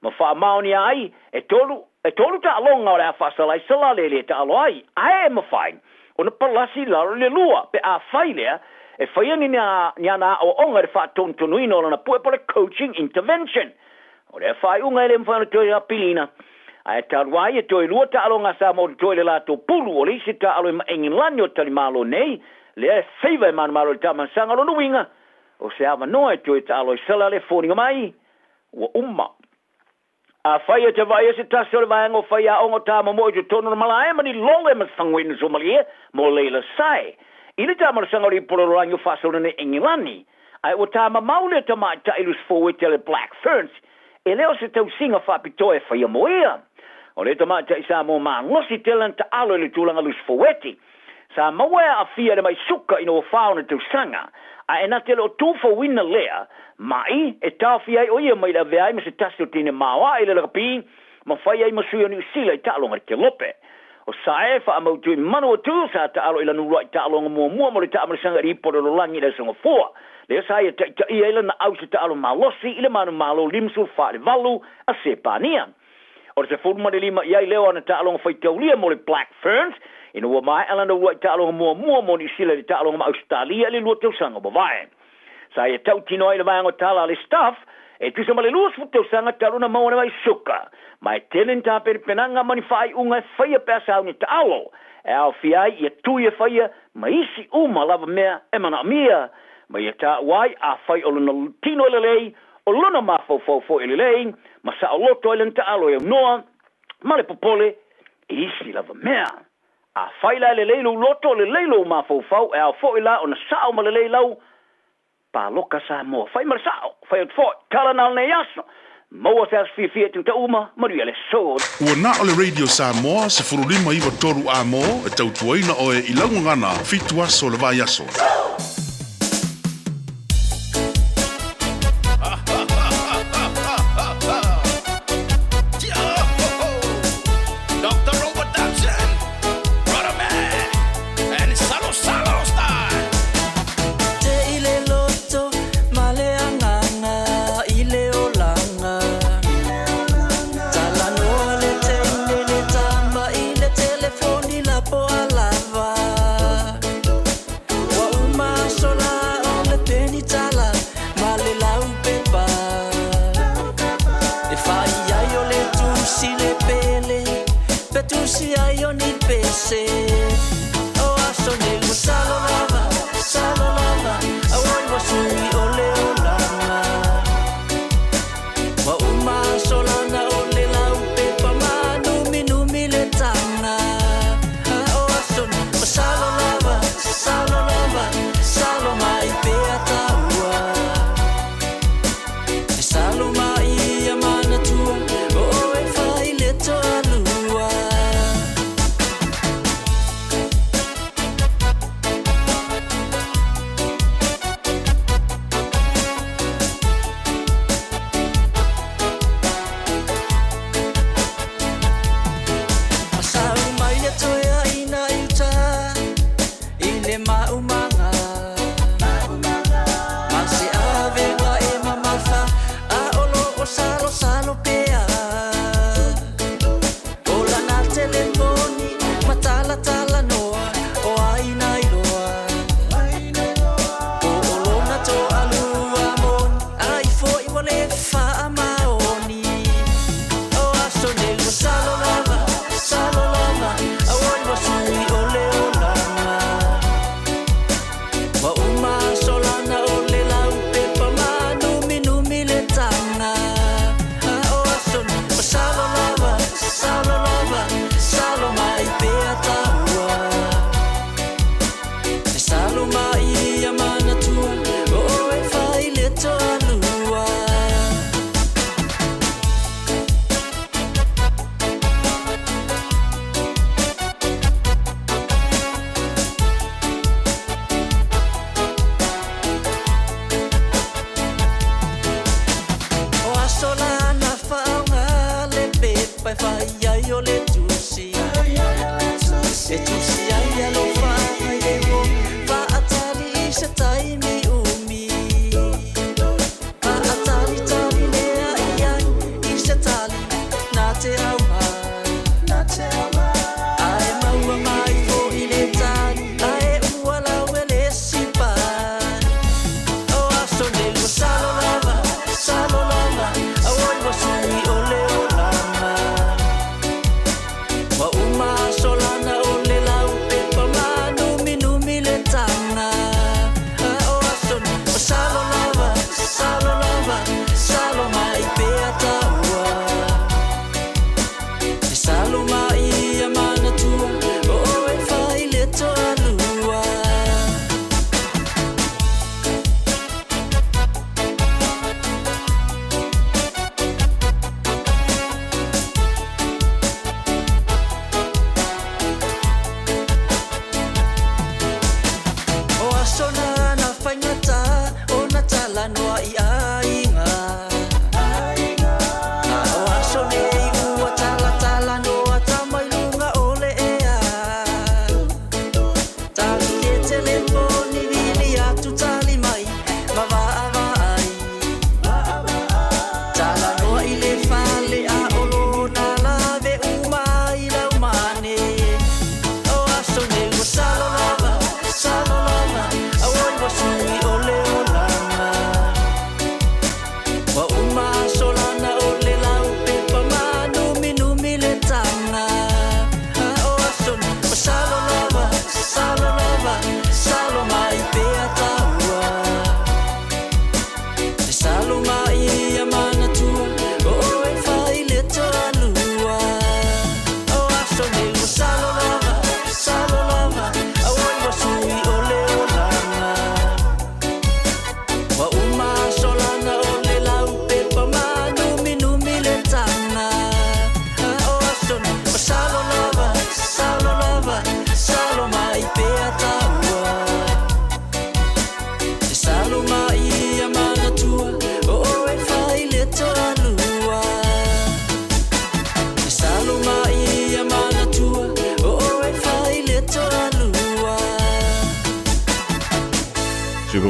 Ma faamaonia ai, e tolu, e tolu taaloga o le a faasalaisala le le taalo ai, ae e mafai ona palasi i lalo i le lua, pe afai lea e faia ni, ni ana aoaoga i le faatonutonuina o lana pue po o le coaching intervention. O lea faaiuga e le mafai ona toe apiliina, ae talu ai e toe lua taaloga a Samoa o totoe i le latou pulu, o le isi taalo e ma Enigilani o talimalo nei, lea e favour e manumalo i le taamasaga. O lona uiga, o se avanoa e toe taalo ai sala le foliga mai, ua uma. Afai e te vaaia se tasi o le vaega o faiaoga o Tāmomoe i totonu o le malae ma ni lole ma se faguina suamalie mo Leila Sae i le taamalasaga o le ipololoagi o faasolo nei Enigilani, ae ua tāmamau lea tamaitai lusifoueti a le Black Ferns, e le o se tausiga faapitoa e faia mo ia. O le tamaitai Samoa malosi tele lana taalo i le tulaga lusifoueti. Sa maua e aafia i le mai suka ina ua fa ona tausaga, ae na te le o tufauina lea ma'i e taofia ai o ia mai le avea ai ma se tasi o teine maoae i le lakapi ma fai ai ma sui o Niu Sila i taaloga i le Kelope. O Sae faamautu i Manawatu sa taalo i lana uluai taaloga muamua mo le taamalasaga i le ipu o le lalolagi i le Aso Gafua. Lea sa ia taitaia ai lana au i se taalo malosi i le manumalo 54 i le 8 a Sepania. O le 15 i ai lea o ana taaloga faitaulia mo le Black Ferns, ina ua maea lana uluai taaloga muamua mo Niu Sila i le taaloga ma Ausetalia i le lua tausaga ua mavae. Sa ia tautino ai le vaega o tala a le staff, e tusa ma le 20 tausaga talu ona maua le mai suka. Ma e tele ni tapenapenaga ma ni faaiuga e faia pe a sauni taalo, e aofia ai ia tui e faia ma isi uma lava mea e manaomia, ma ia taua ai afai o lona tino e lelei, O lona mafaufau foi e lelei ma saoloto ai lana taalo e aunoa ma le popole i isi lava mea. Afai la e lelei lou loto, lelei lou mafaufau, e ao foi la ona sao ma lelei lau paloka Samoa. Fai ma le sao, fai atu foi, tala na o lenei aso. Maua se aso fiafia e tauta uma, manuia le aso. Ua na o le Radio Samoa 15 9 3 A-mo e tautuaina oe i lau gagana fitu aso o le vaiaso. Ua uma aso la o le penitala ma le laupepa E fai ai o le tusi le pele pe tusi ai o ni pese O aso nei ua salo lava, salo lava Auoi ua sui o le olaga Ua uma aso lana o le laupepa ma numinumi le taga O aso nei ua salo lava, salo lava, salo mai pea taua E salo mai ia manatua o oe fai le toalua.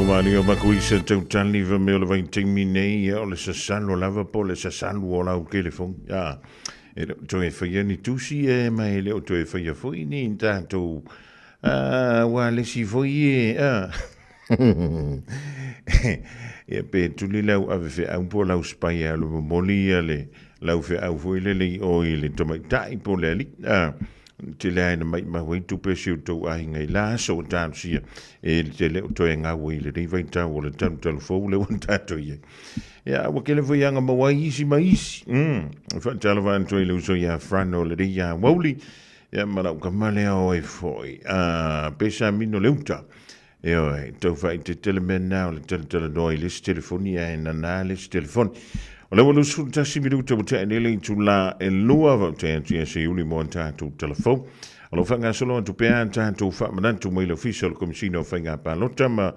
Malie o Makuisa tautali fa mea o le vaitaimi nei, ia o le sasalo lava po o le sasalu o lau telefoni. A, e le o toe faia ni tusi e ma e le o toe faia foi ni tatou a, ualesi foi e, a. Ia pe tuli lau ave feau po o lau spaia o le momoli ia le lau feau foi lele i o i le tamaitai po o le alii. A, tele lava ina maimau ai tupe a si o tou aiga i la aso o talosia e te le o toe gau ai i lenei vaitau o le talutalu fou lea ua tatou i ai. Ia, ua tele foi aga maua ai isi ma isi. Faatalofa atu ai i le uso ia Fran o lenei aoauli, ia ma lau tama lea oe foi, a Pesamino Leuta. Ioe, tau faaeteete le mea lena o le talatalanoa i le isi telefoni ae nana le isi telefoni. O lea ua 21 minuta ua tea nei le itula e lua, faafetai atu ia Seiuli mo a tatou tala fou. O lo o faagasolo atu pea a tatou faamanatu mai le Ofisa o le Komesina o Faiga Palota ma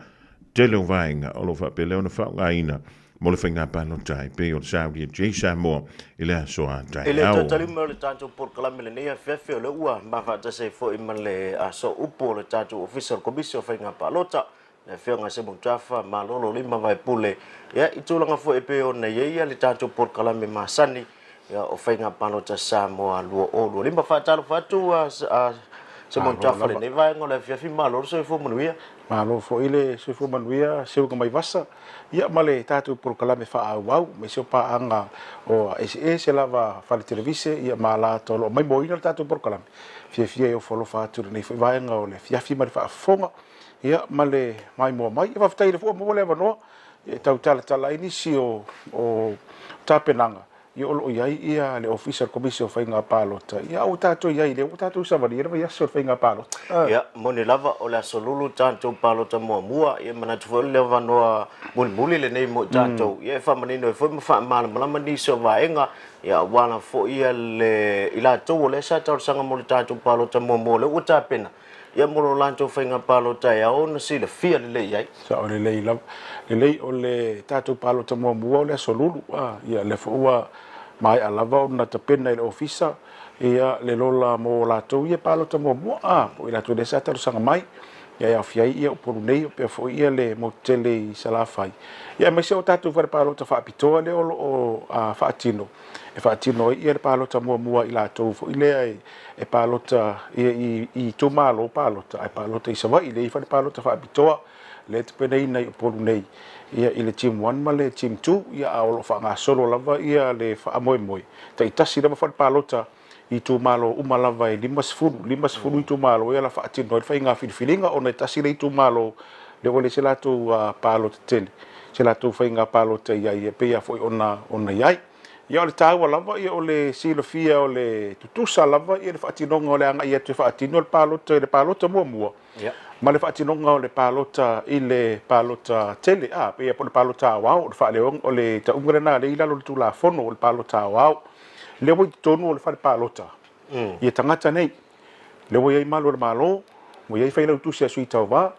tele o vaega o lo o faapea lea ona faaaogaina mo le faiga palota e pei o le saulia J Samoa i le aso a I le taeao. tatalima o le tatou polokalame lenei afiafi o lea ua mafaatasi ai foi ma le aso upu o le tatou Ofisa o le Komisi o Faiga Palota, le Afioga Semutafa Malolo Lima Vaepule, ia i tulaga foi e pei ona i ai le tatou polokalame masani ia o Faiga Palota Samoa 2025. Faatalofa atu a Semutafa lenei vaega o le afiafi, malo le soifua manuia. Malo foi le soifua manuia Seuga Maivasa. Ia ma le tatou polokalame faaauau, aemaise o paaga o eseese lava fale televise ia ma alata o lo o maimoaina le tatou polokalame. Fiafia e ofo alofa atu i lenei foi vaega o le afiafi ma le faafofoga ia ma le maimoa mai. Ia faafetai le fua maua le avanoa e tau talatala ai nisi o tapenaga Ia o lo o i ai ia le Ofisa o le Komisi o Faiga Palota, ia a ua tatou i ai i lea ua tatou savalia le vaiaso o le Faiga Palota. Ia, moni lava o le Aso Lulu tatou palota muamua, ia manatu foi o le avanoa mulimuli lenei mo i tatou, ia e faamanino ai foi ma faamalamalama nisi o vaega, ia aua lava foi le i latou o lea sa talosaga mo le tatou palota muamua o lea ua tapena, ia mo lo latou faiga palota e ao ona silafia lelei ai. Sao lelei lava. Lelei o le tatou palota muamua o le Aso Lulu, a, ia lea foi ua maea lava ona tapena e le Ofisa ia le lola mo latou ia palota muamua, a, po o i latou lea sa talosaga mai, ia e aofia ai ia Upolu nei faapea foi ia le motu tele i Salafai, ia aemaise o tatou fale palota faapitoa lea o lo o faatino. e faatino ai le palota muamua i latou foi lea e palota i itumalo palota ae palota i Savaii lea e i ai fale palota faapitoa lea e tapenaina i Upolu nei ia i le Team 1 ma le Team 2 ia a o lo o faagasolo lava ia le faamoemoe taitasi lava fale palota i itumalo uma lava e 50, 50 itumalo ia la faatino ai le faiga filifiliga ona e tasi le itumalo lea ua leai se latou palota tele, se latou faiga palota i ai e pei lava foi ona ona i ai. Ia o le taua lava ia o le silafia o le tutusa lava ia le faatinoga o le agai atu e faatino le palota i le palota muamua ma le faatinoga o le palota i le palota tele, a pei lava po o le palota aoao, o le faaleoga, o le tauga lena lea i lalo o le Tulafono o le palota aoao. Lea ua i totonu o le fale palota ia tagata nei. Lea ua i ai malu o le Malo, ua i ai failautusi a sui tauva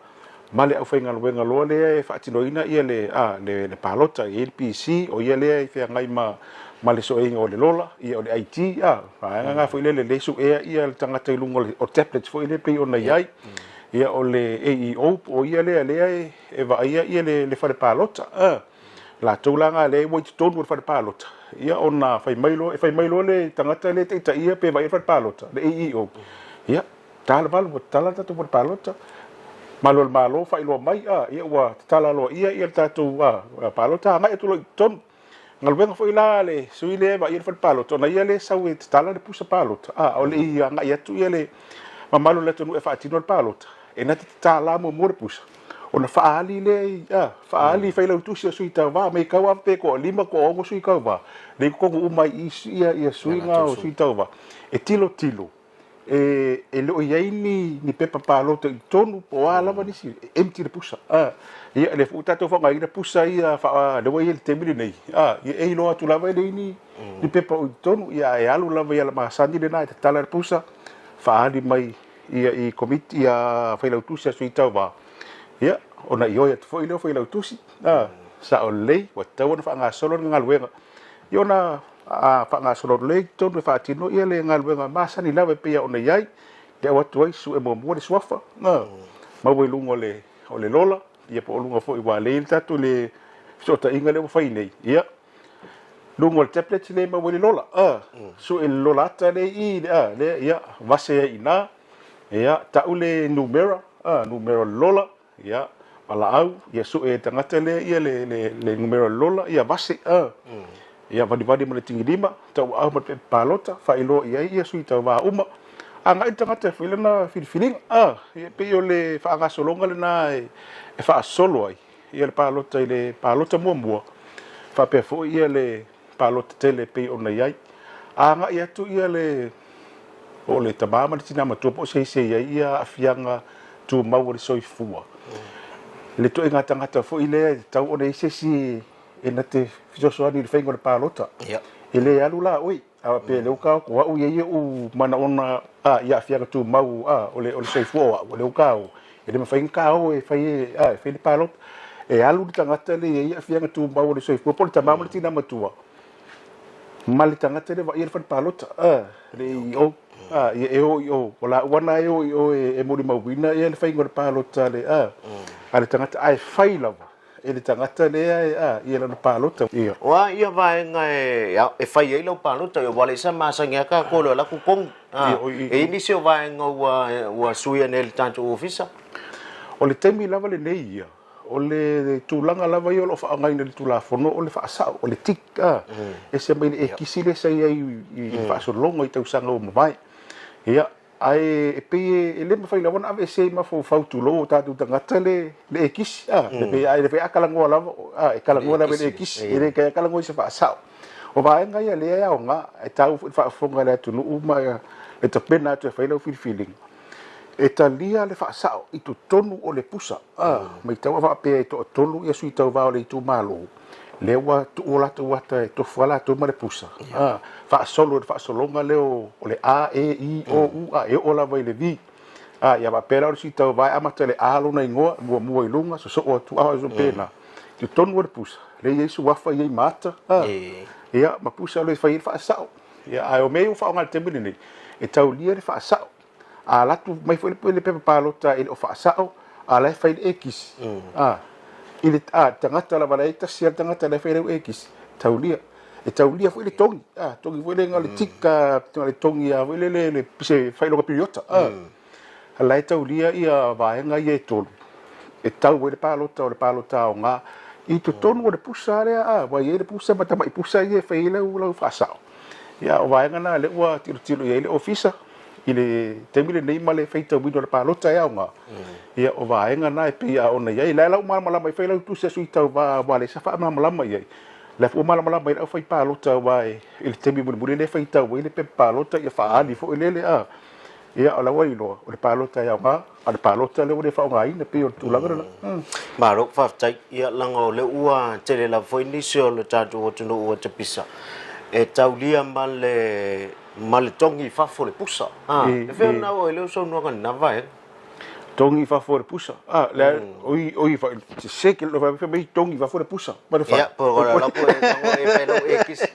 ma le aufaigaluega loa lea e faatinoina ia le, a, le, le palota. E i ai le PC, o ia lea e feagai ma, ma le sueina o le lola, ia o le IT, a, vaega na foi lele lea e suea ia le tagata i luga o le, o tablets foi lea pei ona i ai. Ia o le AEO, po o ia lea lea e, e vaaia ia le, le fale palota, a. Latou la na lea ua i totonu o le fale palota, ia ona fai mai loa, e fai mai loa le tagata lea e taitaia pe vaaia le fale palota, le AEO, ia, ta le valu ua tatala le tatou fale palota, Malu o le Malo faailoa mai, a, ia ua tatala aloaia ia le tatou a, palota, agai atu loa i totonu. Galuega foi la a le sui lea e vaaia le fale palota, ona ia lea e sau e tatala le pusa palota, a, a o le i agai atu ia le mamalu o le atunuu e faatino le palota, e na te tatala muamua le pusa, ona faaali lea i, a, faaali i failautusi o sui tauva, me i kau lava pe toalima, toaono sui tauva, lea i totonu uma i i ia, ia sui na o sui tauva, e tilotilo, e, e le o i ai ni, ni pepa palota i totonu, po o a lava nisi, e empty le pusa. A, ia, lea foi ua tatou faaaogaina pusa ia, faa, lea ua i ai i le taimi lenei, a, ia e iloa atu lava e leai ni, ni pepa o i totonu, ia ae alu lava i ala masani lena e tatala le pusa, faaali mai ia i komiti ia failautusi a sui tauva ia ona ioe atu foi lea o failautusi a sao lelei ua tatau ona faagasolo le galuega ia ona a faagasolo lelei i totonu e faatino ia le galuega masani lava e pei ona i ai le au atu ai sue muamua le suafa a maua i luga o le o le lola. Ia po o luga foi ua lei le tatou le fesootaiga lea ua fai nei, ia, luga o le tablet lea e maua ai le lola, a, sue le lola ata lea i i, a, lea, ia, vase ai i ina, ia, tau le numera, a, numera o le lola, ia, valaau, ia sue e le tagata lea ia le, le, le numera o le lola, ia vase, a, ia valivali ma le tigilima, tauaau ma le pepa palota, faailoa i ai ia sui tauva uma, agai le tagata e fai lana filifiliga, a, ia, e pei o le faagasologa lena e faasolo ai ia le palota i le palota muamua, faapea foi ia le palota tele e pei ona i ai. A agai atu ia le po o le tama ma le tina matua po o se isi e i ai ia aafiaga tumau o le soifua, le ituaiga tagata foi lea e tatau ona i ai se isi e na te fesoasoani i le faiga o le palota. E le alu la oe, a faapea lea ua taoto o au e i ai ou manaona a, i aafiaga tumau a, o le o le soifua o au, o lea ua taoto, e le mafai ona taoto e fai e, a, e fai le palota. E alu le tagata lea e i ai aafiaga tumau o le soifua po o le tama ma le tina matua ma le tagata lea e vaaia le fale palota, a, le AEO, a, ia e o i o, o laua na e o i o e molimauina le faiga o le palota a le, a, a le tagata, ae fai lava e le tagata lea e, a, ia lana palota. Ia. O a ia vaega e, e fai ai lau palota, ia ua leai sa masani a tatou le latou togi. A, Ia, o i, e i nisi o vaega ua, ua suia nei e le tatou ofisa. O le taimi lava lenei ia, o le tulaga lava ia o lo o faaaogaina i le Tulafono o le faasao, o le tick, a, ese mai le ekisi lea sa i ai i le faasologa i tausaga ua mavae. Ia, Ae e pei e le mafai lava ona aveesea i mafaufau tulou o tatou tagata le le ekisi, a, e pei a e le talanoa lava, a, e talanoa lava i le ekisi, e le kai talanoa i se faasao. O vaega ia lea e aoga, e taua foi i le faafofoga a le atunuu ma le tapena atu e fai lau filifiliga, e talia le faasao i totonu o le pusa, a, matau a faapea e toatolu ia sui tauva o le itumalo, lea ua tuu o latou ata e tofu lava latou ma le pusa, a, faasolo i le faasologa lea o le A, E, I, O, U, a, e oo lava i le V. A, ia faapea la o le sui tauva e amata i le A lona igoa, muamua i luga, sosoo atu a, faapena. I totonu o le pusa, lea e i ai suafa, e i ai ma ata, a, ia, ma pusa o lo o fai ai le faasao. Ia, ae o mea ia ua faaaoga i le taimi lenei, e taulia le faasao. A alu atu mai foi le pepa palota e le o faasao, a la e fai le ekisi. A, i le a, tagata lava la e tasi lava le tagata la e fai lau ekisi, taulia. E taulia foi le togi, a, togi foi le na o le tick, a, le togi a foi le le se faailoga piriota, a. La e taulia ia vaega ia e tolu, e tau ai le palota o le palota aoga i totonu o le pusa lea, a, ua i ai le pusa ma tamai pusa ia e fai ai lau lau faasao. Ia, o vaega na lea ua tilotilo i ai le Ofisa i le taimi lenei ma le faitauina o le palota e aoga. Ia, o vaega na e pei a ona i ai. La e la ua malamalama e fai lau tusi a sui tauva aua leai sa faamalamalama i ai. La foi ua malamalama ai le aufai palota aua i le taimi mulimuli lea e faitau ai le pepa palota ia faaali foi lele a. Ia, o la ua iloa, o le palota e aoga, a o le palota lea ua le faaaogaina, pei o le tulaga lena. Malo, faafetai. Ia, leaga o lea ua tele lava foi nisi o le tatou atunuu ua tapisa e taulia ma le, ma le togi i fafo o le pusa. E fea ona oo ai lea saunoaga i lena vaega? Togi i fafo o le pusa. A, le, oi, oi, fa, se ke lo fa mai togi i fafo o le pusa. Ma le fa. Ia, po o la ko e tango e fai lau e kisi.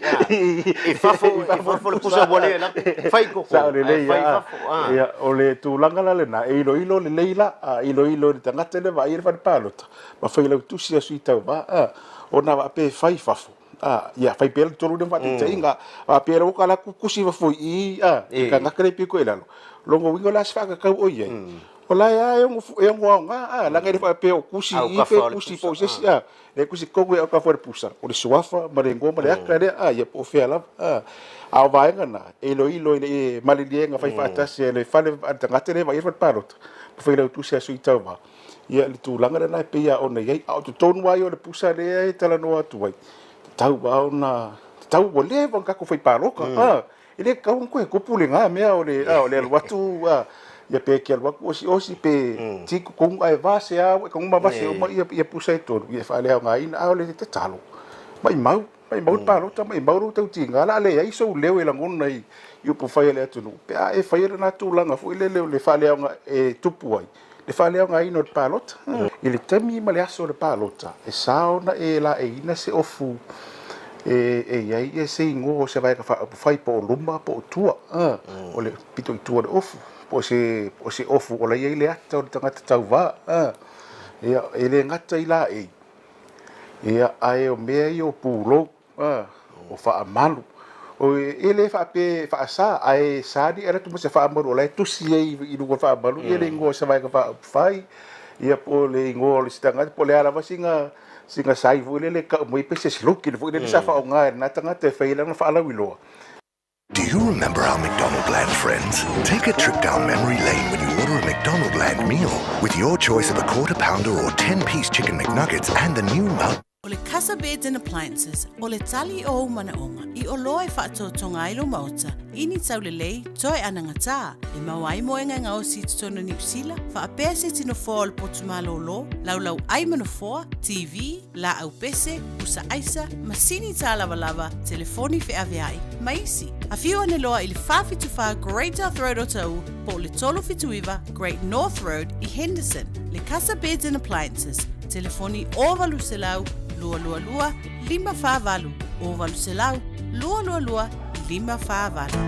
I fafo, i fafo le pusa ua le la fai koko. Sao lelei, fai fafo. Ia, o le tulaga la lena, e iloilo lelei la, a iloilo i le tagata lea vaai i le fale palota, ma fai lau tusi a sui tauva, a, ona faapea e fai i fafo. A, ia, fai pea le tolu lea ma faataitaiga, faapea la ua ta alu atu kusi i fafo i i, a, le tagata lea e pito i lalo, lona uiga o le a se faakakau o i ai? O la e lava e ono, e ono aoga, a, leaga e le faapea o kusi i i pe kusi po o se isi, a, le kusi tonu e autafa o le pusa, o le suafa ma le igoa ma le ata lea, a, ia po o fea lava, a. A o vaega na, e iloilo i le maliliega faifaatasi a le fale, a le tagata lea e vaai ai le fale palota, ma failautusi a sui tauva, ia le tulaga lena e pei lava ona i ai. A o totonu lava ia o le pusa lea e talanoa atu ai, tatau lava ona, tatau, ua leva ona tatou fai palota, a. E le tatau ona toe tupu lena mea o le, o le alu atu, a, ia pe te alu atu osiosi pe ti totonu ae vase lava ua e tago ma vase uma ia, ia pusa e tolu, ia e faaleaogaina. A o le tatalo, maimau, maimau le palota, maimau lou tautiga, o le a leai sou leo e lagona i, i upufai a le atunuu, pe a e faia lena tulaga foi lele o le faaleaoga e tupu ai le faaleaogaina o le palota. I le taimi ma le aso o le palota, e sa ona e laeiina se ofu e i ai se igoa o se vaega faaupufai po o luma po o tua, o le pito i tua o le ofu, po o se ofu o la e i ai le ata o le tagata tauva. Ia, e le gata i laei, ia, ae o mea ia o pulou, a, o faamalu. O, e le faapea e faasa, ae sa ni alu atu ma se faamalu o la e tusi ai i luga o le faamalu, ia le igoa o se vaega faaupufai, ia po o le igoa o le isi tagata, po o le a lava sina, sina sign foi lele e tau mai pe se slogan foi lele sa faaaoga e lena tagata e fai ai lana faalauiloa. Do you remember our McDonaldland friends? Take a trip down memory lane when you order a McDonaldland meal with your choice of a quarter pounder or 10-piece chicken McNuggets and the new Mount O le Casa Beds and Appliances, o le tali o ou manaoga, i oloa e faatotoga ai lou maota, i ni taulelei, toe anagatā, e maua ai moega e gaosi i totonu o Niu Sila, faapea se tino foa o le potu malōlō, laulau ʻai ma nofoa, TV, laau pese, pusa aisa, masini tālavalava, telefoni feaveai, ma isi. Afio ane loa i le 474 Great South Road o Taʻu po o le 379 Great North Road i Henderson. Le Casa Beds and Appliances, telefoni 0800 222 548, 0800 222 548.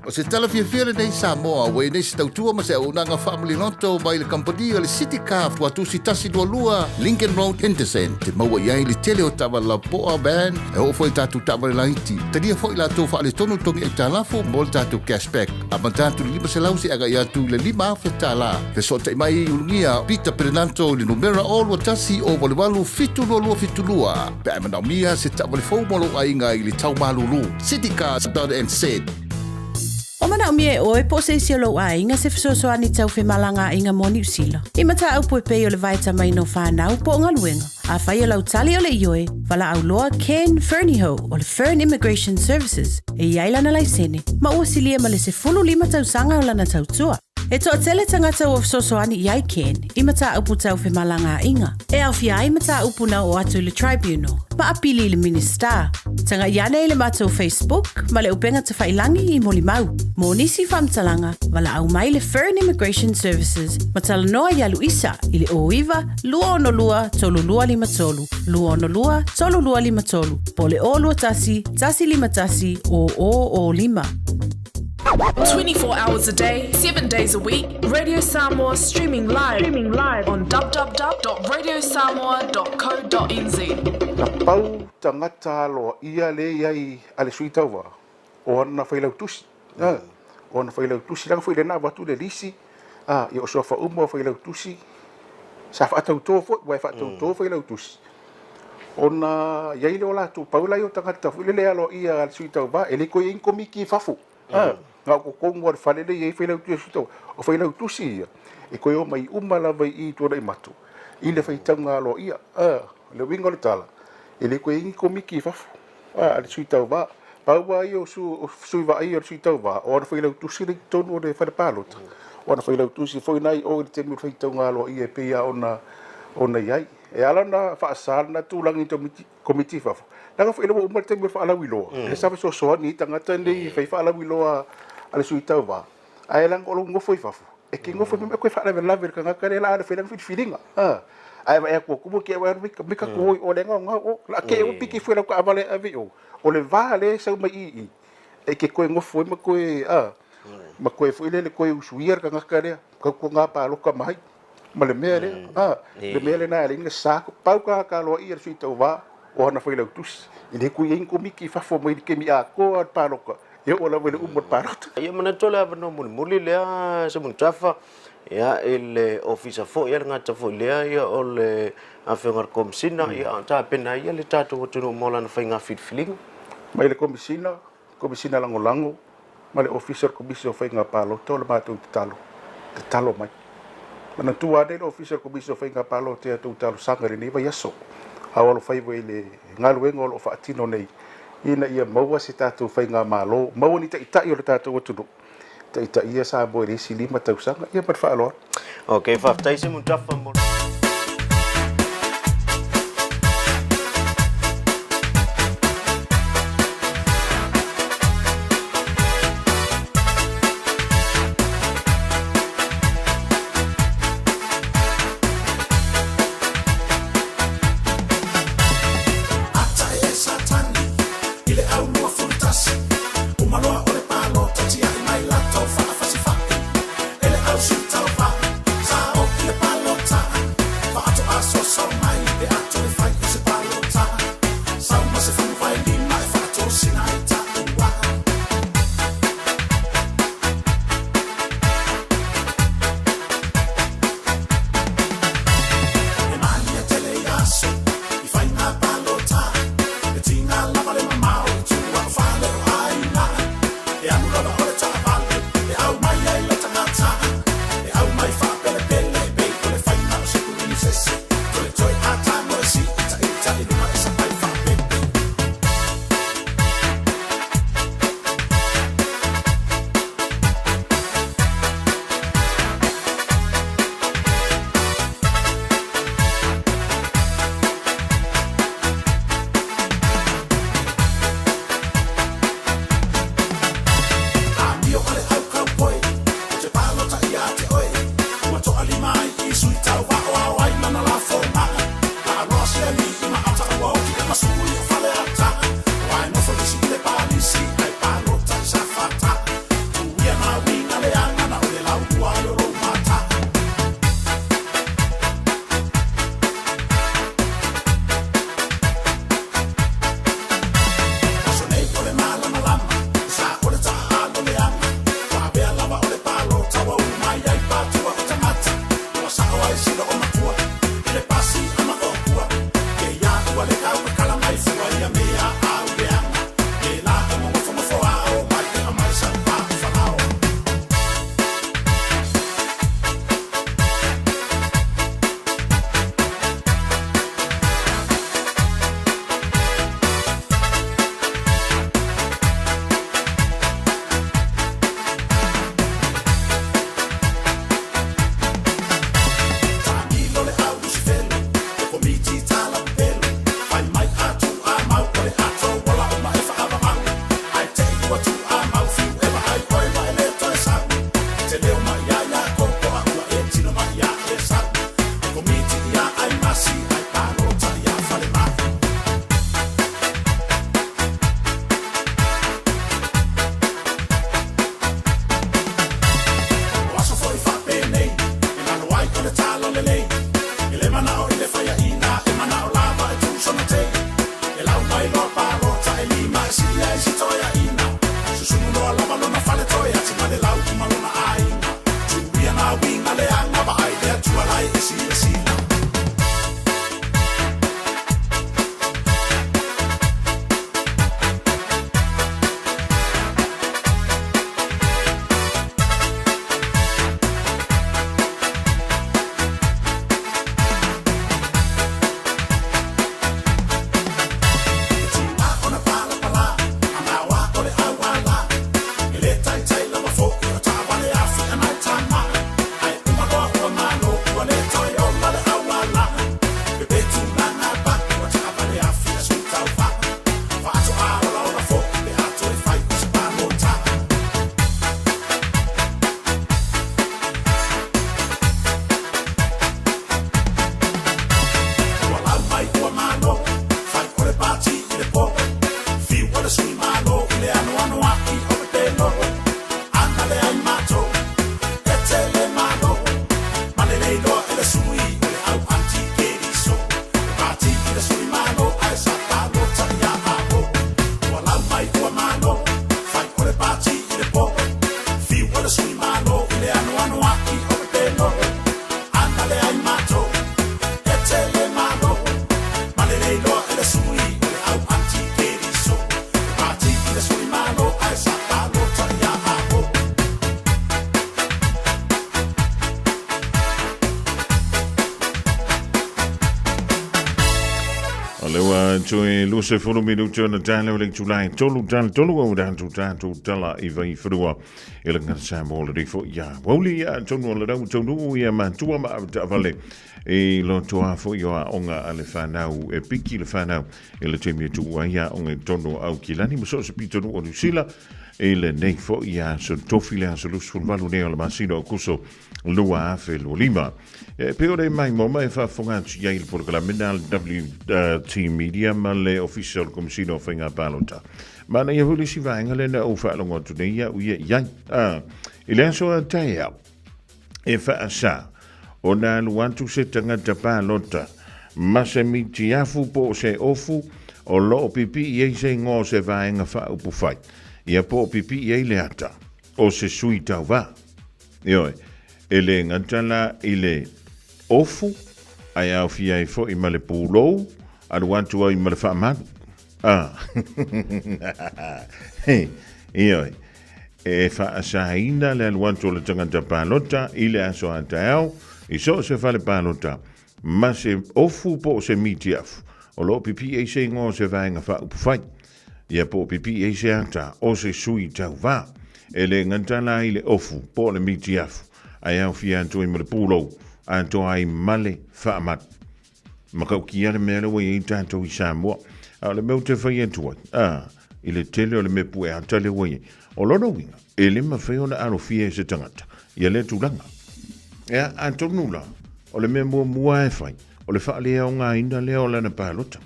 O se tala fiafia lenei Samoa ua i nei se tautua ma se auaunaga faamaliloto mai le kamupani o le City Car Fuatusi 122 Lincoln Road Henderson te maua i ai le tele o taavale lapoa van e oo foi i tatou taavale laiti. Talia foi latou faaletonu togi aitalafu mo le tatou cashback amata atu i le 500 seia agai atu i le $5,000. Fesootai mai i Ulugia Peter Perenanto i le numera 021 088 7272 pe a e manaomia se taavale fou mo lou aiga i le tau malulu. Citycars.nz. O manaomia e oe po o se isi o lou aiga se fesoasoani tau femalagaaiga mo Niu Sila. I mataupu e pei o le vaetamaina o fanau po o galuega. Afai o lau tali o le ioe, valaau loa Ken Fernihough o le Fern Immigration Services e i ai lana laisene ma ua silia ma le 15 tausaga o lana tautua. E toatele tagata ua fesoasoani i ai Ken i mataupu tau femalagaaiga, e aofia ai mataupu na oo atu i le Tribunal ma apili i le Minisita. Tagai ane i le matou Facebook ma le upega tafailangi i molimau. Mo nisi faamatalaga, valaau mai le Fern Immigration Services ma talanoa iā Luisa i le 09 262 3253, 262 3253 po o le 021 151 0005. 24 hours a day, 7 days a week, Radio Samoa streaming live, streaming live on www.radiosamoa.co.nz. Na pau tagata aloaia lea i ai a le Sui Tauva, o ana failautusi, a, o ana failautusi, leaga foi lena avatu le lisi, a, ia o suafa uma o failautusi, sa faatautō foi, ua e faatautō failautusi, ona i ai lea o latou, pau la ia o tagata foi lele aloaia a le Sui Tauva, e le toe i ai ni komiti i fafo. A, na o totonu lava o le fale lea e i ai failautusi a le Sui Tauva. O failautusi ia, e toe omai uma lava i i i Tuanaimato i le faitauga aloaia. A, o le uiga o le tala, e le toe i ai ni komiti i fafo a le Sui Tauva. Pau lava ia o sui vaaia o le Sui Tauva, o ana failautusi lea i totonu o le fale palota. O ana failautusi foi na i o i le taimi o le faitauga aloaia e pei lava ona i ai. E ala ona faasa lena tulaga i komiti i fafo, leaga foi lea ua uma le taimi o le faalauiloa, lea sa fesoasoani ai tagata nei e fai faalauiloa a le sui tauva, ae leaga o lou nofo i fafo, e te nofo i mea koe faalavelave i le tagata lea la a fai lana filifiliga, ae vaai atu ua tumu te alu mika tu oi o le gaogao o, la te ua piki fue lau taavale e ave i o, o le va lea e sau mai i i, e te toe nofo ai ma toe, ma toe foi lele toe usuia le tagata lea, tautuana paloka mai. Ma le mea lea, a, le mea lena e ala ai ona sa, pau tagata aloaia le sui tauva o ana failautusi. E le toe i ai ni komiti i fafo mai le taimi atoa o le palota, e oo lava i le uma o le palota. Ia manatu o le avanoa mulimuli lea Semututafa, ia i le ofisa foi, ia le gata foi lea ia o le Afioga i le Komesina, ia a tapena ai ia le tatou atunuu mo lana faiga filifiliga. Mai le Komesina, Komesina Lagolago ma le Ofisa o le Komisi o Faiga Palota o le matou tatalo, tatalo mai. Manatua ane le Ofisa o le Komisi o Faiga Palota i a outou talosaga i lenei vaiaso, a o alofaiva i le galuega o lo o faatino nei ina ia maua se tatou faigamalo, maua ni taitai o le tatou atunuu, taitaia Samoa i le isi 5 tausaga. Ia ma le faaaloalo. Ok, faafetai Semutafa mo. Ata e Satani i le au 21, uma loa o le palota tiai mai latou faafasifai e le au sui tauva, sa o i le palota faatoa. o le sui malo i le anoanoai o pepelo. Ana leai matou e tele malo ma le le iloa e le sui o le au anti-keriso. E pati i le sui malo ae sa palota ia Amo. O lea ua toe 20 minute ona tala o le itula e tolu tala tolu au tatou tatou tala i Vaifanua i le Gata Samoa le rifo ia wauli ia atonu o le rau taunuu ia matua ma avetaavale i loto a foi o aoga a le whanau e piki le whanau i le taimi e tuu ai aoga i totonu o Aukilani ma so o se pitonuu o Niu Sila i lenei foi aso tofi le aso 28 nei o le masina o Akuso 2025. E pei ona e maimoa mai e faafofoga atu i ai i le polokalame na a le WT Media ma le Ofisa o le Komesina o Faiga Palota. Manaia foi le isi vaega lea na ou faalogo atu nei au ia i ai. A, i le aso a taeao, e faasa ona alu atu se tagata palota ma se mitiafu po o se ofu o lo o pipii ai se igoa o se vaega faaupufai, ia po o pipii ai le ata o se sui tauva. Ioe, e le gata la i le ofu, ae aofia ai foi ma le pulou, alu atu ai ma le faamalu. Ah. Ioe, e faasaina le alu atu o le tagata palota i le aso a taeao i so o se fale palota ma se ofu po o se mitiafu o lo o pipii ai se igoa o se vaega faaupufai. Ia po o pipii ai se ata o se sui tauva. E le gata la i le ofu po o le mitiafu, ae aofia atu ai ma le pulou atoa ai ma le faamalu. Matautia le mea lea ua i ai tatou i Samoa. A o le mea ou te fai atu ai, a, i le tele o le mea pue ata lea ua i ai, o lona uiga, e le mafai ona alofia e se tagata ia lea tulaga. Ea, atonu la, o le mea muamua e fai, o le faaleaogaina lea o lana palota.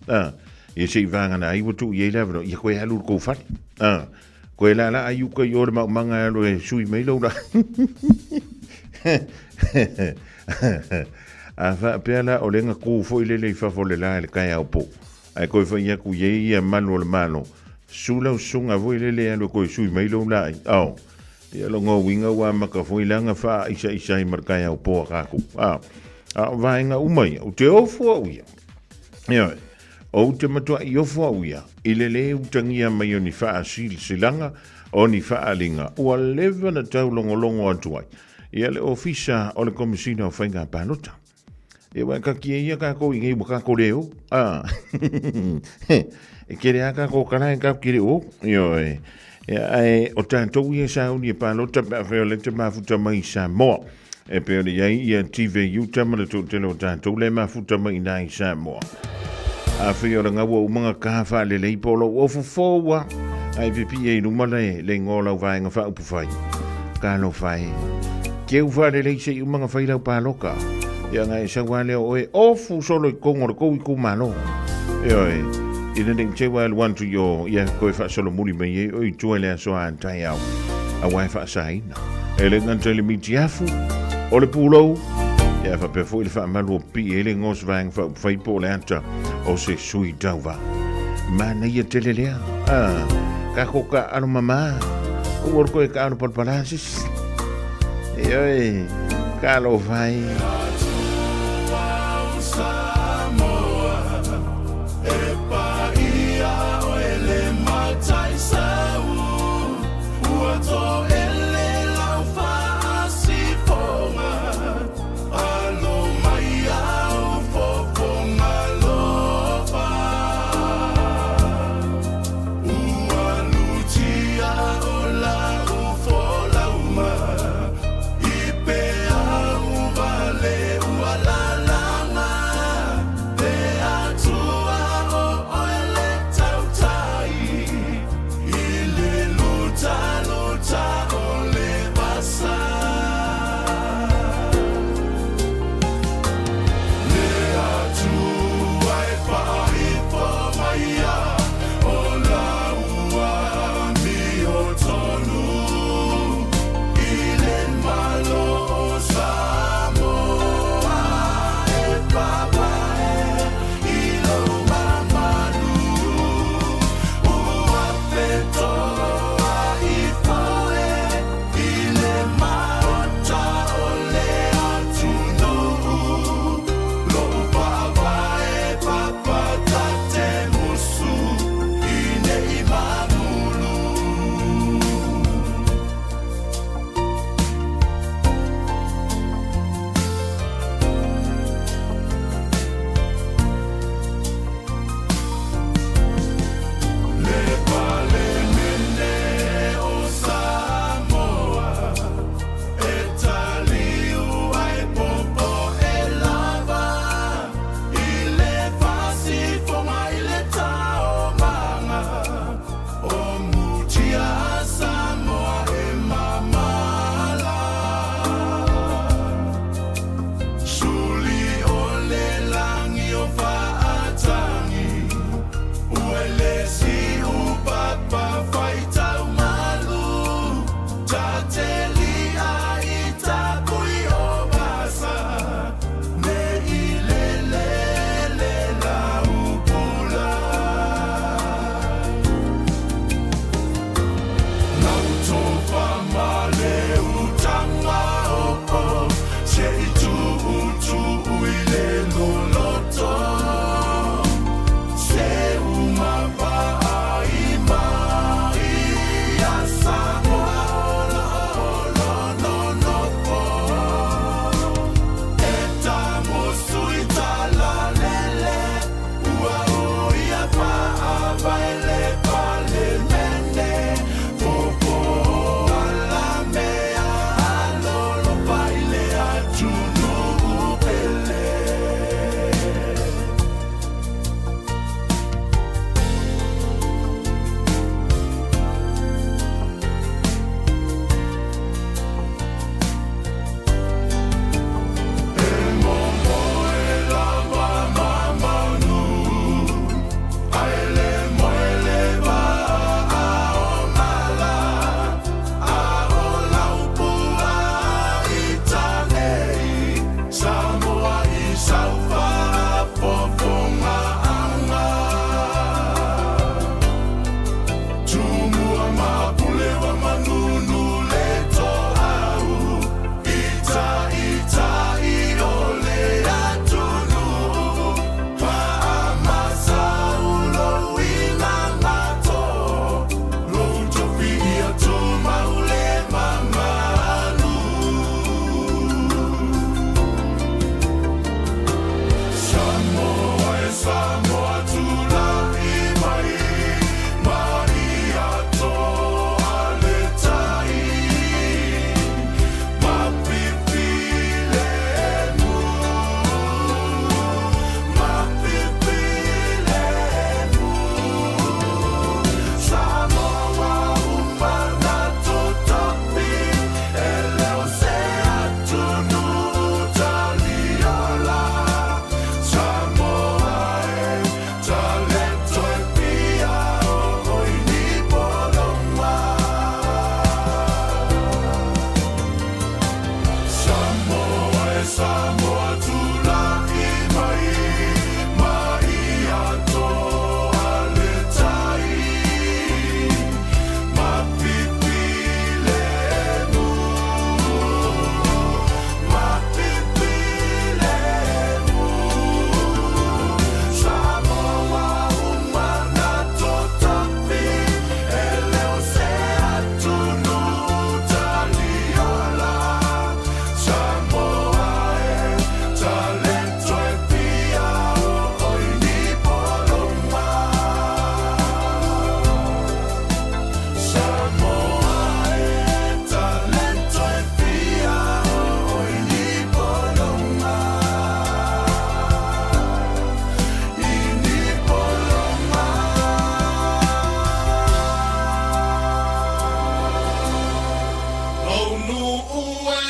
A, ia se i vagana ai ua tuu i ai le avanoa, ia koe alu i le kou fale. A, koe laalaa i uka i o le maumaga e alu e sui mai lou laa. A faapea la o lea na ku foi lele i fafo o le la i le taeao po, ae koe fai atu i ai ia malu o le Malo, su lau susuga foi lele e alu e koe sui mai lou laa i ao. Ia lona uiga ua amata foi la na faaisaisa ai ma le taeao po a tatou. A, a o vaega uma ia, ou te ofo au ia. Ioe, ou te matuai ofo au ia i le lē utagia mai o ni faasilasilaga, o ni faaaliga ua leva na taulogologo atu ai ia le Ofisa o le Komesina o Faiga Palota. Ia ua e kaki ai ia kākou i nei ua kākou le o. A. E kere a kākou kala e kākou kere o. Ioe. Ia, ae o tātou ia sauni e palota pe a whai o le te mafuta mai i Samoa. E pei ona i ai ia TV Utah ma le toatele o tātou le mafuta mai i nā i Samoa. A whai o le ngaua umanga kaha whaalelei po o lou ofu fōua. Ai pipi e i luma le, le ingoa o lau vaenga whaaupu whai. Ka alofa e. Keu whaalelei se i umanga whai lau pāloka. Ia ngai e sau a lea o e ofu solo i kongo le kou i kumalo. Ioe, ina nei te wa alu atu i o, ia koe whaasolo muli mai e o i tua le aso a antai au. A wai whaasaina. E le nganta i le mitiafu, o le pulou, ia whapea foi le whaamalu o pi e le ngos vaeng wha po le ata o se sui tauva. Mana ia tele lea. Ah, ka ko ka alo mama. O ua koe ka alo palpalasis. E oi, ka alo vai.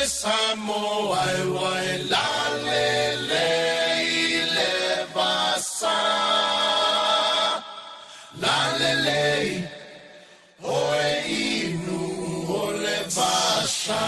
le Samoa e ua e lalelei i le vasa. Lalelei, oe inu o le vasa.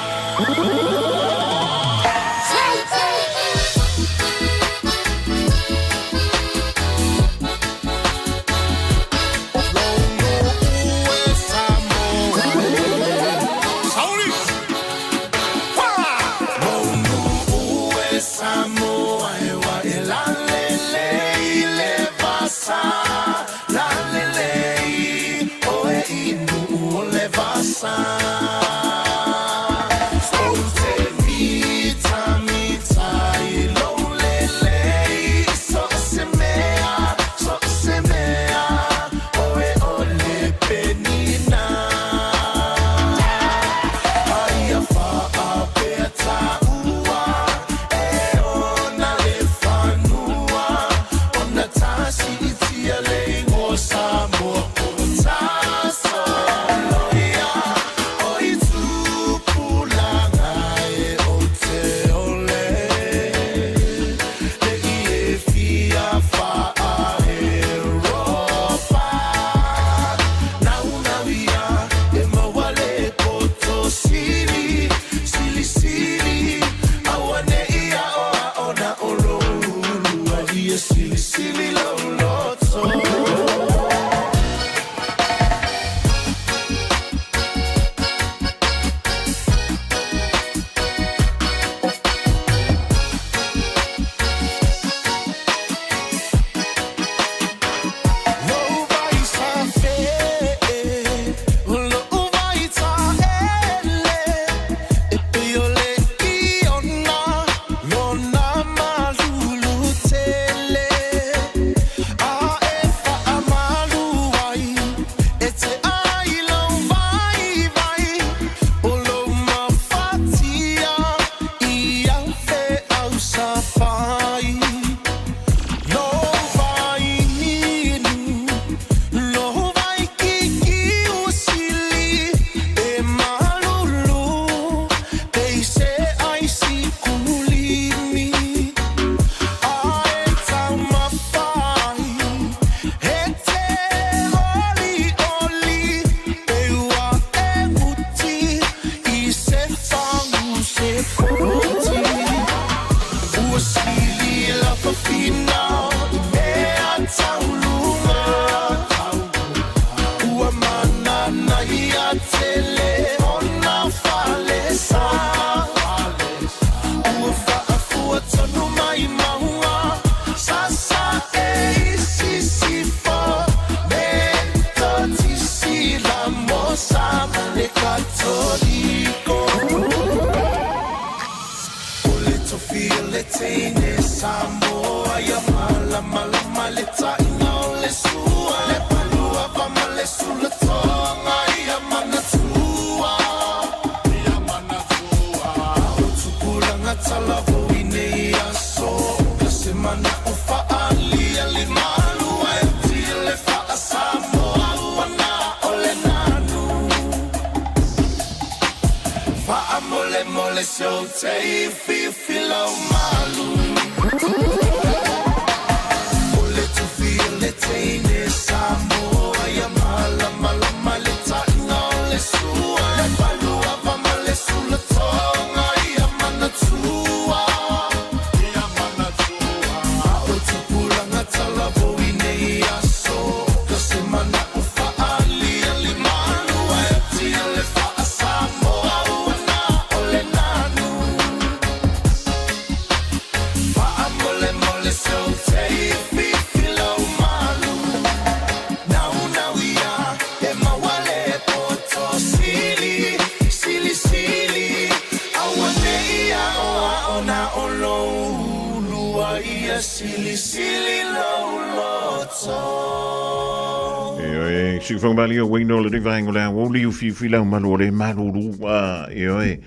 E oe, si whangamali o Wayne o le vaenga o le ao li u whiwhi lau malu o le malulu a e oe,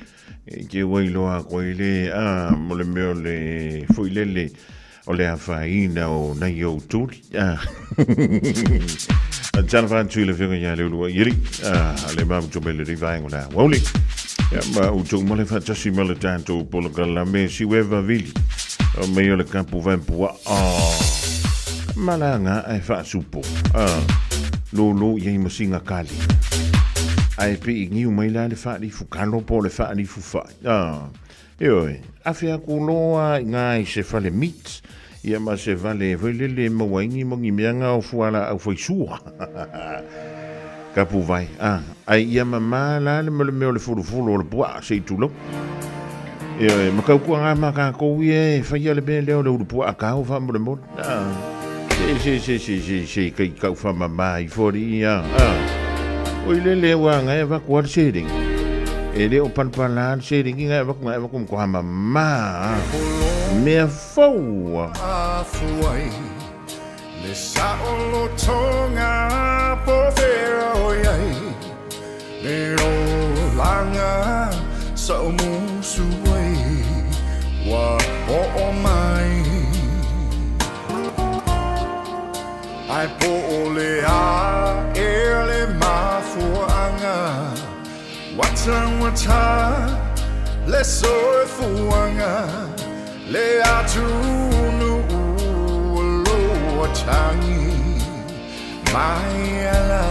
e ke wai loa koe le a mo le mea o le fuilele o le afaina o nei o tuli a. A tala whantu i le whinga ia le ulua iri a le mamu tumele le vaenga o le ao li. Ia ma outou ma le faatasi ma le tatou polokalame Siueva Vili o mei o le kapu vaepuaa malaga ae faasupo a lolo i ai ma singa kali ae pe i niu mai la le faalifu kalo po o le faalifu fai a Ioe, afe aku loa i ngā i se fale meat, ia ma se vale foi lele e maua ai ni ma ni mea ngā o fualaau faisua. Kapu vai, a, ai ia mamā la le ma le mea o le fulufulu o le puaa se i tulou. Ioe, ma kau kua ngā ma kākou ia e whaia le mea lea o le ulu puaa kāo whaamolemole. A, se, se, se, se, se, se, kai kau whamamā i fori ia, a. O i lele ua ngai avaku a le sēringi. E le o palapala a le sēringi ngai avaku ngai avaku ma mamā. Mea fou. Afuai le saolotoga po fea o i ai le olaga sa o musu ai ua oo mai Ae po o le a ea le mafuaaga ua taugata le soifuaga le atunuu o lo o tagi mai ala.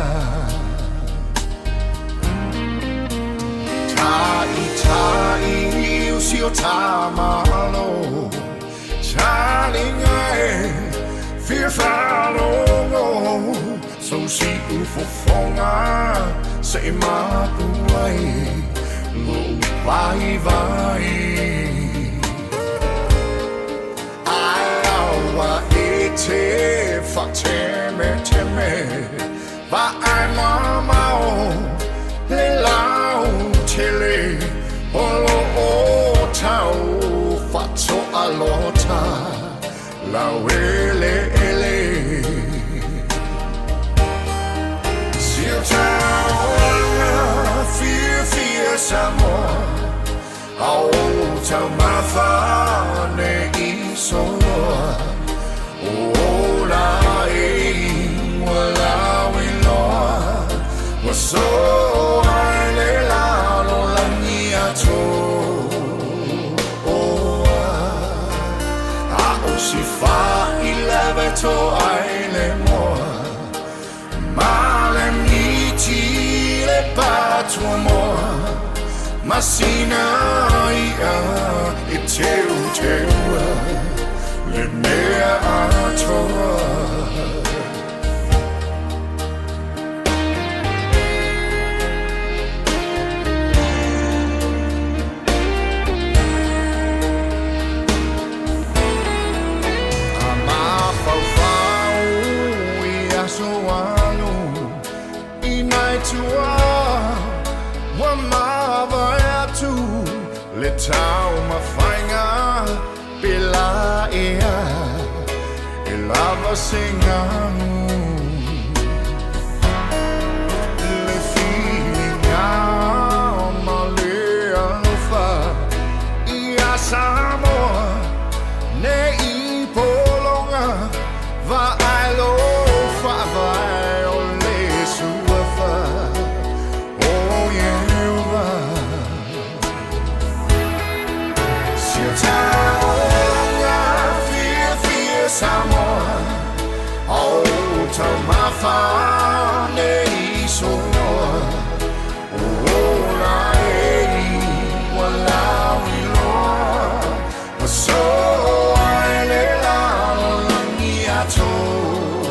Ta'ita'i o si o ta Malo Talinga e fia faalogo So si u fofoga se i mapu ai Lo'u vaivai Ae aua e te faatemeteme Vaai mamao le lautele O lo o tau faatoalota laueleele Si o taulaga fiafia Samoa A o taumafa nei i soloa O ola e ua lauiloa Ua soa i le lalolagi atoa A o si fai toa ai le moa Ma le miti le patuamoa Ma sina i'a e teuteua Le mea atoa. A mafaufau i aso alu i nai tua ua mavae atu le taumafaiga pe la ea e lava se galu le filiga ma le alofa ia Samoa nei pologa vaai lo faavae o le suafa o Ieova. Si o taulaga fiafia Samoa o taumafa nei soloa O ola e ua lauiloa Ua soa i le lalolagi atoa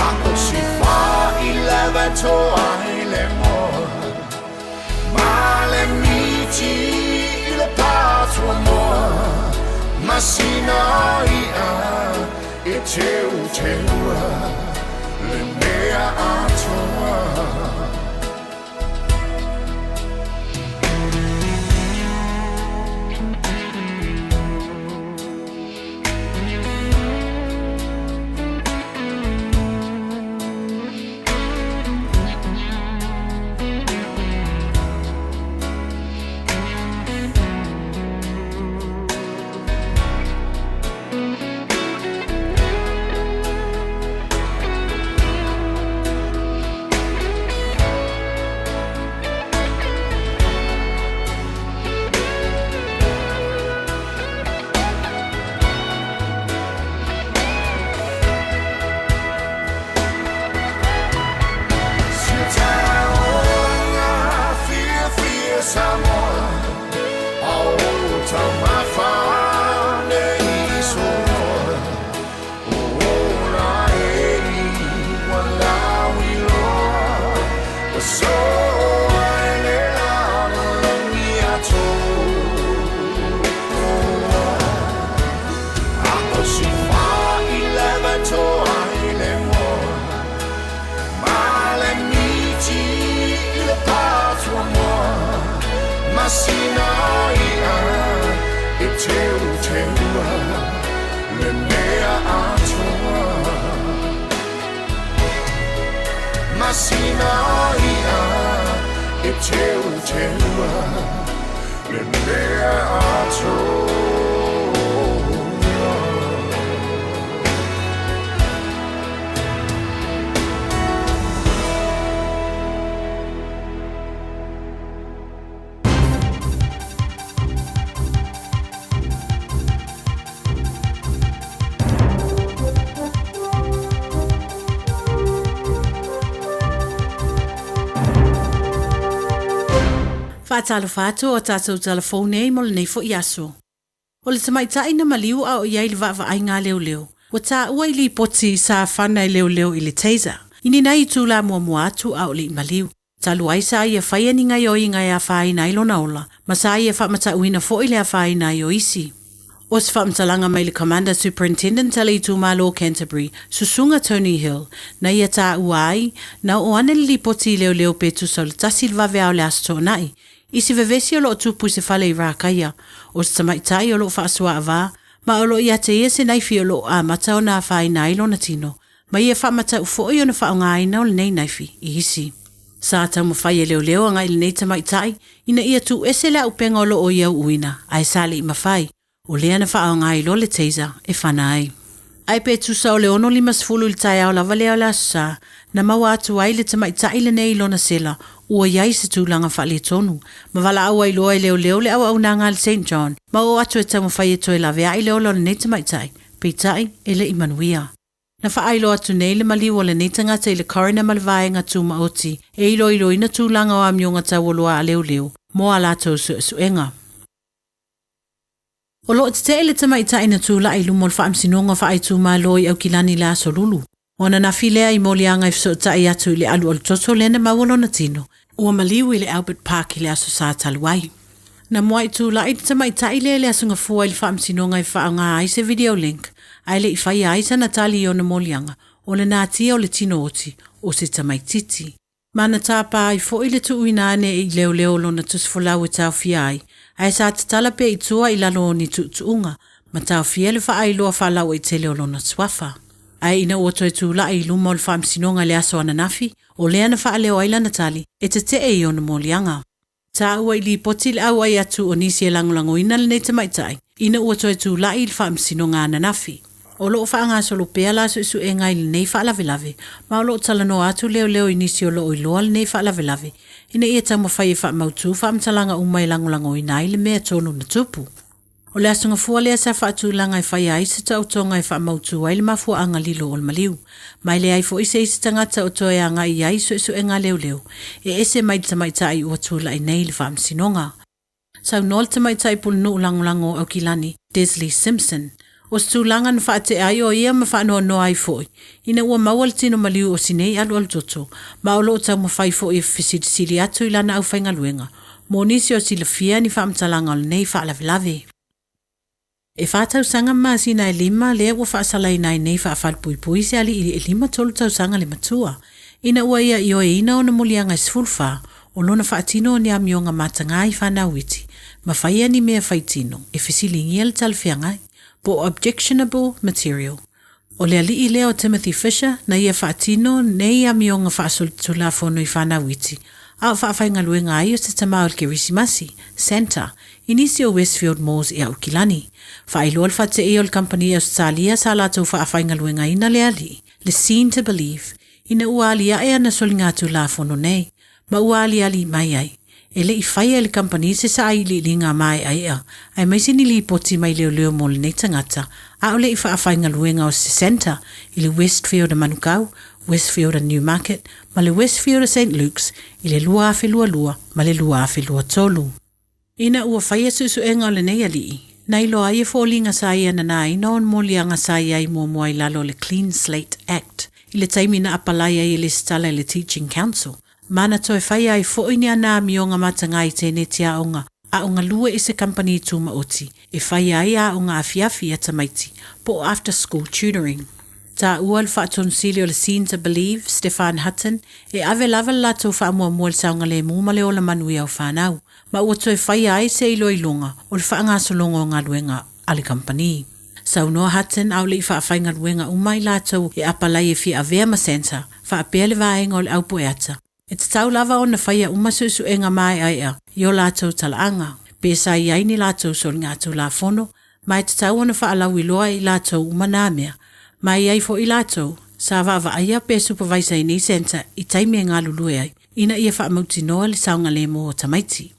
A o si fai lava toa ai le moa Ma le miti i le patuamoa Ma sina i'a e teuteua Le mea atoa. Masina i'a e teuteua le mea atoa. Masina i'a e teuteua le mea atoa. Faatalofa atu o tatou talafou nei mo lenei foi aso. O le tamaitai na maliu a o i ai i le vaavaaiga a leoleo, ua taua i lipoti sa fana e leoleo i le taser, i ni nai itula muamua atu a o le i maliu. Talu ai sa ia faia ni gaioiga e afaina ai lona ola, ma sa ia faamatauina foi le afaina ai o isi. O se faamatalaga mai le Commander Superintendent a le itumalo o Canterbury, Susuga Tony Hill, na ia taua ai, na oo ane le lipoti i leoleo pe tusa o le tasi le vaveao o le Aso Toonai, i se vevesi o lo o tupu i se fale i Rakaia, o se tamaitai o lo o faasoaavā, ma o lo o ia te ia se naifi o lo o amata ona afaina ai lona tino, ma ia faamatau foi ona faaaogaina o lenei naifi i isi. Sa taumafai e leoleo agai i lenei tamaitai ina ia tuuese le auupega o lo o ia uuina, ae sa le i mafai, o lea na faaaoga ai loa le taser e fana ai. Ae pe tusa o le 6:50 i le taeao lava lea o le Aso Sa, na maua atu ai le tamaitai lenei i lona sela ua i ai se tulaga faaletonu, ma valaau ai loa e leoleo le auaunaga a le Saint John ma oo atu e taumafai e toe laveai le ola o lenei tamaitai, peitai e le i manuia. Na faailoa atu nei le maliu o lenei tagata i le Coroner ma le Vaega Tumaoti e iloiloina tulaga o amioga taualoa a leoleo mo a latou suesuega. O lo o tetee le tamaitai na tulai i luma o le Faamasinoga Faaitumalo i Aukilani i le Aso Lulu. O ananafi lea i moliaga e fesootai atu i le alualu toto lea na maua lona tino, ua maliu i le Albert Park i le Aso Sa talu ai. Na muai tulai le tamaitai lea i le Aso Gafua i le Faamasinoga e faaaoga ai se video link, ae le i faia ai sana tali i ona moliaga, o le natia o le tino oti o se tamaitiiti. Ma na tapa ai foi le tuuina ane i leoleo o lona tusifolau e taofia ai, ae sa tatala pea i tua i lalo o ni tuutuuga, ma taofia le faailoa faalauaitele o lona suafa. Ae ina ua toe tulai i luma o le Faamasinoga i le aso ananafi, o lea na faaleo ai lana tali, e tetee i ona moliaga. Taua i lipoti le auai atu o nisi e lagolagoina lenei tamaitai ina ua toe tulai i le faamasinoga ananafi. O lo o faagasolo pea la suesuega i lenei faalavelave ma o lo o talanoa atu leoleo i nisi o lo o iloa lenei faalavelave ina ia taumafai e faamautu faamatalaga uma e lagolagoina ai le mea tonu na tupu. O le Aso Gafua lea sa faatulaga e faia ai se taotoga e faamautu ai le mafuaaga lilo o le maliu. Ma e leai foi se isi tagata o toe agai i ai suesuega a leoleo e ese mai le tamaitai ua tulai nei i le faamasinoga. Saunoa le tamaitai pulenuu lagolago o Aukilani, Desley Simpson, o se tulaga na faatea ai o ia ma faanoanoa ai foi ina ua maua le tino maliu o si nei alualutoto ma o lo o taumafai foi e fesilisili atu i lana aufaigaluega mo nisi o silafia ni faamatalaga o lenei faalavelave. E fa tausaga ma masina e lima lea ua faasalaina ai nei faafalepuipui se alii e 53 tausaga le matua, ina ua ia ioeina ona moliaga e 14 o lona faatino o ni amioga matagā i fanau iti ma faia ni mea faitino e fesiligia le talafeagai po o objectionable material. O le alii lea o Timothy Fisher na ia faatino nei amioga faasolitulafono i fanau iti, a o faafaigaluega ai o se tama o le Kerisimasi, Santa, i nisi o Westfield Malls i Aukilani. Faailoa le faateia o le kamupani Ausetalia sa latou faafaigaluegaina le alii, le Seen to Believe, ina ua aliae ana soligatulafono nei, ma ua aliali mai ai, e le i faia e le kamupani se sailiiliga maeaea aemaise ni lipoti mai leoleo mo lenei tagata a o le i faafaigaluega o se Santa i le Westfield a Manukau, Westfield a Newmarket ma le Westfield a St Luke's i le 2022 ma le 2023. Ina ua faia suesuega o lenei alii, na iloa ai e foliga sa ia nanaina ona moliaga sa i ai muamua i lalo o le Clean Slate Act i le taimi na apalai ai e lesitala i le Teaching Council, ma na toe faia ai foi ni ana amioga matagā i teneti aoga a o galue i se kamupani tumaoti e faia ai aoga afiafi a tamaiti po o after school tutoring. Taua le Faatonusili o le Seen to Believe, Stefan Hutton, e ave lava le latou faamuamua i le saogalemu ma le ola manuia o fanau, ma ua toe faia ai se iloiloga o le faagasologa o galuega a le kamupani. Saunoa Hutton a o le i faafaigaluega uma i latou e apalai e fia avea ma Santa, faapea le vaega o le aupueata, E tatau lava ona faia uma suesuega maeaea i o latou talaaga, pe sa i ai ni latou soligatulafono, ma e tatau ona faalauiloa e i latou uma na mea, ma e i ai foi i latou sa vaavaaia pe supavaisa i nei centre i taimi e galulue ai, ina ia faamautinoa le saogalemu o tamaiti.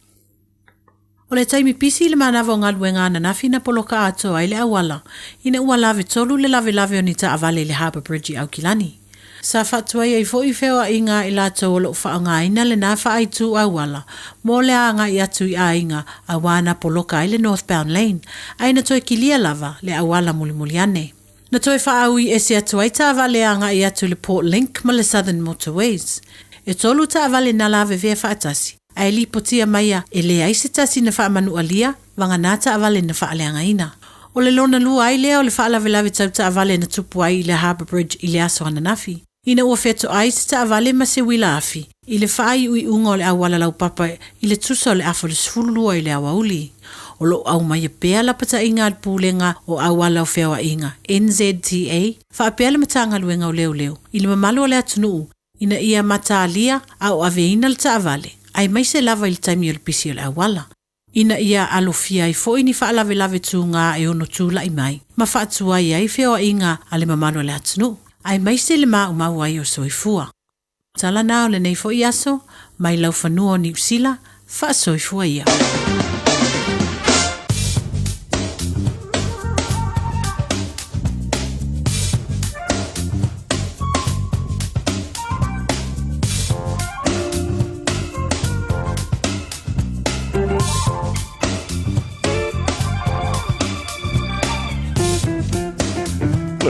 O le taimi pisi i le manava o galuega ananafi na poloka atoa ai le auala ina ua lavetolu le lavelave o ni taavale i le Harbour Bridge i Aukilani. Sa faatuai ai foi feoaiga a i latou o lo o faaaogaina lena faaitū auala mo le agai atu i aiga auā na poloka ai le northbound lane, ae na toe kilia lava le auala mulimuli ane. Na toe faaui ese atu ai taavale agai atu i le Port Link ma le Southern Motorways. E tolu taavale na lavevea faatasi, ae lipotia maia e leai se tasi na faamanualia vagana taavale na faaleagaina. O le lona lua ai lea o le faalavelave tau taavale na tupu ai i le Harbour Bridge i le aso ananafi. Ina ua fetoai se taavale ma se uila afi i le faaiuiuga o le auala laupapa i le tusa o le afa o le 12 i le aoauli. O lo o aumaia pea lapataiga a le Pulega o Auala o Feoaiga, NZTA, faapea le Matagaluega o Leoleo i le mamalu o le atunuu ina ia mataalia a o aveina le taavale, aemaise lava i le taimi o le pisi o le auala. ina ia alofia ai foi ni faalavelave tuga e ono tulai mai ma faatuai ai feoaiga a le mamalu o le atunuu, aemaise le maumau ai o soifua. Tala na o lenei foi aso, mai laufanua o Niu Sila, faasoifua ia.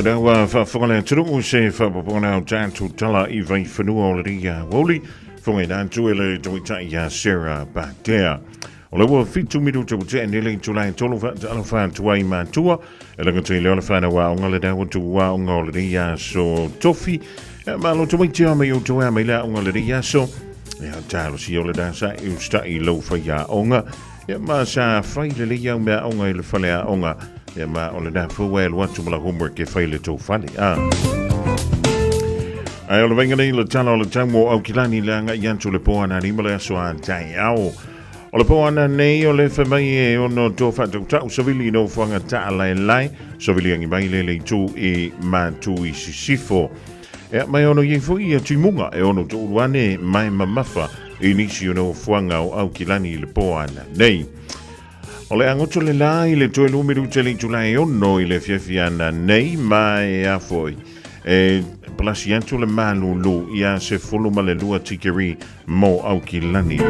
Le ua faafofoga le atunuu se faapopoga o tatou tala i vaifanua o le ria Woli, fofoga i atu e le tamaitai ia Sarah Batea. O le ua 7 minuta ua tea nei le itula e tolu faatalofa atu ai matua e laga tai leo le whanau aoga le dawa tu aoga o le ria aso tofi. E malo tamaiti a mai o toea mai le aoga le ria aso. E a talo si o le dasa e ustai lau whai aoga. E ma sa whai le lei au mea aoga i le whale aoga. E ma o le nā fua e luatu ma la homework e whai le tau whale. A. Ai o le vainga nei le tala o le tau mo Aukilani le anga i atu le poa nā rima le aso a tai ao. O le po ana nei o le fai mai e ono tō whaatautau savili i nofoanga taalaelae, savili angi mai le le itu i mātu i sisifo. Ea mai ono iei foi ia timuga e ono toulu ane mai mamafa i nisi o nofoanga o Aukilani i le po ana nei. O le angoto le la i le toe lumiru te le itula e ono i le fiafi ana nei mai a foi. E palasi atu le malulu ia se fulu ma le lua tikeri mo Aukilani.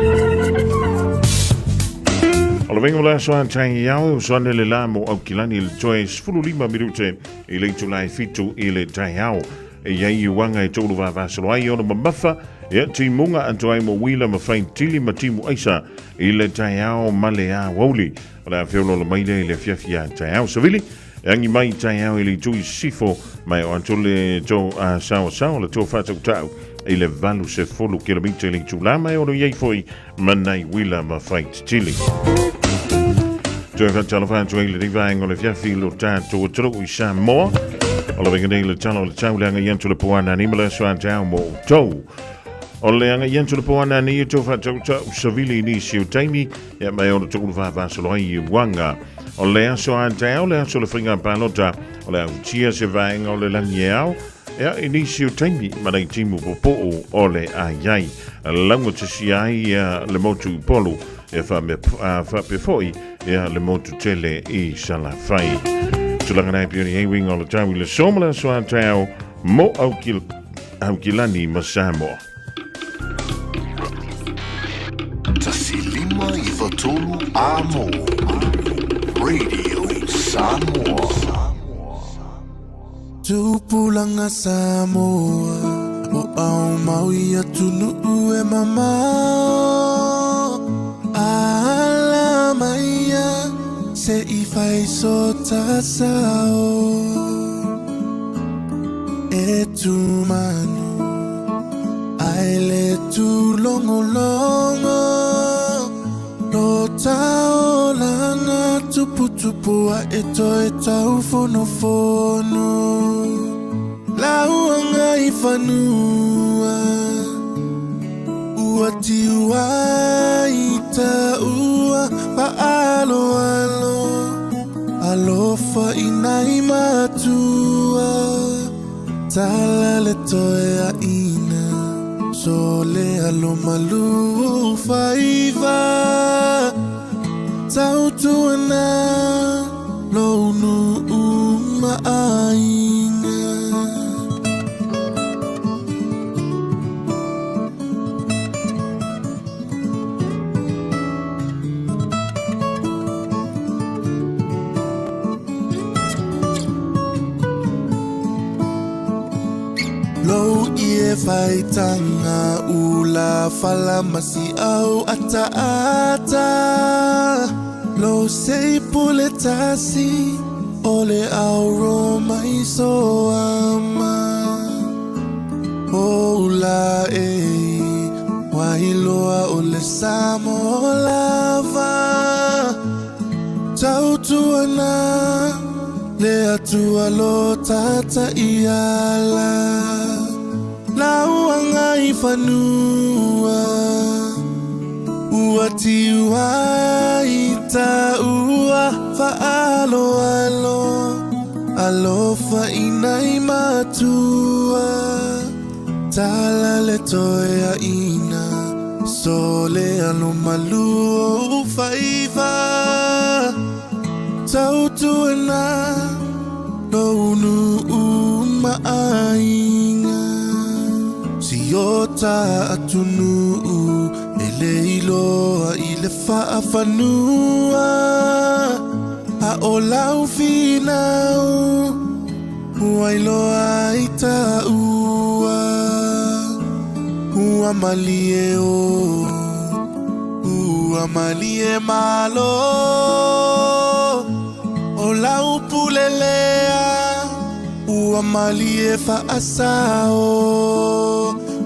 O le venga o le aso a tai iau, o soane le la mo Aukilani le toe 15 minute i le itula e 7 i le tai ao. E iai i uanga e tolu vavasolo ai ona mamafa, ia timunga atu ai mo wila ma whai tili ma timu aisa i le tai ao ma le a wauli. O le a feololo mai le i le fiafia tai ao. Savili, e angi mai tai ao i le itu i sifo mai o atu le tō a sao sao le tō whātautau i le valu se folu kilomita i le itu la mai ono iei foi manai wila ma whai titili. Toe whātalofa atu ai le rivaenga o le fiafi lo tātou atunuu i Samoa. O le venga nei le tala o le tau le anga i atu le poana ni ma le aso a tau mo tou. O le anga i atu le poana ni i tō whātautau savili i nisi o taimi ia mai ono tō whāwhāsolo ai i wanga. O le aso a te ao, le aso le whainga palota, o le autia se vaenga o le langi e ao, ea i nisi o taimi ma nei timu popoo o le ai ai. Launga te si ai ia le motu i polu, e whape foi ia le motu tele i Salafai. Tulanga nei pioni hei winga o le tau i le soma le aso a te ao, mo Aukilani ma Samoa. 1 5 9 3 Amo Radio Samoa. Tupulaga Samoa o ao mau i atunuu e mamao ala maia se i fai so tasao. le tumanu Ai le tūlongolongo Lo taolanga tuputupu a e toe tau fonofono Lauanga i fanua Ua tiu ai taua faaaloalo Alofa i nai matua Tala le toe aina So le alo malu faiva Tautuana Lou nuu ma aiga. Lou ie faitaga ula fala ma siau ataata Lou sei pule tasi o le auro mai soama O ula e Wailoa o le Samoa lava Tautuana le Atua lo tata iala Lauanga i fanua Ua tiu ai taua faaaloalo Alofa i nai matua Tala le toe aina So le alo malu o ou faiva Tautuana lou nuu ma aiga Si o ta atunuu e le iloa i le faafanua A o lau finau ua iloa ai taua Ua malie o Ua malie malo O lau pule lea Ua malie faasao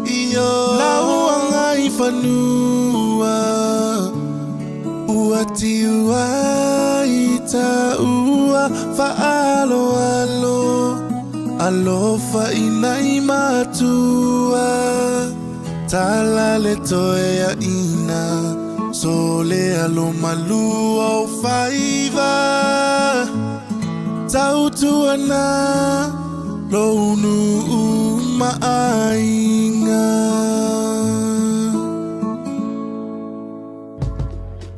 Io lau agai fanua Ua tiu ai taua faaaloalo Alofa i nai matua Tala le toe aina So le alo malu o faiva Tautuana lou nuu ma aiga.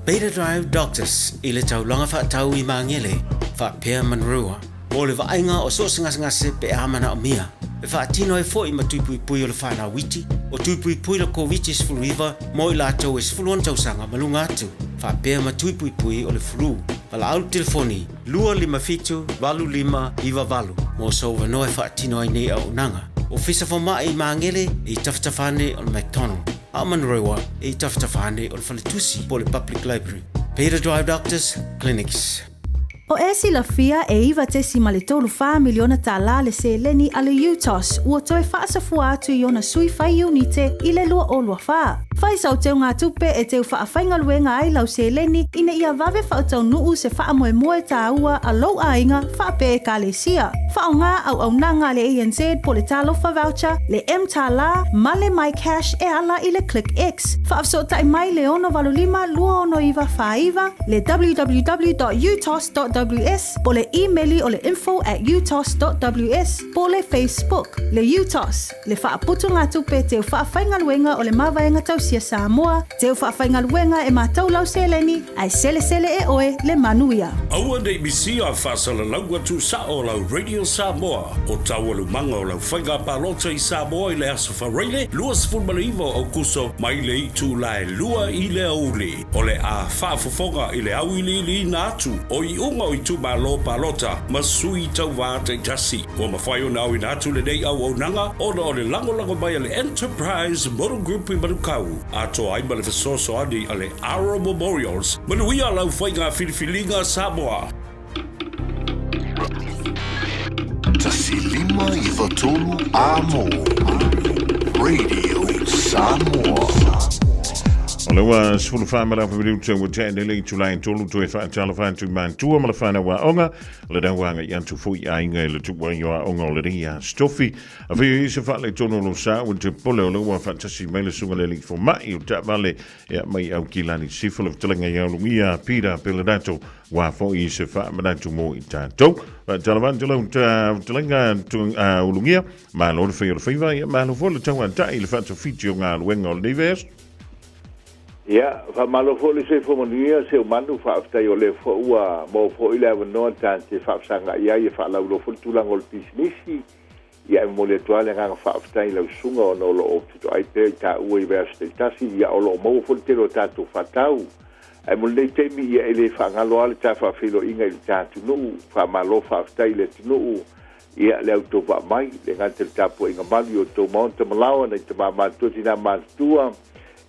Beta Drive Doctors i le taulaga faatau i Magele, faapea Manurewa, mo le vaaiga o so o se gasegase pe a manaomia. E faatino ai foi ma tui puipui o le fanau iti, o tui puipui le Koviti-19 mo i latou e 16 tausaga ma luga atu, faapea ma tui puipui o le flu. Valaau le telefoni 257 8598 mo sou avanoa e faatino ai nei auaunaga. Ofisa Fomai i Magele i tafatafa ane o le McDonald, a o Manurewa i tafatafa ane o le Faletusi po o le Public Library. Beta Drive Doctors Clinics. O e silafia e 9.34 miliona tālā le seleni a le UTOS ua toe faasafua atu i ona sui fai iunite i le 2024. Fai sau teugatupe e teu faafaigaluega ai lau seleni ina ia vave faautaunuu se faamoemoe tāua a lou aiga faapea Ekalesia. Faaaoga auaunaga a le ANZ po le Talofa Voucher, le mTālā ma le MyCash e ala i le ClickX. Faafesootai mai le 685 269 49, le www.utos.ws po le imeli o le info at utos.ws po le Facebook, le UTOS, le Faaputugatupe Teu Faafaigaluega o le Mavaega Tausia Samoa, Teu Faafaigaluega e matou lau seleni, ae selesele e oe le manuia. Aua nei misia faasalalauga tuusao o lau Radio Samoa o taualumaga o lau faiga palota i Samoa i le Aso Faraile 29 o Aokuso mai le itula e 2 i le aoauli. O le a faafofoga i le auiliiliina atu o iuga o itumalo palota ma sui tauva taitasi. Ua mafai ona auina atu lenei auaunaga ona o le lagolago mai a le Enterprise Motor Group i Manukau, atoa ai ma le fesoasoani a le Aro Memorials. Manuia lau faiga filifiliga Samoa! 15 153 Amo. Radio Samoa. O le ua 14 ma le afa minute ua tea nei le itula e tolu toe faatalofa atu i matua ma le whanau aoga le rauanga i atu foi i aiga i le tuua i o aoga o le rei a Stofi. A whio i se whaale tono lo sa ua te pole o le ua whaatasi mai le sunga le li fomai o taavale Ia mai au ki lani sifo le fetalaiga i Aulugia Pira Pelerato wā foi i se faamanatu mo i tātou. Faatalofa atu lau fetalaiga Aulugia, malo le whai o le whaiva, ia malo foi le tauatai i le whaatawhiti o ngā luenga o lenei vaiaso. Ia, faamalo foi le soifua manuia Seumanu, faafetai o lea foi ua maua foi le avanoa ta te faafesagai ai e faalauiloa foi le tulaga o le pisinisi. Ia, e momoli atu lava le agaga faafetai i lau susuga ona o lo o fetoai pea i taua i vaiaso taitasi, ia o lo o maua foi le tele o tatou faatau. Ae mo lenei taimi, ia e le faagalo lava le ta faafeiloaiga i le ta atunuu. Faamalo faafetai i le atunuu, ia le au tou vaa mai, le gata i le tapuaiga malu i outou maota ma laoa, nai tama matutua tina matutua,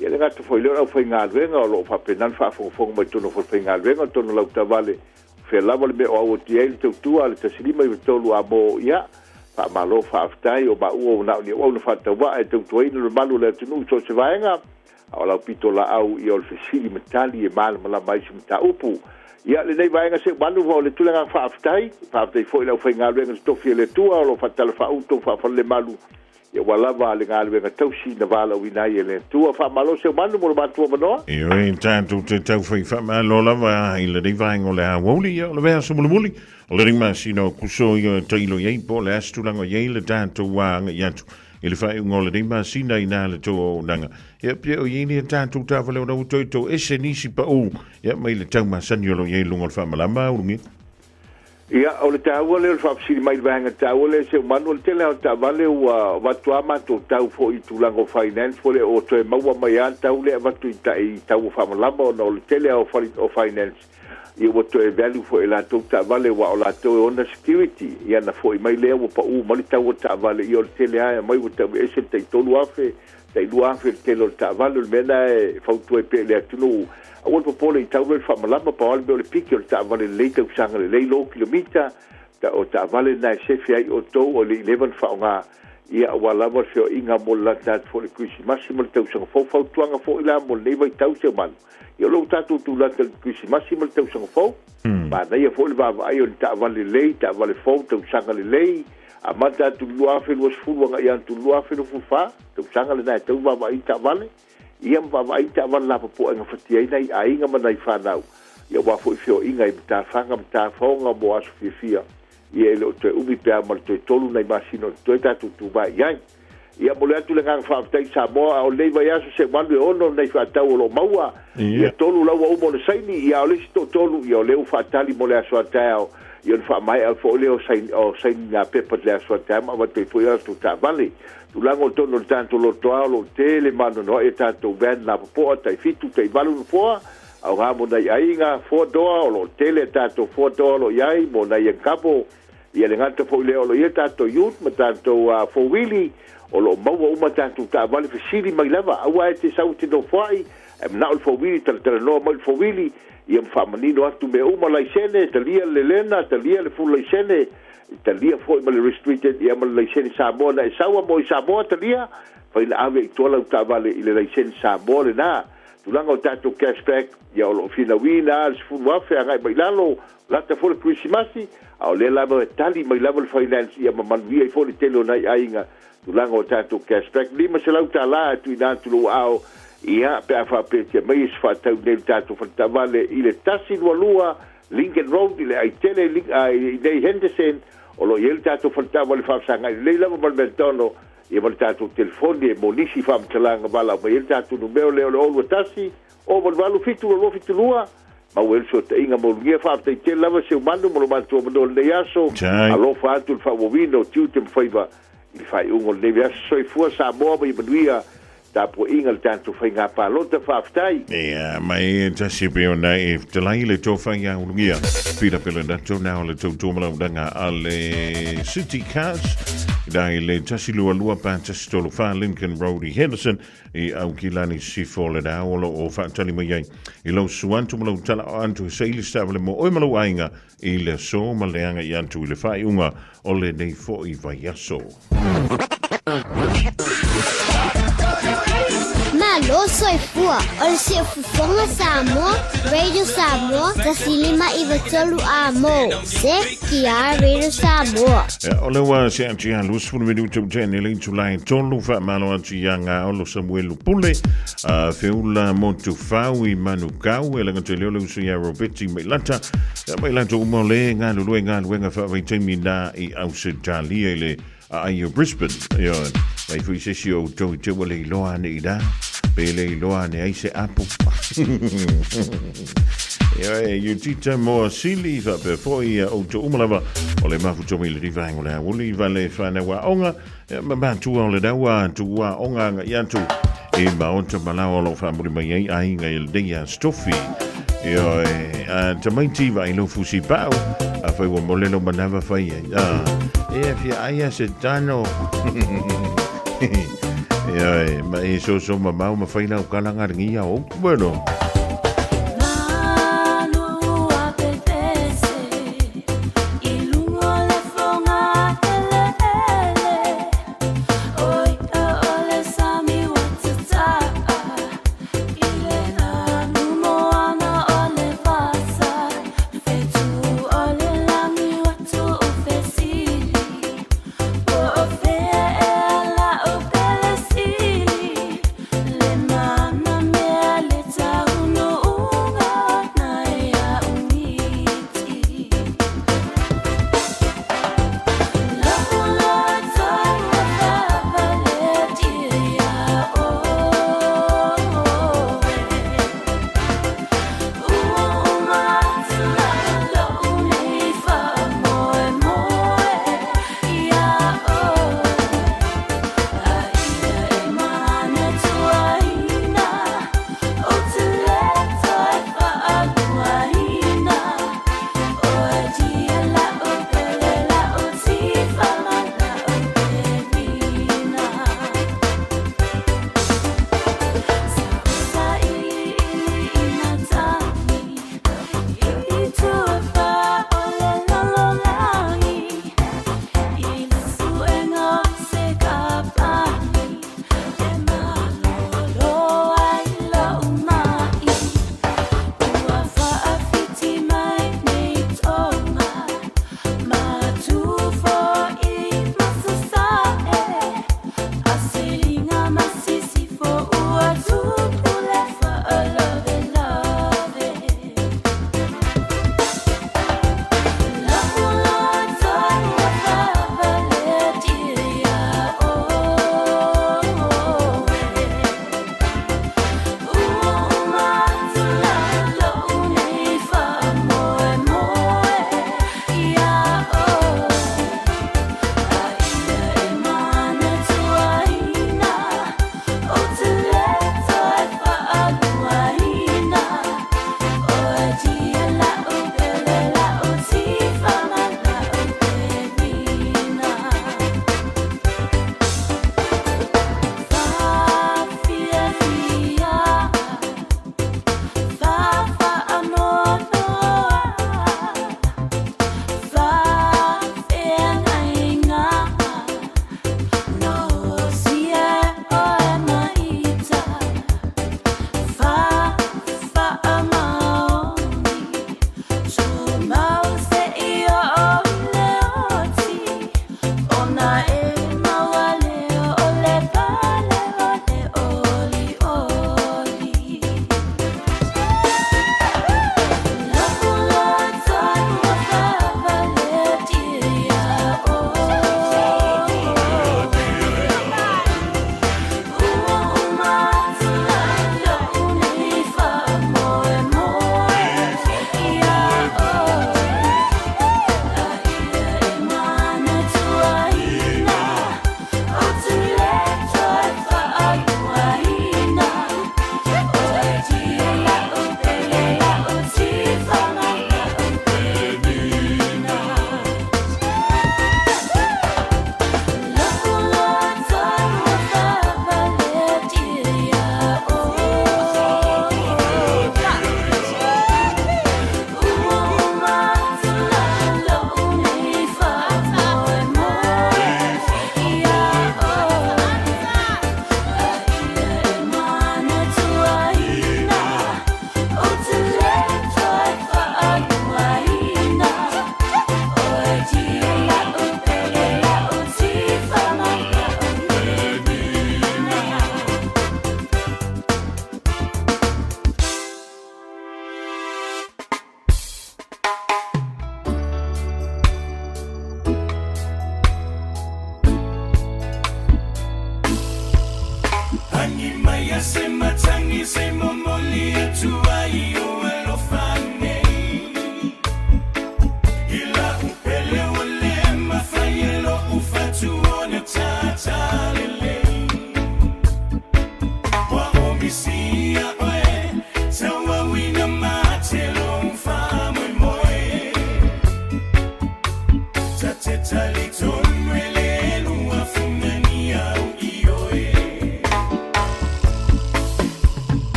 ia le gata foi lea o le aufaigaluega o lo o faapena ona faafogafoga mai totonu o falefaigaluega, totonu o lautavale Fea lava le mea o auatia ai le tautua a le 153 a mo ia, faamalo faafetai o maua ua na o ni auauna faatauvaa e tautuaina le mamalu o le atunuu i so o se vaega, a o lau pitolaau ia o le fesili ma tali e malamalama ai se mataupu. Ia lenei vaega Seumanu o le tulaga faafetai, faafetai foi i le aufaigaluega totofi a le Atua o lo o faatalafaauu faafalelemalu Ia ua lava le galuega tausi na valaauina ai e le Atua. Faamalo Seumanu mo lo matou avanoa. Ioe, tatou te taufai faamalo lava i lenei vaega o le aoauli, ia o le vaiaso mulimuli o lenei masina o Kuso ia tailo i ai po o le a se tulaga o i ai le tatou agai atu i le faaiuga o lenei masina inā le tou auaunaga. Ia pei o i ai lea tatou taavale ona ua toe toese nisi paū ia mai le tau masani o lo o i ai i luga o le faamalama, Ulugia. Ia, o le taua lea o le faafesili mai i le vaega taua lea, Seumanu, o le tele lava o taavale ua avatu lava matou tau foi i tulaga o finance foi lea ua toe maua mai lava le tau lea e avatu i tai tau o faamalama ona o le tele lava o fale o finance ia ua toe value foi e latou taavale aua o latou e ona security ia na foi mai lea ua pau mai le tau o le taavale ia o le tele lava e aumai ua tau ese le tai $3,000 tai 2,000 le tele o le taavale. O le mea lena e fautua ai pea i le atunuu, aua le popole i tau loa le faamalama, pau lava le mea o le piki o le taavale lelei, tausaga lelei, low kilomita, o taavale lena e sefe ai outou, o le i leva ona faaaoga, ia aua lava le feoaiga mo le lata atu foi i le Kerisimasi ma le tausaga fou. Fautuaga foi la mo lenei vaitau Seumanu, ia o lea ua tatou tulata i le Kerisimasi ma le tausaga fou, manaia foi le vaavaai o ni taavale lelei, taavale fou, tausaga lelei, Amata atu i le 2020 agai atu i le 2024, tausaga lena e tau vaavaai i taavale, ia ma vaavaai i taavale lapopoa e gafatia ai nai aiga ma nai fanau, ia aua foi feoaiga i matafaga ma matafaoga mo aso fiafia, ia e le o toe umi pe a ma le toe tolu nai masina o totoe tatou tuvae i ai. Ia momoli atu le agaga faafetai i Samoa, a o lenei vaiaso Seumalu e ono nai faatau o lo o maua, ia tolu la ua uma ona saini, ia a o le isi toatolu, ia o lea ua faatali mo le aso a taeao, ia ona faamaea foi lea o saini, o saini nā pepa i le aso a taeao ma avatu ai foi a latou taavale. Tulaga o totonu o le tatou lotoa o lo o tele maanoanoa'i a tatou van lapopoa tai fitu tai valu nofoa, aoga mo nai aiga, four door, o lo o tele a tatou four door o lo o i ai mo nai young couple, Ia le gata foi lea o lo o i ai tatou youth ma tatou four-wheelie, o lo o maua uma tatou taavale fesili mai lava, aua e te sau e te nofoai, ae manao le four-wheelie, talatalanoa mai le four-wheelie, ia ma faamanino atu mea uma, laisene, talia le lelena, talia le full laisene, talia foi ma le restricted, ia ma le laisene Samoa, na e sau a mo i Samoa, talia, fai na ave i tua lau taavale i le laisene Samoa lena. Tulaga o tatou cash back, ia o lo o finauina lava le $10,000 agai mai lalo, Lata foi le Kerisimasi, a o lea lava e tali mai lava le finance ia ma manuia ai foi le tele o nai aiga, tulaga o tatou cash back. $500 e tuuina atu lou aao, ia, pe a faapea mai e se faatau nei le tatou faletaavale i le 122 Lincoln Road i le aitele i nei Henderson, o lo o i ai le tatou faletaavale faafesagai lelei lava ma le McDonald, ia ma le tatou telefoni e mo nisi faamatalaga valaau mai ai le tatou numeo lea o le 021 088 722 72, maua ai le fesootaiga ma Ulugia. Faafetai tele lava Seumanu mo lo matou avanoa i lenei aso. Alofa atu i le faaauauina o tiute ma faiva i le faaiuga o lenei vaiaso. Soifua Samoa ma ia manuia tapuaiga i le tatou faiga palota. Faafetai. Ia, mai e tasi pe ona e fetalai le tofa ia Ulugia. Pila pila na tona o le tautua malaunaga a le City Cars. I i le 122 pa 134 Lincoln Road i Henderson i Aukilani Sisifo o le dao o lo o faatali mai ai i lou susu atu ma lou tala'o atu e saili se taavale mo oe ma lou aiga i le aso ma le aga'i atu i le faaiuga o lenei fo'i vaiaso. Malo soifua, o le Siufofoga Samoa, Radio Samoa, 1593 amo. CKR Radio Samoa. O le ua se ati a 20 minuta u tene le itula e tolu faamalo atu ia Gaolo Samuelu Pule a Feula Motufau i Manukau e laga leo le uso ia Robeti Mailata Mailata uma o le galulue galuega faavaitaimi na i Ausetalia i le aai o Brisbane. Ia, mai foi se isi o outou i te ua le iloa ane i la, pe le iloa ane ai se apu. Ia, e Iutita Moa Sili, faapea foi ia outou uma lava o le mafutoa mai le rivaenga o le auli, vale whanau aoga, ia, ma matua o le raua tuua aoga aga'i atu i maota ma laoa o lo o faamuli mai ai aiga i lenei aso tofi. Ioe, a tamaiti vaai lou fusi pau, afai ua mole lou manava fai ai. A, e fia ai a se tano. Ioe, ma e soso mamao ma fai lau kala ngā ia o. Bueno.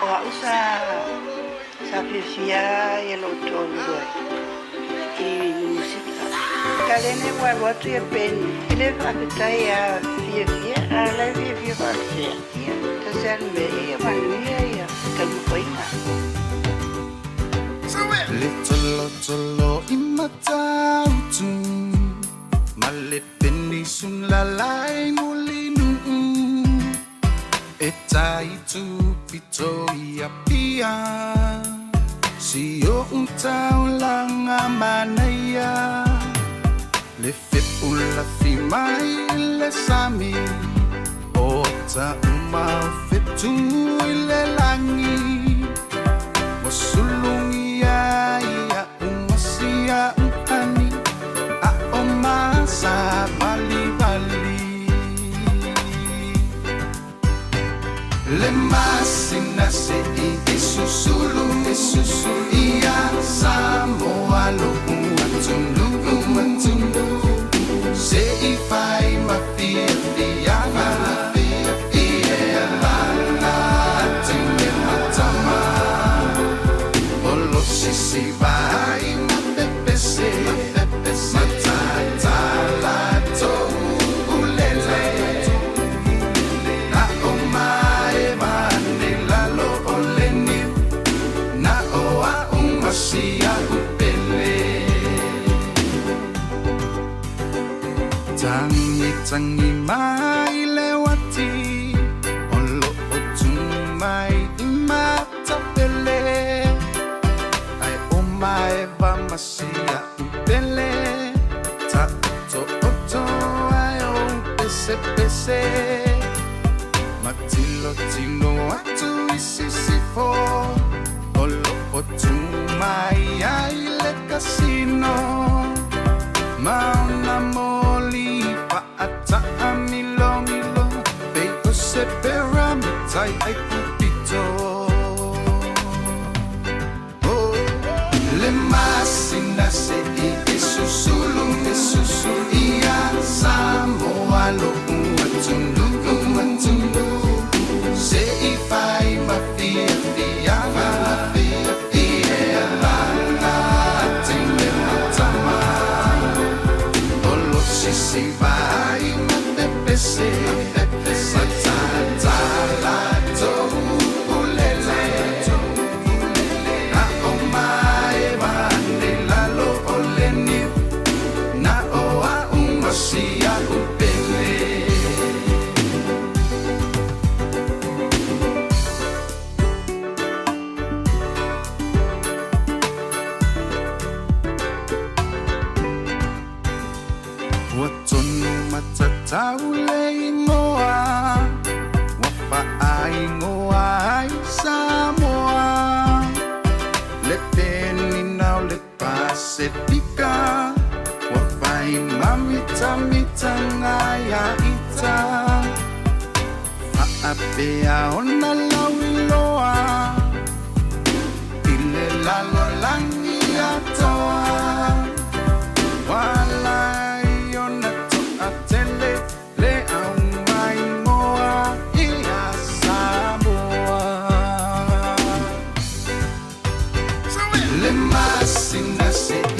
O a'u sa sa fiafia ia lo'u toalua i musika. Kalene ua alu atu ia Peni e le faafetai a fiafia a la e fiafia faapea. Ia, tasi a le mea ia ia manuia ia taumafaiga. Le tolotolo i Matautu ma le penisula lai Mulinuu e tai tupito i Apia si o'u taulaga manaia le fepulafi mai le sami o ata uma o fetu i le lagi ua sulugia ia umasia uhani a o masa valivali le masina se'i e susulu e susulu ia Samoa lo'u atunuu atunuu se'i fai ma fiafiaga ia lala teine ma tama o lo sisi vai ma pepese matatala toulele na o maeva ane lalo o le niu na o a'u ma sia'u pele tagitagi mai le uati o lo'o tu mai i matapele ae o maeva ma sia'u pele ta'oto'oto ai o pesepese matilotilo atu i sisifo o lo'o tu mai ai le kasino ma ona moli fa'ata'amilomilo pei o se pyramitai ai pupito Oh, le masina se'i e susulu e susulu ia Samoa lo'u atunuu atunuu se'i fai ma fiafiaga ia lala teine ma tama o lo sisi vai ma pepese matatala toulele na o maeva ane lalo o le niu na o a'u ma sia'u pele. Ua tonu matatau le igoa ua fa'aigoa ai Samoa le penina o le Pasefika ua fai mamitamitaga ia ita fa'apea ona lauiloa i le lalolagi atoa Walai ona to'atele le aumaimoa ia Samoa. Le masina se'i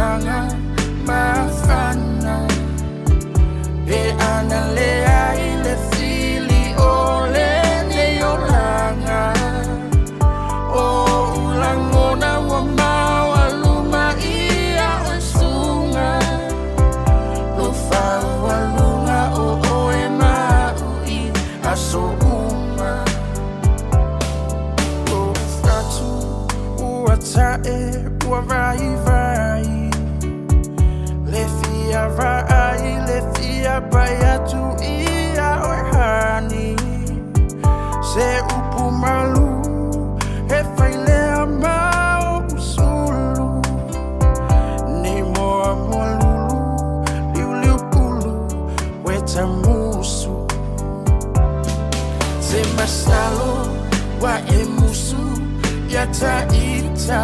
tausaga mafana Pe ana leai le fili o lenei olaga O ulagona ua maualuma ia oe suga Lofaualuga o oe ma a'u i aso uma Lou fatu ua ta'e ua vaivai Le fia vaai le fia pai atu ia oe honey Se upu malu e fai lea ma o'u sulu Nei moamoa lulu liuliu pulu ueta musu Se masalo ua e musu ia ta'ita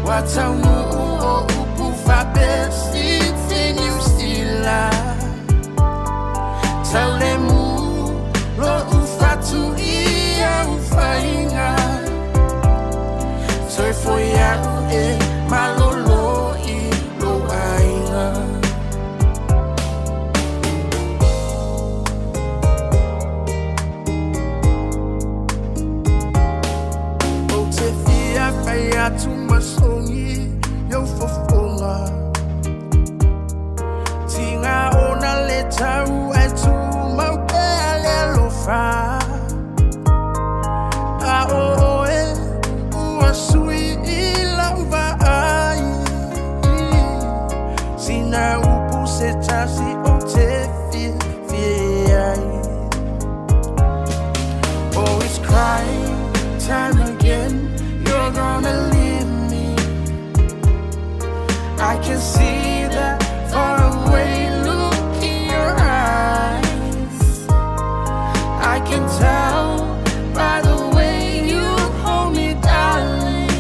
Ua taunuu o upu faapefiti Niu Sila Taulemu lo'u fatu i au faiga Toe foi a'u e malolo i lou aiga. Ou te fia fai atu ma sogi i ou fofoga Tiga ona le tau ae tumau pea le alofa A o oe ua sui i lau vaai Sina upu se tasi ou te fiafia ai Oh it's crying time again You're gonna leave me I can see that far away look in your eyes I can tell by the way you hold me darling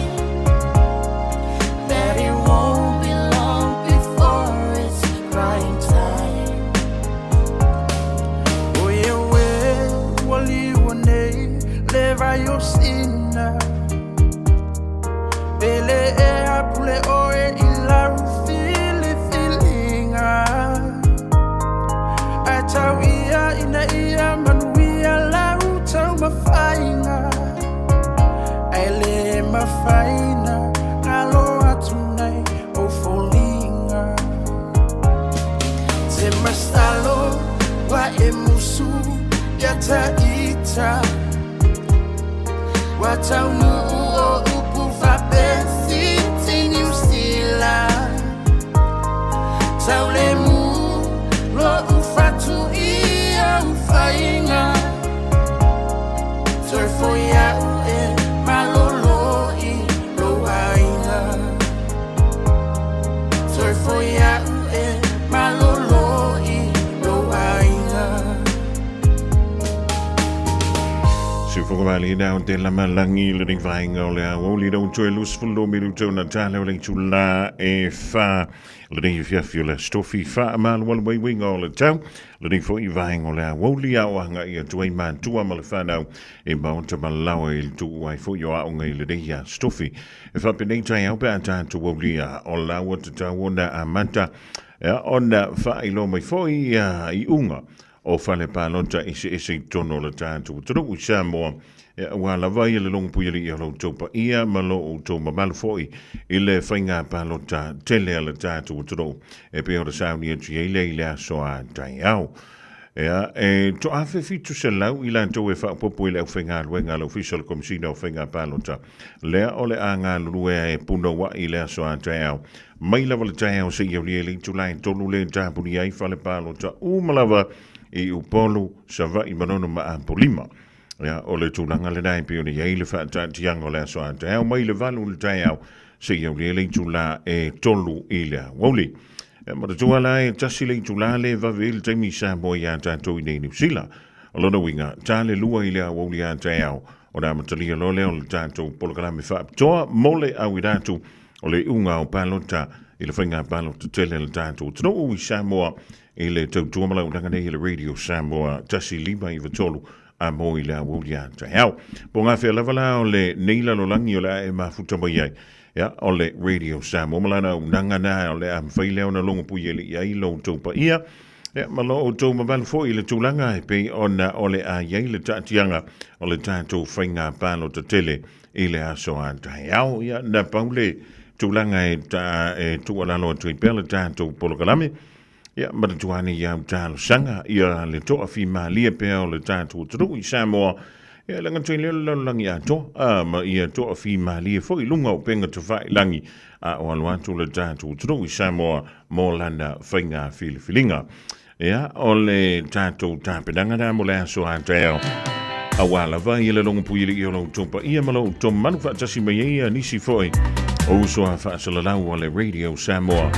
That it won't be long before it's crying time O ia oe ua liua nei le vai o Sina Pele e apule oe i lau filifiliga Ae tau ia ina ia manuia lau taumafaiga Ae le mafai na galo atu nai ou foliga Te masalo ua e musu ia ta'ita Ua taunuu o upu faapefiti Niu Sila Taulemu lo'u fatu i au faiga Toe foi a'u e malolo i lou aiga Toe foi a'u e malolo i lou aiga. Siufoka vale na o te lama langi le nei vaenga o le aoauli na uto e 22 minuto na tale o le itula e wha le nei fiafi o le stofi wha malu alu wai winga o le tau le nei foi vaenga o le aoauli a o anga ia tuai mātua ma le whanau e maota ma lawa i le tuu ai foi o aonga i le nei a stofi e whapenei tai au pe a tātou aulia o laua te tau ona a mata ona whailo mai foi i unga o fale palota eseese i totonu o le tatou atunuu i Samoa, aua lava ia le logopuialii o lo outou paia ma lo outou mamalu foi i le faiga palota tele a le tatou atunuu e pei ona sauni atu i ai lea i le aso a taeao. Ea, e 1700 i latou e faaopoopo i le aufaigaluega a le Ofisa o le Komesina o Faiga Palota lea o le a galulue ai e punouai i le aso a taeao Mai lava le taeao seia aulia i le itula e tolu le tapunia ai fale palota uma lava i Upolu, Savaii, Manono ma Apolima. Ia, o le tulaga lena e pei ona i ai le faataatiaga o le aso a taeao mai le 8 i le taeao seia aulia i le itula e 3 i le aoauli. Ia, manatua la e tasi le itula le vave ai le taimi i Samoa iā tatou i nei Niu Sila. O lona uiga, ta le 2 i le aoauli a taeao, ona amatalia loa lea o le tatou polokalame faapitoa mo le auina atu o le iuga o palota i le faiga palota tele a le tatou atunuu i Samoa i le tautua ma launaga nei i le Radio Samoa 1593 Amo i le aoauli a taeao. Po o gafea lava la o lenei lalolagi o le a e mafuta mai ai, ia, o le Radio Samoa ma lana auaunaga na o le a mafai lea ona logo puialii ai lo outou paia, ia, ma lo outou mamalu foi i le tulaga e pei ona o le a i ai le taatiaga o le tatou faiga palota tele i le aso a taeao. Ia, na pau le tulaga e, ta, e tuualalo atu ai pea le tatou polokalame. Ia, manatua ane i au talosaga, ia le toafimalie pea o le tatou atunuu i Samoa, ia le gata i lea o le lalolagi atoa, a, ma ia toafimalie foi i luga o upega tafailagi a o alo atu le tatou atunuu i Samoa mo lana faiga filifiliga. Ia, o le tatou tapenaga lena mo le aso a taeao. Aua lava ia le logo puialii o lo outou paia ma lo outou mamalu faatasi mai ai ia nisi foi o uso a faasalalau a le Radio Samoa.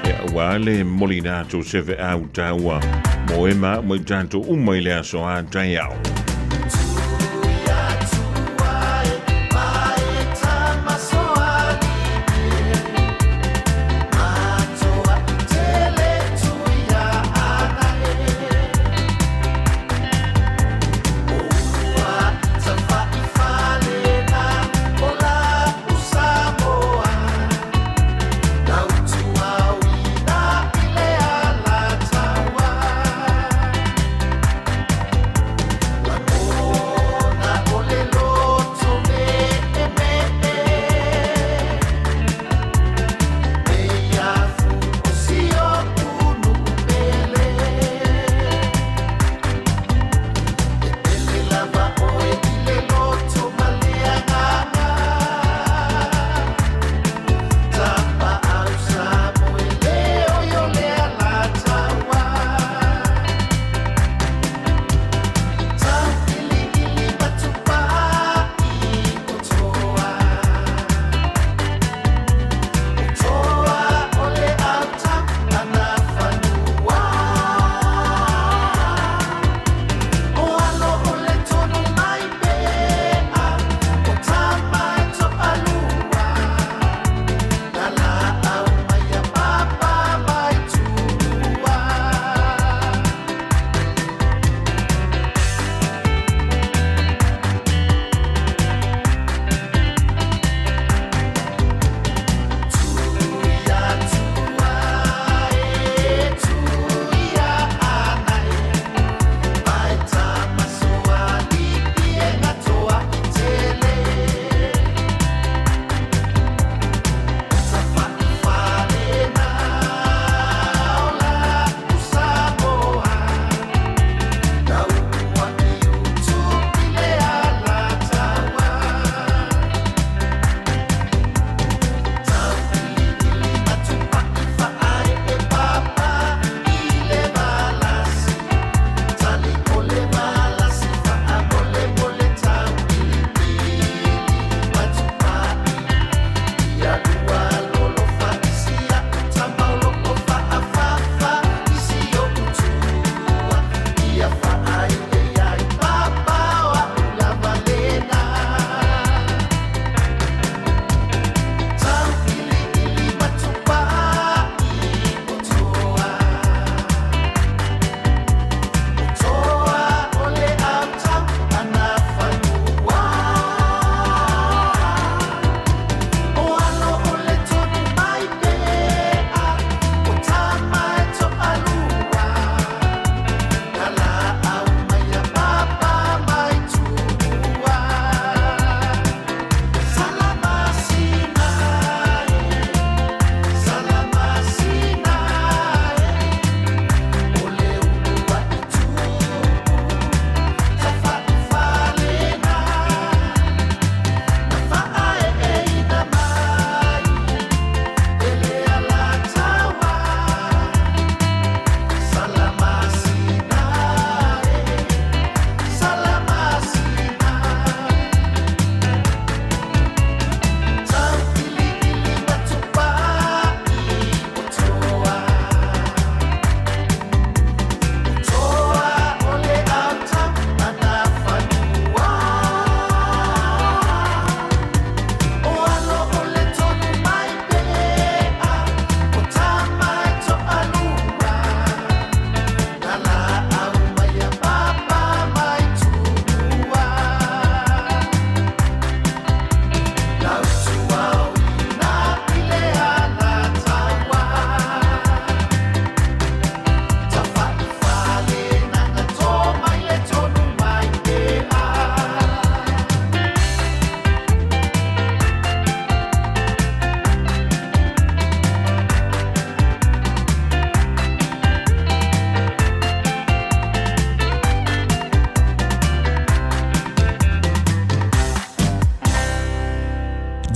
Ia, aua le momoliina atu o se feau taua mo e ma au mai tatou uma i le aso a taeao.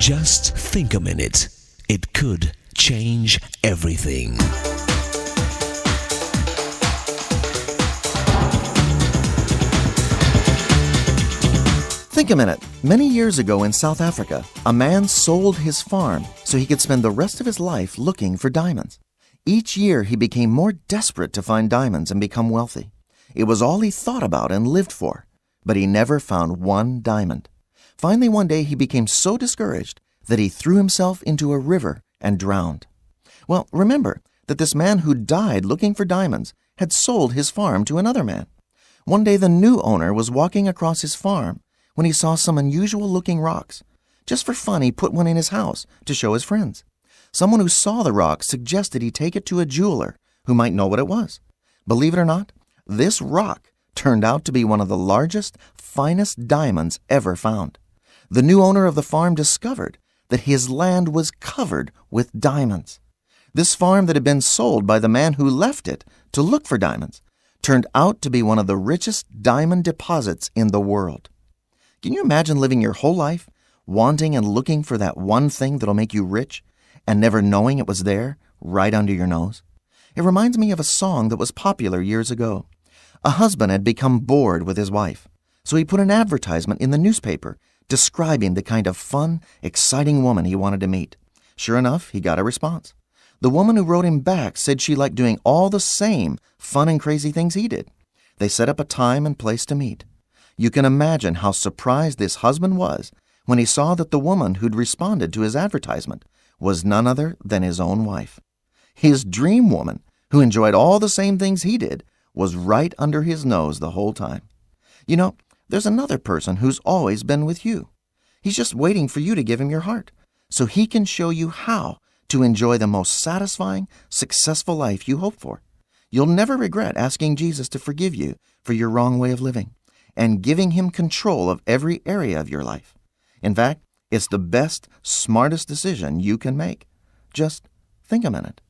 Just think a minute. It could change everything. Think a minute. Many years ago in South Africa, a man sold his farm so he could spend the rest of his life looking for diamonds. Each year he became more desperate to find diamonds and become wealthy. It was all he thought about and lived for, but he never found one diamond. Finally, one day he became so discouraged that he threw himself into a river and drowned. Well, remember that this man who died looking for diamonds had sold his farm to another man. One day the new owner was walking across his farm when he saw some unusual looking rocks. Just for fun, he put one in his house to show his friends. Someone who saw the rock suggested he take it to a jeweler who might know what it was. Believe it or not, this rock turned out to be one of the largest, finest diamonds ever found. The new owner of the farm discovered that his land was covered with diamonds. This farm that had been sold by the man who left it to look for diamonds turned out to be one of the richest diamond deposits in the world. Can you imagine living your whole life wanting and looking for that one thing that'll make you rich and never knowing it was there right under your nose? It reminds me of a song that was popular years ago. A husband had become bored with his wife, so he put an advertisement in the newspaper describing the kind of fun, exciting woman he wanted to meet. Sure enough, he got a response. The woman who wrote him back said she liked doing all the same fun and crazy things he did. They set up a time and place to meet. You can imagine how surprised this husband was when he saw that the woman who'd responded to his advertisement was none other than his own wife. His dream woman, who enjoyed all the same things he did, was right under his nose the whole time. You know, there's another person who's always been with you. He's just waiting for you to give him your heart so he can show you how to enjoy the most satisfying, successful life you hope for. You'll never regret asking Jesus to forgive you for your wrong way of living and giving him control of every area of your life. In fact, it's the best, smartest decision you can make. Just think a minute.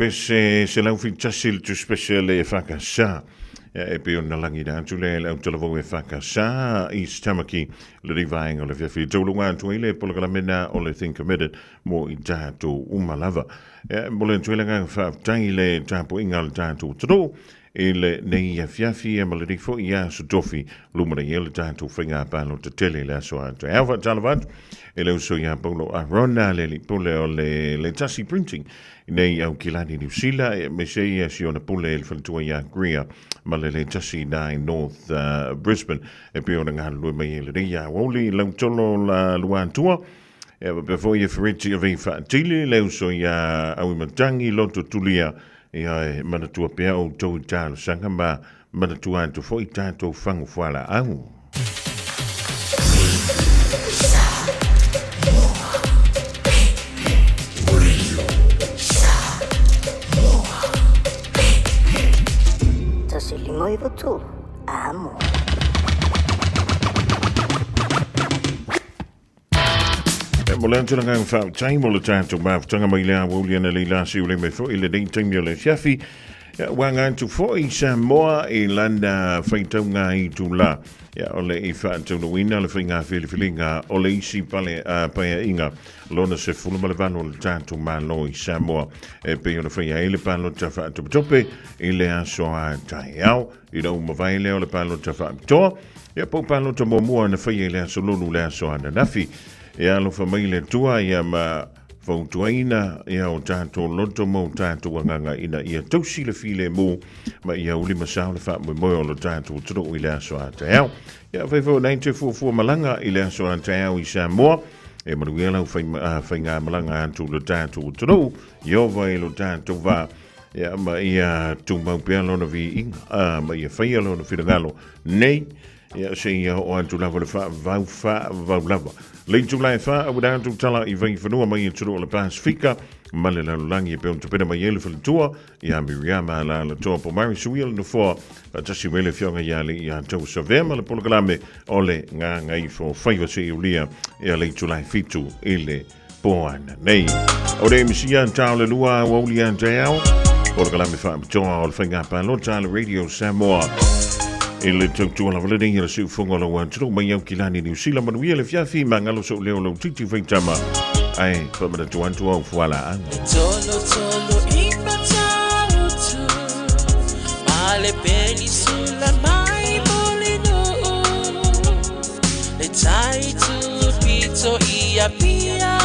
pese 171 le tusi pese a le EFKS. Ia, e pei ona lagina atu lea e le autalavou EFKS East Tamaki lenei vaega o le afiafi. E tauluga atu ai le polokalame na o le Think Committed mo i tatou uma lava. Ia, e momoli atu ai le agaga faafetai i le tapuaiga a le tatou atunuu i lenei afiafi ia ma lenei foi aso tofi lumanai ai le tatou faiga palota tele i le aso a taeao. Faatalofa atu i le uso ia Paulo Arona, le alii pule o le Letasi Printing nei i Aukilani, Niu Sila, aemaise ia si ona pule i le faletua ia Greer ma le Letasi i North Brisbane e pei ona galulue mai ai lenei aoauli lautolo la Luatua. Ia faapea foi e Fereti Avei Faatili, le uso ia Auimatagi Loto Tulia. Ia e manatua pea outou i talosaga ma manatua atu foi tatou fagu fualaau. 153 amo. E mo le atu le agaga faafetai mo le tatou mafutaga mai le aoauli analeila siu le mai foi i lenei taimi o le afiafi. Ia, ua aga atu foi Samoa i lana faitauga itulā. Ia, o le i faataunuuina le faiga filifiliga o le isi pale, paeaiga lona 18 o le tatou Malo i Samoa e pei ona faia ai le palota faatopetope i le aso a taeao. Ina ua mavae lea o le palota faapitoa, ia po o palota muamua na faia i le aso Lulu le aso ananafi. Ia alofa mai le Atua ia ma fautuaina ia o tatou loto ma o tatou agaga ina ia tausi le filemu ma ia uli ma sao le faamoemoe o lo tatou atunuu i le aso a taeao. Ia fai foi o nai te fuafua malaga i le aso a taeao i Samoa, e manuia lau faigamalaga atu i lo tatou atunuu, Ieova i lo tatou va, ia ma ia tumau pea lona viiga, ma ia faia lona finagalo nei, ia seia oo atu lava le faavavau faavavau lava. Le itula e fa, auina atu tala i Vaifanua mai atunuu o le Pasifika ma le lalolagi e pei ona tapena mai ai le faletua ia Miriama Alaalatoa Pomari Suia le nofoa faatasi mai le afioga ia Alii ia Tausavea ma le polokalame o le Gagaifo Faiva seia ulia ia le itula e 7 i le po ananei. O le misia tao le lua aoauli a taeao, o le kalame faapitoa o le faiga palota a le Radio Samoa. I le tautua lava lenei i le siufogo o lau atunuu mai Aukilani, Niu Sila, manuia le fiafi, magalo sou leo lau titi faitama, ae faamanatu atu au fualaau. Tolo tolo i Matautu, ma le penisula mai Mulinuu, le tai tupito i Apia,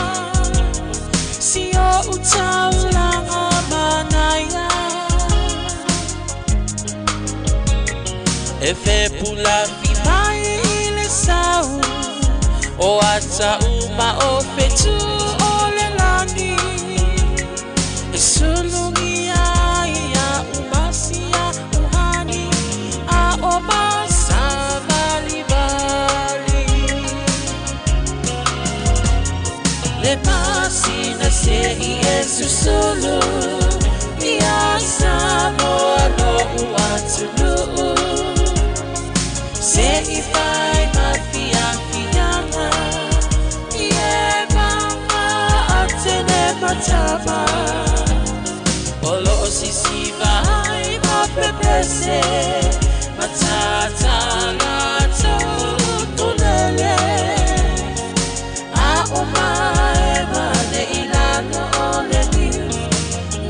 si o'u taulaga manaia. E fepulafi mai i le sau, o ata uma o fetu o le lani. E sulugia ia umasia uhani, a o masavalivali. Le masina se i e susulu, ia Samoa lo'u atunuu. Se i fai ma fiafiaga, i e mama atene matama. O lo'o sisiva ai ma pepese, matata latou utulele. A o mae wale i lalo o le niu,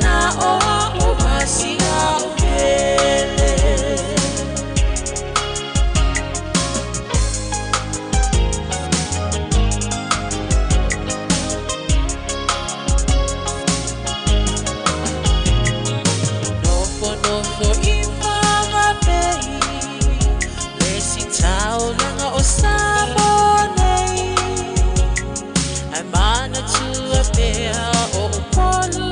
na o a o masia o pele. Nofo nofo i Whanganui, le si taulaga o Samoa nei. Ai manatua pea o Upolu,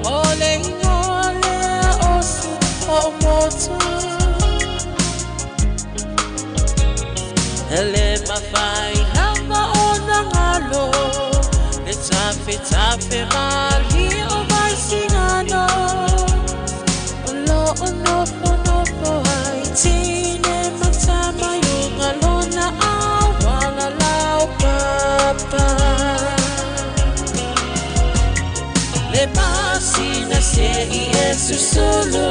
o le ingoa lea o si o motu. E le mafai lava ona galo, le tafetafe malie o Vaisigano. O lo'o nofonofo ai tine ma tama i luga lona auala laupapa. Le masina se i e susulu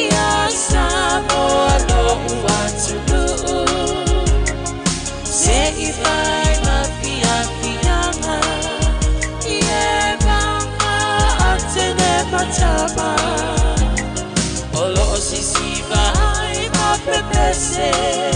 Ia Samoa lo'u atunuu Se'i fai ma fiafiaga I e vaga atene ma tama O loo sisiva ai ma pepese.